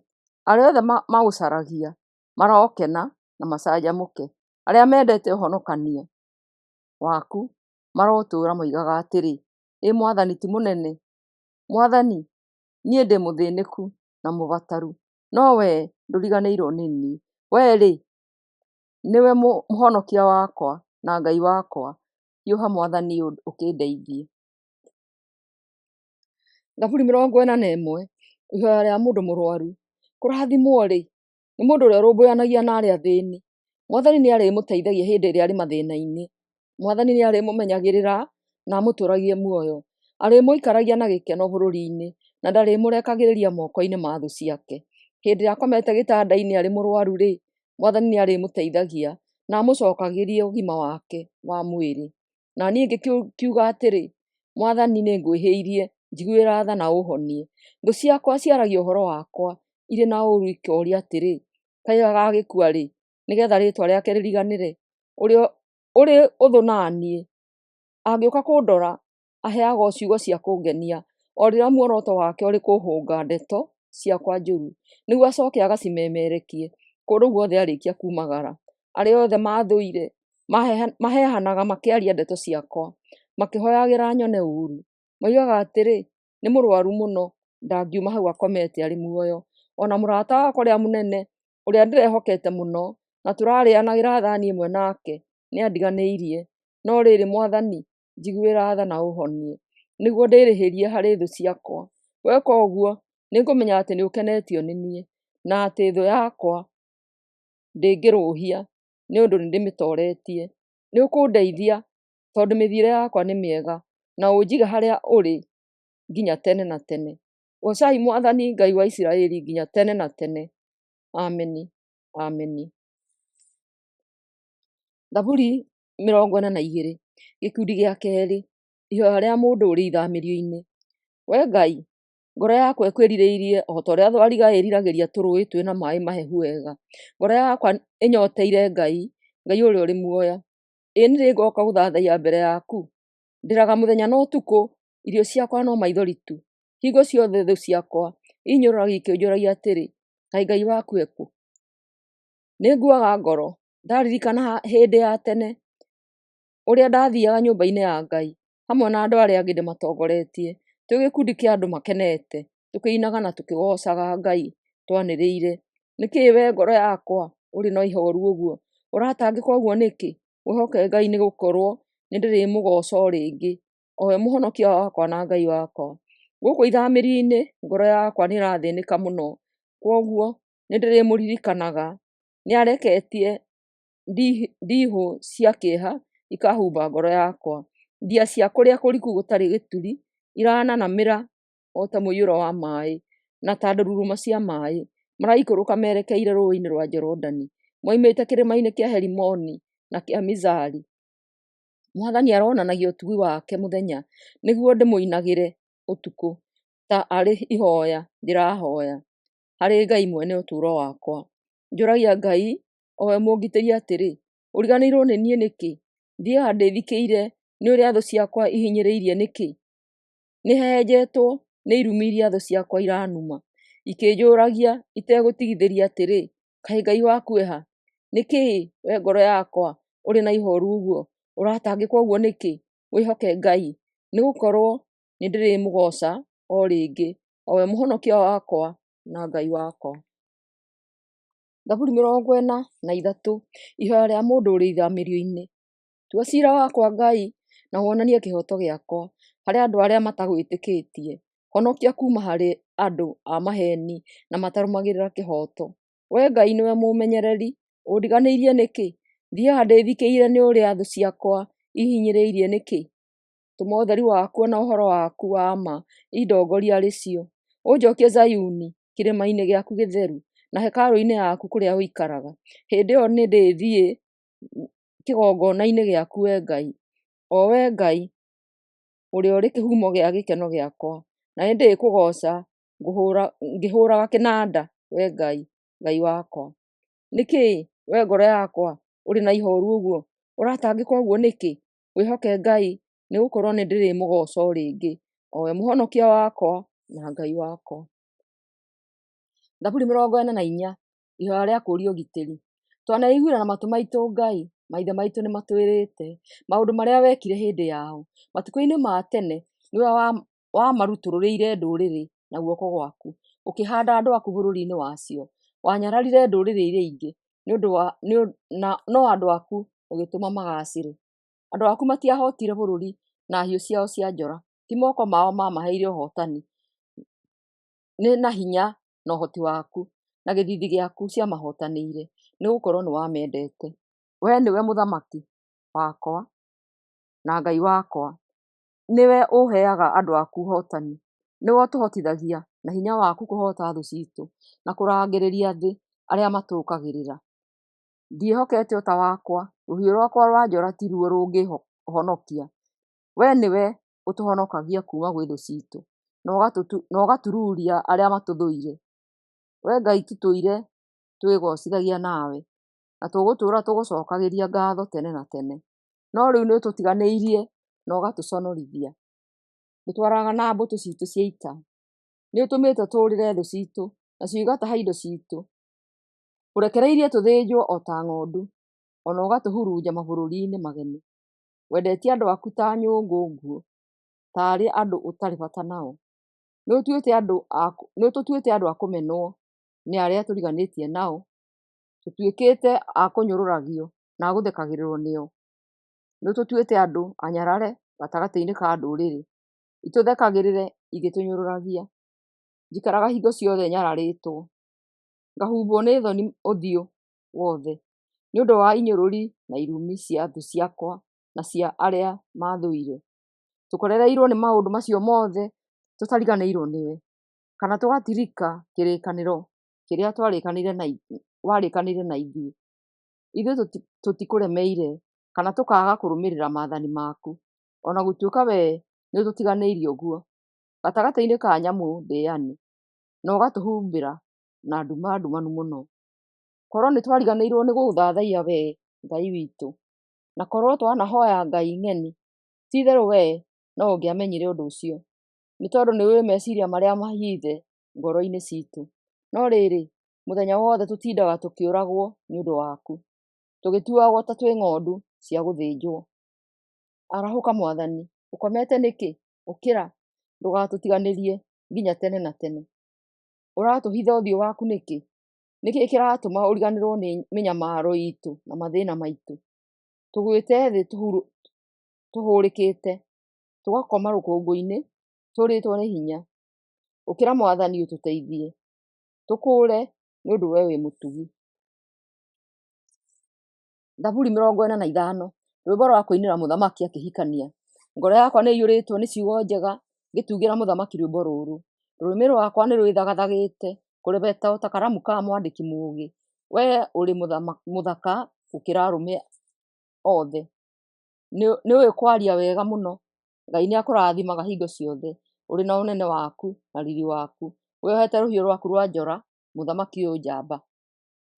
arĩa othe magũcaragia marokena na macanjamũke; arĩa mendete ũhonokania waku marotũũra moigaga atĩrĩ, “Ĩ Mwathani ti mũnene!” Mwathani, niĩ ndĩ mũthĩĩnĩku na mũbataru, no wee ndũriganĩirwo nĩ niĩ. Wee-rĩ, nĩwe Mũhonokia wakwa na Ngai wakwa; hiũha Mwathani ũkĩndeithie. Thaburi 41. Ihoya rĩa mũndũ mũrũaru. Kũrathimwo-rĩ, nĩ mũndũ ũrĩa ũrũmbũyanagia na arĩa athĩĩni. Mwathani nĩarĩmũteithagia hĩndĩ ĩrĩa arĩ mathĩĩna-inĩ. Mwathani nĩarĩmũmenyagĩrĩra na amũtũũragie muoyo. Arĩmũikaragia na gĩkeno bũrũri-inĩ, na ndarĩmũrekagĩrĩria moko-inĩ ma thũ ciake. Hĩndĩ ĩrĩa akomete gĩtanda-inĩ arĩ mũrũaru-rĩ, Mwathani nĩarĩmũteithagia na amũcookagĩrie ũgima wake wa mwĩrĩ. Na niĩ ngĩkiuga atĩrĩ, Mwathani, nĩngwĩhĩirie; njiguĩra tha na ũũhonie. Thũ ciakwa ciaragia ũhoro wakwa irĩ na ũũru ikooria atĩrĩ, “Kaĩ agaagĩkua rĩ, nĩgeetha rĩĩtwa rĩake rĩriganĩre?” Ũrĩa ũrĩ ũthũ na niĩ angĩũka kũndora, aheaga o ciugo cia kũngenia, o rĩrĩa muoroto wake ũrĩ kũhũnga ndeto ciakwa njũru, nĩguo acooke agacimemerekie kũndũ guothe arĩkia kuumagara. Arĩa othe maathũire maheehanaga makĩaria ndeto ciakwa, makĩhooyagĩra nyone ũũru. Moigaga atĩrĩ, “Nĩ mũrũaru mũno, ndangiuma hau akomete arĩ muoyo.” O na mũrata wakwa ũrĩa mũnene, ũrĩa ndĩrehokete mũno, na tũrarĩanagĩra thaani ĩmwe nake, nĩandiganĩirie. No rĩrĩ, Mwathani, njiguĩra tha na ũũhonie, nĩguo ndĩĩrĩhĩrie harĩ thũ ciakwa. Weka ũguo, nĩngũmenya atĩ nĩũkenetio nĩ niĩ, na atĩ thũ yakwa ndĩngĩrũũhia, nĩ ũndũ nĩndĩmĩtooretie. Nĩũkũndeithia, tondũ mĩthiĩre yakwa nĩ mĩega, na ũnjige harĩa ũrĩ nginya tene na tene. Goocai Mwathani, Ngai wa Isiraeli, nginya tene na tene. Ameni. Ameni. Thaburi 42. Gĩkundi gĩa keerĩ. Ihoya rĩa mũndũ ũrĩ ithamĩrio-inĩ. Wee Ngai, ngoro yakwa ĩkwĩrirĩirie o ta ũrĩa thwariga ĩĩriragĩria tũrũũĩ twĩ na maaĩ mahehu wega. Ngoro yakwa ĩnyoteire Ngai, Ngai ũrĩa ũrĩ muoyo. Ĩ nĩ rĩ ngooka gũthathaiya mbere yaku? Ndĩraga mũthenya na ũtukũ, irio ciakwa no maithori tu. Hingo ciothe thũ ciakwa iinyũrũragia ikĩnjũragia atĩrĩ, Kaĩ Ngai waku e kũ? Nĩnguaga ngoro ndaririkana hĩndĩ ya tene, ũrĩa ndathiaga nyũmba-inĩ ya Ngai hamwe na andũ arĩa angĩ ndĩmatongoretie, twĩ gĩkundi kĩa andũ makenete, tũkĩinaga na tũkĩgoocaga Ngai twanĩrĩire. Nĩkĩĩ wee ngoro yakwa ũrĩ na ihooru ũguo? Ũratangĩka ũguo nĩkĩ? Wĩhoke Ngai, nĩgũkorwo nĩndĩrĩmũgooca o rĩngĩ, o we Mũhonokia wakwa na Ngai wakwa. Gũkũ ithamĩrio-inĩ ngoro yakwa nĩĩrathĩnĩka mũno, kwoguo nĩndĩrĩmũririkanaga. Nĩareketie ndihũ cia kĩeha ikahumba ngoro yakwa. Ndia cia kũrĩa kũriku gũtarĩ gĩturi irananamĩra o ta mũiyũro wa maaĩ, na ta nduruma cia maaĩ. Maraikũrũka merekeire rũũĩ-inĩ rwa Jorodani, moimĩte kĩrĩma-inĩ kĩa Herimoni na kĩa Mizari. Mwathani aronanagia ũtugi wake mũthenya, nĩguo ndĩmũinagĩre ũtukũ ta arĩ ihooya ndĩrahooya harĩ Ngai mwene ũtũũro wakwa. Njũragia Ngai, o we mũngitĩri atĩrĩ, ũriganĩirwo nĩ niĩ nĩkĩ? Thiaga ndĩthikĩire nĩ ũrĩa thũ ciakwa ihinyĩrĩirie nĩkĩ? Nĩhehenjetwo nĩ irumi iria thũ ciakwa iranuma, ikĩnjũragia itegũtigithĩria atĩrĩ, Kaĩ Ngai waku e ha? Nĩkĩĩ, wee ngoro yakwa, ũrĩ na ihooru ũguo? Ũratangĩka ũguo nĩkĩ? Wĩhoke Ngai, nĩgũkorwo nĩndĩrĩmũgooca o rĩngĩ, o we Mũhonokia wakwa na Ngai wakwa. Thaburi 43. Ihoya rĩa mũndũ ũrĩ ithamĩrio-inĩ. Tua ciira wakwa, Ngai, na wonanie kĩhooto gĩakwa harĩ andũ arĩa matagwĩtĩkĩtie. Honokia kuuma harĩ andũ a maheeni na matarũmagĩrĩra kĩhooto. Wee Ngai nĩwe mũũmenyereri, ũndiganĩirie nĩkĩ? Thiiaga ndĩthikĩire nĩ ũrĩa thũ ciakwa ihinyĩrĩirie nĩkĩ? Tũma ũtheri waku na ũhoro waku wa ma indongorie arĩ cio. Ũnjookie Zayuni, kĩrĩma-inĩ gĩaku gĩtheru, na hekarũ-inĩ yaku kũrĩa ũikaraga. Hĩndĩ ĩyo nĩndĩthiĩ kĩgongona-inĩ gĩaku, Wee Ngai, o Wee Ngai ũrĩa ũrĩ kĩhumo gĩa gĩkeno gĩakwa, na nĩndĩĩkũgooca ngĩhũũraga kĩnanda, Wee Ngai, Ngai wakwa. Nĩkĩĩ, wee ngoro yakwa, ũrĩ na ihooru ũguo? Ũratangĩka ũguo nĩkĩ? Wĩhoke Ngai, nĩgũkorwo nĩndĩrĩmũgooca o rĩngĩ, o we Mũhonokia wakwa na Ngai wakwa. Thaburi 44. Ihoya rĩa kũũria ũgitĩri. Twaneiguĩra na matũ maitũ, Ngai, maithe maitũ nĩmatwĩrĩte maũndũ marĩa wekire hĩndĩ yao. Matukũ-inĩ ma tene nĩwe wamarutũrũrĩire ndũrĩrĩ na guoko gwaku, ũkĩhaanda andũ aku bũrũri-inĩ wacio. Wanyararire ndũrĩrĩ iria ingĩ, no andũ aku ũgĩtũma magaacĩre. Andũ aku matiahootire bũrũri na hiũ ciao cia njora, ti moko mao maamaheire ũhootani, nĩ na hinya na ũhoti waku na gĩthiithi gĩaku ciamahootanĩire, nĩgũkorwo nĩwamendete. Wee nĩwe Mũthamaki wakwa na Ngai wakwa, nĩwe ũheaga andũ aku ũhootani. Nĩwe ũtũhotithagia na hinya waku kũhoota thũ ciitũ, na kũrangĩrĩria thĩ arĩa matũũkagĩrĩra. Ndiĩhokete ũta wakwa, rũhiũ rwakwa rwa njora tiruo rũngĩhonokia. Wee nĩwe ũtũhonokagia kuuma gwĩ thũ ciitũ, na ũgatururia arĩa matũthũire. Wee Ngai tũtũire twĩgoocithagia nawe, na tũgũtũũra tũgũcookagĩria ngaatho tene na tene. No rĩu nĩũtũtiganĩirie na ũgatũconorithia, ndũtwaranaga na mbũtũ ciitũ cia ita. Nĩũtũmĩte tũũrĩre thũ ciitũ, nacio igataha indo ciitũ. Ũrekereirie tũthĩnjwo o ta ng'ondu, o na ũgatũhurunja mabũrũri-inĩ mageni. Wendetie andũ aku ta nyũngũ nguũ, taarĩ andũ ũtarĩ bata nao. Nĩũtũtuĩte andũ a kũmenwo nĩ arĩa tũriganĩtie nao, tũtuĩkĩte a kũnyũrũragio na a gũthekagĩrĩrwo nĩo. Nĩũtũtuĩte andũ anyarare gatagatĩ-inĩ ka ndũrĩrĩ, itũthekagĩrĩre igĩtũnyũrũragia. Njikaraga hingo ciothe nyararĩtwo, ngahumbwo nĩ thoni ũthiũ wothe, nĩ ũndũ wa inyũrũri na irumi cia thũ ciakwa na cia arĩa maathũire. Tũkorereirwo nĩ maũndũ macio mothe tũtariganĩirwo nĩwe, kana tũgatirika kĩrĩkanĩro kĩrĩa warĩkanĩire na ithuĩ. Ithuĩ tũtikũremeire, kana tũkaaga kũrũmĩrĩra maathani maku. O na gũtuĩka wee nĩũtũtiganĩirie ũguo gatagatĩ-inĩ ka nyamũ ndĩani, na ũgatũhumbĩra na nduma ndumanu mũno. Korwo nĩtwariganĩirwo nĩ gũgũthathaiya Wee Ngai witũ, na korwo twanahooya ngai ng'eni, ti-itherũ wee no ũngĩamenyire ũndũ ũcio, nĩ tondũ nĩũũĩ meciiria marĩa mahithe ngoro-inĩ ciitũ. No rĩrĩ, mũthenya wothe tũtindaga tũkĩũragwo nĩ ũndũ waku, tũgĩtuagwo ta twĩ ng'ondu cia gũthĩnjwo. Arahũka Mwathani! Ũkomete nĩkĩ? Ũkĩra! Ndũgatũtiganĩrie nginya tene na tene. Ũratũhitha ũthiũ waku nĩkĩ? Nĩ kĩĩ kĩratũma ũriganĩrwo nĩ mĩnyamaro iitũ na mathĩna maitũ? Tũgwĩte thĩ tũhũrĩkĩte, tũgakoma rũkũngũ-inĩ tũũrĩtwo nĩ hinya. Ũkĩra Mwathani ũtũteithie, tũkũũre nĩ ũndũ wee wĩ mũtugi. Thaburi 45. Rwĩmbo rwa kũinĩra mũthamaki akĩhikania. Ngoro yakwa nĩĩiyũrĩtwo nĩ ciugo njega, ngĩtungĩra mũthamaki rwĩmbo rũrũ. Rũrĩmĩ rwakwa nĩrwĩthagathagĩte kũrebeta o ta karamu ka mwandĩki mũũgĩ. Wee ũrĩ mũthaka gũkĩra arũme othe, nĩũĩ kwaria wega mũno. Ngai nĩakũrathimaga hingo ciothe, ũrĩ na ũnene waku na riiri waku. Wĩohete rũhiũ rwaku rwa njora, mũthamaki ũyũ njamba.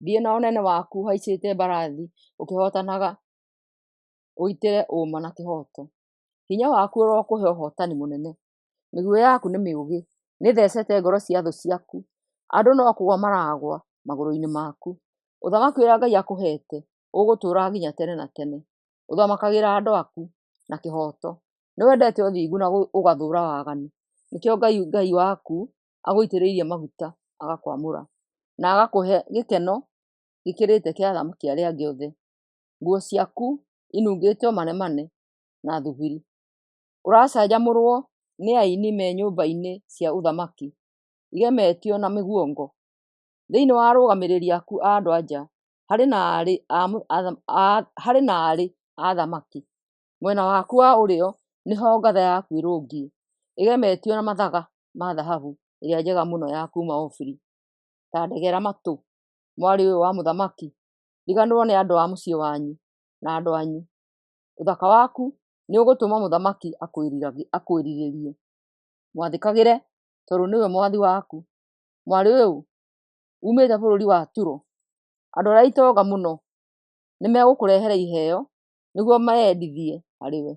Thiĩ na ũnene waku ũhaicĩte mbarathi ũkĩhootanaga, ũgitĩre ũũma na kĩhooto. Hinya waku ũrokũhe ũhootani mũnene. Mĩguĩ yaku nĩ mĩũgĩ, nĩĩthecete ngoro cia thũ ciaku. Andũ no kũgũa maragũa magũrũ-inĩ maku. Ũthamaki ũrĩa Ngai akũheete ũgũtũũra nginya tene na tene. Ũthamakagĩra andũ aku na kĩhooto. Nĩwendete ũthingu na ũgathũũra waganu. Nĩkĩo Ngai, Ngai waku, agũitĩrĩirie maguta agakwamũra, na agakũhe gĩkeno gĩkĩrĩte kĩa athamaki arĩa angĩ othe. Nguo ciaku inungĩte o manemane na thubiri. Ũracanjamũrwo nĩ aini me nyũmba-inĩ cia ũthamaki igemetio na mĩguongo. Thĩinĩ wa arũgamĩrĩri aku a andũ-a-nja harĩ na aarĩ a athamaki. Mwena waku wa ũrĩo nĩho ngatha yaku ĩrũngiĩ, ĩgemetio na mathaga ma thahabu ĩrĩa njega mũno ya kuuma Ofiri. Ta ndegera matũ, mwarĩ ũyũ wa mũthamaki, riganĩrwo nĩ andũ a mũciĩ wanyu na andũ anyu. Ũthaka waku nĩũgũtũma mũthamaki akwĩrirĩrie. Mwathĩkagĩre, tondũ nĩwe mwathi waku. Mwarĩ ũyũ uumĩte bũrũri wa Turo, andũ arĩa itonga mũno nĩmegũkũrehera iheo nĩguo meyendithie harĩ we.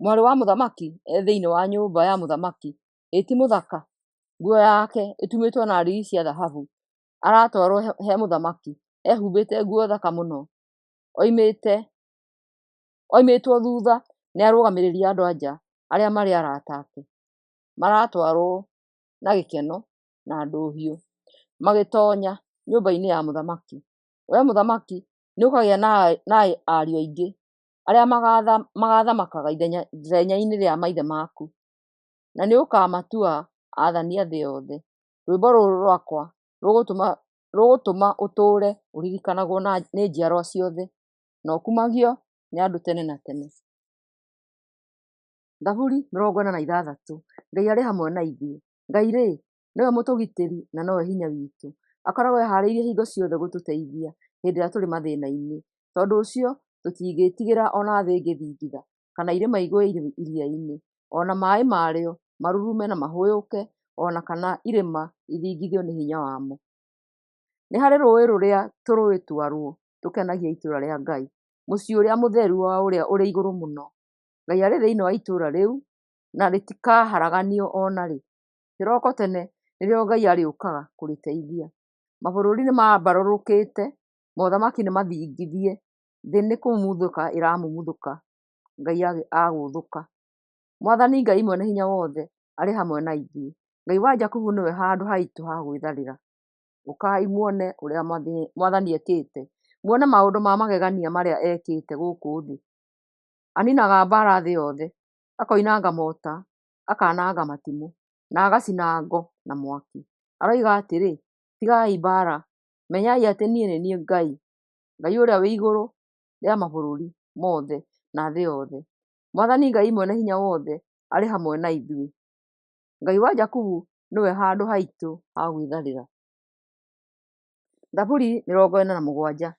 Mwarĩ wa mũthamaki e thĩinĩ wa nyũmba ya mũthamaki, ĩ ti mũthaka? Nguo yake ĩtumĩtwo na ndigi cia thahabu. Aratwarwo he mũthamaki ehumbĩte nguo thaka mũno. Oimĩtwo thutha nĩ arũgamĩrĩri a andũ-a-nja arĩa marĩ arata ake. Maratwarwo na gĩkeno na ndũhiũ magĩtoonya nyũmba-inĩ ya mũthamaki. Wee mũthamaki, nĩũkagĩa na ariũ aingĩ, arĩa magaathamakaga ithenya-inĩ rĩa maithe maku, na nĩũkamatua aathani a thĩ yothe. Rwĩmbo rũrũ rwakwa rũgũtũma ũtũũre ũririkanagwo nĩ njiarwa ciothe, na ũkumagio nĩ andũ tene na tene. Thaburi 46. Ngai arĩ hamwe na ithuĩ. Ngai-rĩ, nĩwe mũtũgitĩri na nowe hinya witũ, akoragwo ehaarĩirie hingo ciothe gũtũteithia hĩndĩ ĩrĩa tũrĩ mathĩna-inĩ. Tondũ ũcio tũtingĩĩtigĩra o na thĩ ĩngĩthingitha, kana irĩma igũe iria-inĩ, o na maaĩ marĩo marurume na mahũyũke, o na kana irĩma ithingithio nĩ hinya wamo. Nĩ harĩ rũũĩ rũrĩa tũrũũĩ twaruo tũkenagia itũũra rĩa Ngai, mũciĩ ũrĩa mũtheru wa Ũrĩa-ũrĩ-Igũrũ-Mũno. Ngai arĩ thĩinĩ wa itũũra rĩu, na rĩtikaharaganio o na rĩ. Kĩroko tene nĩrĩo Ngai arĩũkaga kũrĩteithia. Mabũrũri nĩmambarũrũkĩte, mothamaki nĩmathingithie, thĩ nĩ kũmumuthũka ĩramumuthũka Ngai agũũthũka. Mwathani Ngai Mwene-Hinya-Wothe arĩ hamwe na ithuĩ, Ngai wa Jakubu nĩwe handũ haitũ ha gwĩtharĩra. Ũkai muone ũrĩa Mwathani ekĩte, muone maũndũ ma magegania marĩa ekĩte gũkũ thĩ. Aniinaga mbaara thĩ yothe, akoinanga mota, akananga matimũ, na agacina ngo na mwaki. Aroiga atĩrĩ, “Tigai mbaara, menyai atĩ niĩ nĩ niĩ Ngai, Ngai ũrĩa wĩ igũrũ rĩa mabũrũri mothe na thĩ yothe. Mwathani Ngai Mwene-Hinya-Wothe arĩ hamwe na ithuĩ, Ngai wa Jakubu nĩwe handũ haitũ ha gwĩtharĩra.” Thaburi 47.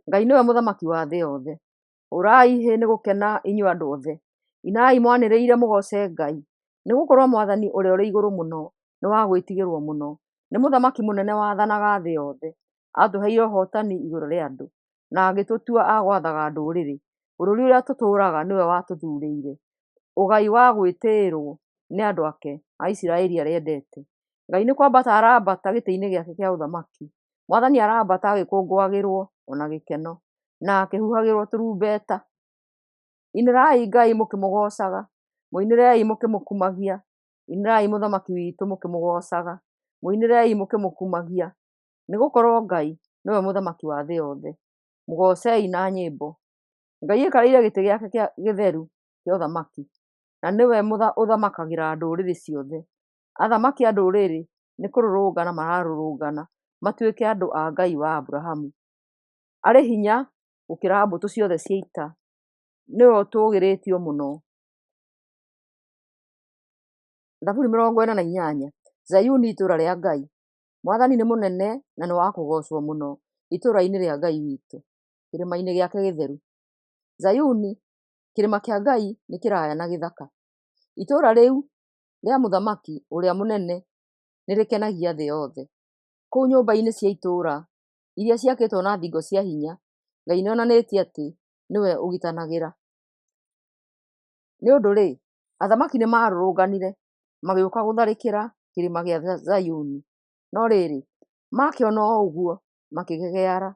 Ngai nĩwe mũthamaki wa thĩ yothe. Hũrai hĩ nĩ gũkena, inyuĩ andũ othe. Inai mwanĩrĩire mũgooce Ngai, nĩgũkorwo Mwathani Ũrĩa ũrĩ Igũrũ Mũno nĩ wa gwĩtigĩrwo mũno, nĩ Mũthamaki mũnene wathanaga thĩ yothe. Aatũheire ũhootani igũrũ rĩa andũ, na agĩtũtua a gwathaga ndũrĩrĩ. Bũrũri ũrĩa tũtũũraga nĩwe watũthuurĩire, ũgai wa gwĩtĩĩrwo nĩ andũ ake a Isiraeli arĩa endete. Ngai nĩ kwambata arambata gĩtĩ-inĩ gĩake kĩa ũthamaki, Mwathani arambata agĩkũngũagĩrwo o na gĩkeno, na akĩhuhagĩrwo tũrumbeta. Inĩrai Ngai mũkĩmũgoocaga, mũinĩrei mũkĩmũkumagia, inĩrai Mũthamaki witũ mũkĩmũgoocaga, mũinĩrei mũkĩmũkumagia. Nĩgũkorwo Ngai nĩwe Mũthamaki wa thĩ yothe, mũgoocei na nyĩmbo. Ngai aikarĩire gĩtĩ gĩake gĩtheru kĩa ũthamaki, na nĩwe ũthamakagĩra ndũrĩrĩ ciothe. Athamaki a ndũrĩrĩ nĩ kũrũrũngana mararũrũngana matuĩke andũ a Ngai wa Aburahamu. Arĩ hinya gũkĩra mbũtũ ciothe cia ita, nĩwe ũtũũgĩrĩtio mũno. Thaburi 48. Zayuni itũũra rĩa Ngai. Mwathani nĩ mũnene na nĩ wa kũgoocwo mũno itũũra-inĩ rĩa Ngai witũ, kĩrĩma-inĩ gĩake gĩtheru. Zayuni, kĩrĩma kĩa Ngai nĩ kĩraya na gĩthaka. Itũũra rĩu rĩa Mũthamaki ũrĩa mũnene nĩrĩkenagia thĩ yothe. Kũu nyũmba-inĩ cia itũũra iria ciakĩtwo na thingo cia hinya, Ngai nĩonanĩtie atĩ nĩwe ũgitanagĩra. Nĩ ũndũ-rĩ, athamaki nĩmarũrũnganire magĩũka gũtharĩkĩra kĩrĩma gĩa Zayuni. No rĩrĩ, maakĩona o ũguo makĩgegeara,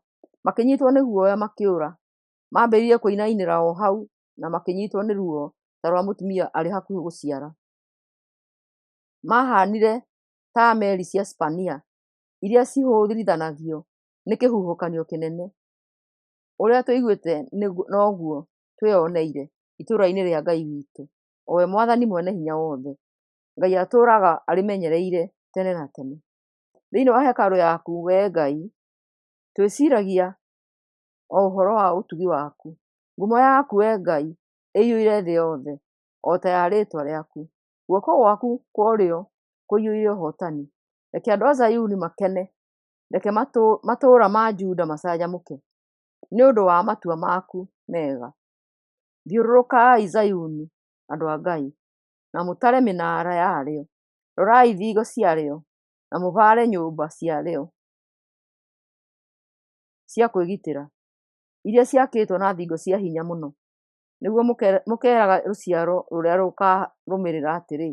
makĩnyiitwo nĩ guoya makĩũra. Maambĩrĩirie kũinainĩra o hau na makĩnyiitwo nĩ ruo ta rwa mũtumia arĩ hakuhĩ gũciara. Maahaanire ta meeri cia Sipania iria cihũũrithanagio nĩ kĩhuhũkanio kĩnene. Ũrĩa tũiguĩte noguo twĩoneire itũũra-inĩ rĩa Ngai witũ, o we Mwathani Mwene-Hinya-Wothe. Ngai atũũraga arĩmenyereire tene na tene. Thĩinĩ wa hekarũ yaku, Wee Ngai, twĩciiragia o ũhoro wa ũtugi waku. Ngumo yaku, Wee Ngai, ĩiyũire thĩ yothe, o ta ya rĩĩtwa rĩaku. Guoko gwaku kwa ũrĩo kũiyũire ũhootani. Reke andũ a Zayuni makene, reke matũũra ma Juda macanjamũke nĩ ũndũ wa matua maku mega. Thiũrũrũkai Zayuni, andũ a Ngai, na mũtare mĩnaara yarĩo; rorai thingo ciarĩo, na mũbaare nyũmba ciarĩo cia kwĩgitĩra, iria ciakĩtwo na thingo cia hinya mũno, nĩguo mũkeeraga rũciaro rũrĩa rũkarũmĩrĩra atĩrĩ,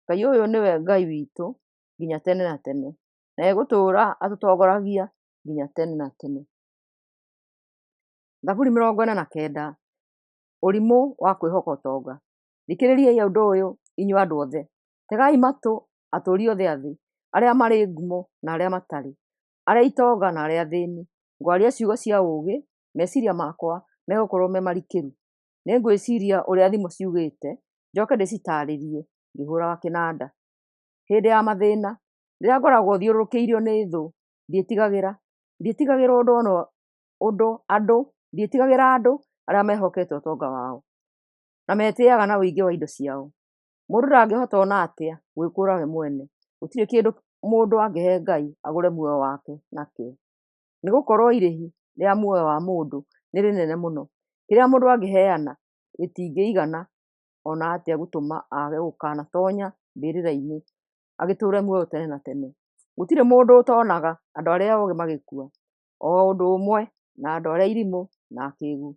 “Ngai ũyũ nĩwe Ngai witũ nginya tene na tene, na egũtũũra atũtongoragia nginya tene na tene.” Thaburi 49. Ũrimũ wa kwĩhoka ũtonga. Thikĩrĩriai ũndũ ũyũ, inyuĩ andũ othe; tegai matũ, atũũri othe a thĩ, arĩa marĩ ngumo na arĩa matarĩ, arĩa itonga na arĩa athĩĩni. Ngwaria ciugo cia ũũgĩ, meciiria makwa megũkorwo me marikĩru. Nĩngwĩciiria ũrĩa thimo ciugĩte, njooke ndĩcitaarĩrie ngĩhũũraga kĩnanda. Hĩndĩ ya mathĩĩna, rĩrĩa ngoragwo thiũrũrũkĩirio nĩ thũ, ndiĩtigagĩra; ndiĩtigagĩra ndiĩtigagĩra andũ arĩa mehokete ũtonga wao, na metĩĩaga na ũingĩ wa indo ciao. Mũndũ ndangĩhota o na atĩa gwĩkũũra we mwene; gũtirĩ kĩndũ mũndũ angĩhe Ngai agũre muoyo wake nakĩo. Nĩgũkorwo irĩhi rĩa muoyo wa mũndũ nĩ rĩnene mũno, kĩrĩa mũndũ angĩheana gĩtingĩigana o na atĩa gũtũma aage gũkanatoonya mbĩrĩra-inĩ agĩtũũre muoyo tene na tene. Gũtirĩ mũndũ ũtonaga andũ arĩa oogĩ magĩkua, o ũndũ ũmwe na andũ arĩa irimũ na akĩĩgu,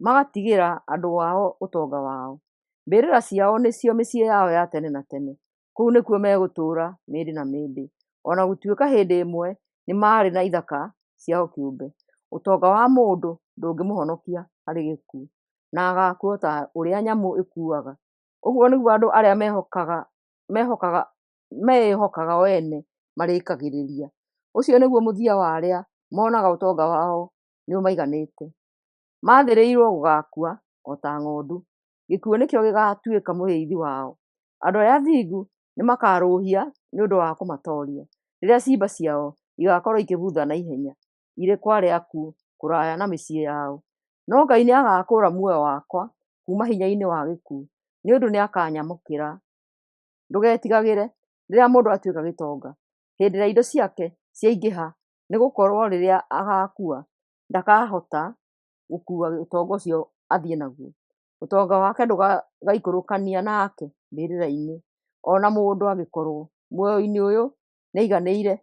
magatigĩra andũ ao ũtonga wao. Mbĩrĩra ciao nĩcio mĩciĩ yao ya tene na tene, kũu nĩkuo megũtũũra mĩndĩ na mĩndĩ, o na gũtuĩka hĩndĩ ĩmwe nĩ maarĩ na ithaka ciao kĩũmbe. Ũtonga wa mũndũ ndũngĩmũhonokia harĩ gĩkuũ, na agaakua o ta ũrĩa nyamũ ĩkuaga. Ũguo nĩguo andũ arĩa meĩhokaga o ene marĩkagĩrĩria; ũcio nĩguo mũthia wa arĩa monaga ũtonga wao nĩũmaiganĩte. Maathĩrĩirwo gũgaakua o ta ng'ondu; gĩkuũ nĩkĩo gĩgaatuĩka mũrĩithi wao. Andũ arĩa athingu nĩmakarũũhia nĩ ũndũ wa kũmatooria, rĩrĩa ciimba ciao igaakorwo ikĩbutha na ihenya irĩ kwa arĩa akuũ kũraya na mĩciĩ yao. No Ngai nĩagakũũra muoyo wakwa kuuma hinya-inĩ wa gĩkuũ, nĩ ũndũ nĩakanyamũkĩra. Ndũgetigagĩre rĩrĩa mũndũ atuĩka gĩtonga, hĩndĩ ĩrĩa indo ciake ciaingĩha, nĩgũkorwo rĩrĩa agaakua, ndakahota gũkuua ũtonga ũcio athiĩ naguo. Ũtonga wake ndũgaikũrũkania nake mbĩrĩra-inĩ, o na mũndũ angĩkorũo muoyo-inĩ ũyũ nĩaiganĩire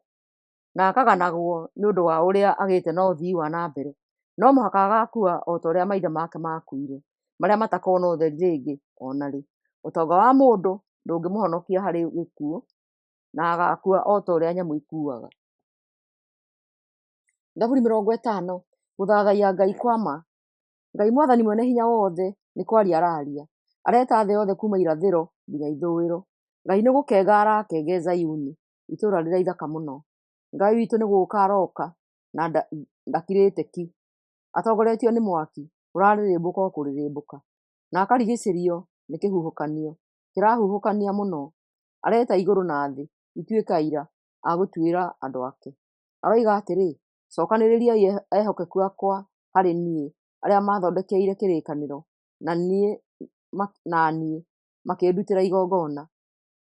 na akaganagwo nĩ ũndũ wa ũrĩa agĩte na ũthii wa na mbere, no mũhaka agaakua o ta ũrĩa maithe make maakuire, marĩa matakona ũtheri rĩngĩ o na rĩ. Ũtonga wa mũndũ ndũngĩmũhonokia harĩ gĩkuũ, na agaakua o ta ũrĩa nyamũ ikuaga. Thaburi 50. Gũthathaiya Ngai kwa ma. Ngai Mwathani Mwene-Hinya-Wothe nĩ kwaria araaria, areeta thĩ yothe kuuma irathĩro nginya ithũĩro. Ngai nĩ gũkenga arakenge Zayuni, itũũra rĩrĩa ithaka mũno. Ngai witũ nĩ gũũka arooka na ndakirĩte ki, atongoretio nĩ mwaki ũrarĩrĩmbũka o kũrĩrĩmbũka, na akarigiicĩrio nĩ kĩhuhũkanio kĩrahuhũkania mũno. Areeta igũrũ na thĩ ituĩke aira a gũtuĩra andũ ake. Aroiga atĩrĩ, Cokanĩrĩriai ehokeku akwa harĩ niĩ, arĩa maathondekeire kĩrĩkanĩro na niĩ makĩndutĩra igongona.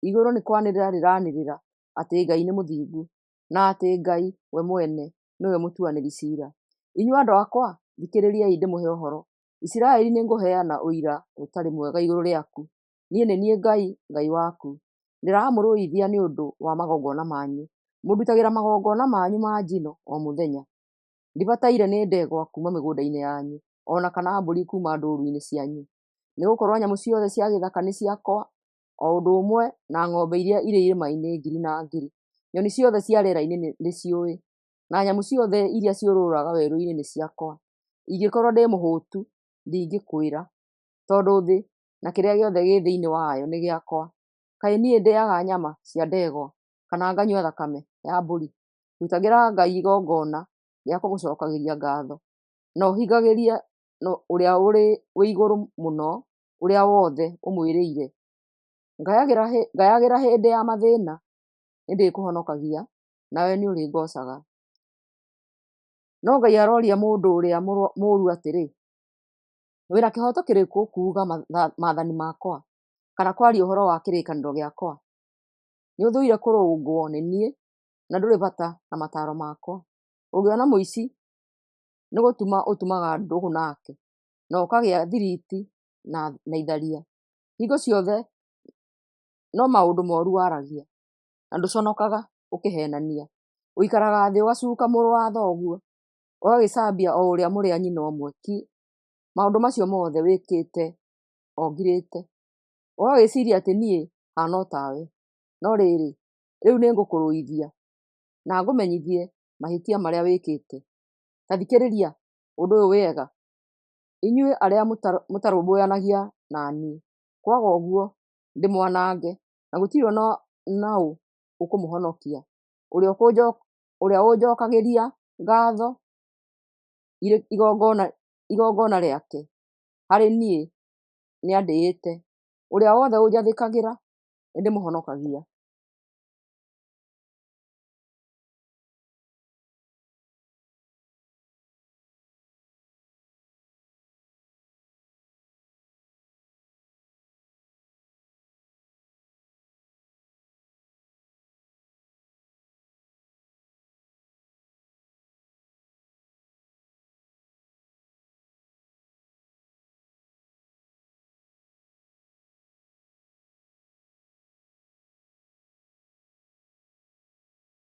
Igũrũ nĩ kwanĩrĩra rĩranĩrĩra atĩ Ngai nĩ mũthingu, na atĩ Ngai we mwene nĩwe mũtuanĩri ciira. Inyuĩ andũ akwa, thikĩrĩriai ndĩmũhe ũhoro; Isiraeli, nĩngũheana ũira ũtarĩ mwega igũrũ rĩaku. Niĩ nĩ niĩ Ngai, Ngai waku; ndĩramũrũithia nĩ ũndũ wa magongona manyu, mũndutagĩra magongona manyu ma njino o mũthenya. Ndibataire nĩ ndegwa kuuma mĩgũnda-inĩ yanyu, o na kana mbũri kuuma ndũũru-inĩ cianyu. Nĩgũkorwo nyamũ ciothe cia gĩthaka nĩ ciakwa, o ũndũ ũmwe na ng'ombe iria irĩ irĩma-inĩ ngiri na ngiri. Nyoni ciothe cia rĩera-inĩ nĩciũĩ, na nyamũ ciothe iria ciũrũraga werũ-inĩ nĩ ciakwa. Ingĩkorwo ndĩ mũhũũtu, ndingĩkwĩra, tondũ thĩ na kĩrĩa gĩothe gĩ thĩinĩ wayo nĩ gĩakwa. Kaĩ niĩ ndĩaga nyama cia ndegwa, kana nganyua thakame ya mbũri? Rutagĩra Ngai igongona rĩa kũmũcookagĩria ngaatho, na ũhingagĩrie Ũrĩa-ũrĩ-Igũrũ-Mũno ũrĩa wothe ũmwĩrĩire. Ngayagĩra hĩndĩ ya mathĩĩna, nĩndĩkũhonokagia, nawe nĩũrĩngoocaga. No Ngai aroria mũndũ ũrĩa mũũru atĩrĩ, Wĩ na kĩhooto kĩrĩkũ kuuga maathani makwa, kana kwaria ũhoro wa kĩrĩkanĩro gĩakwa? Nĩũthũire kũrũngwo nĩ niĩ, na ndũrĩ bata na mataaro makwa. Ũngĩona mũici, nĩ gũtuma ũtumaga ndũgũ nake, na ũkagĩa thiriti na itharia. Hingo ciothe no maũndũ moru waragia, na ndũconokaga ũkĩheenania. Ũikaraga thĩ ũgacuuka mũrũ wa thoguo, ũgagĩcambia o ũrĩa mũrĩ a nyina ũmwe ki. Maũndũ macio mothe wĩkĩte o ngirĩte, ũgagĩĩciiria atĩ niĩ haana o tawe. No rĩrĩ, rĩu nĩngũkũrũithia, na ngũmenyithie mahĩtia marĩa wĩkĩte. Ta thikĩrĩria ũndũ ũyũ wega, inyuĩ arĩa mũtarũmbũyanagia na niĩ, kwaga ũguo ndĩmwanange, na gũtirĩ o na ũ ũkũmũhonokia. Ũrĩa ũnjookagĩria ngaatho irĩ igongona rĩake harĩ niĩ nĩandĩĩte; ũrĩa wothe ũnjathĩkagĩra nĩndĩmũhonokagia.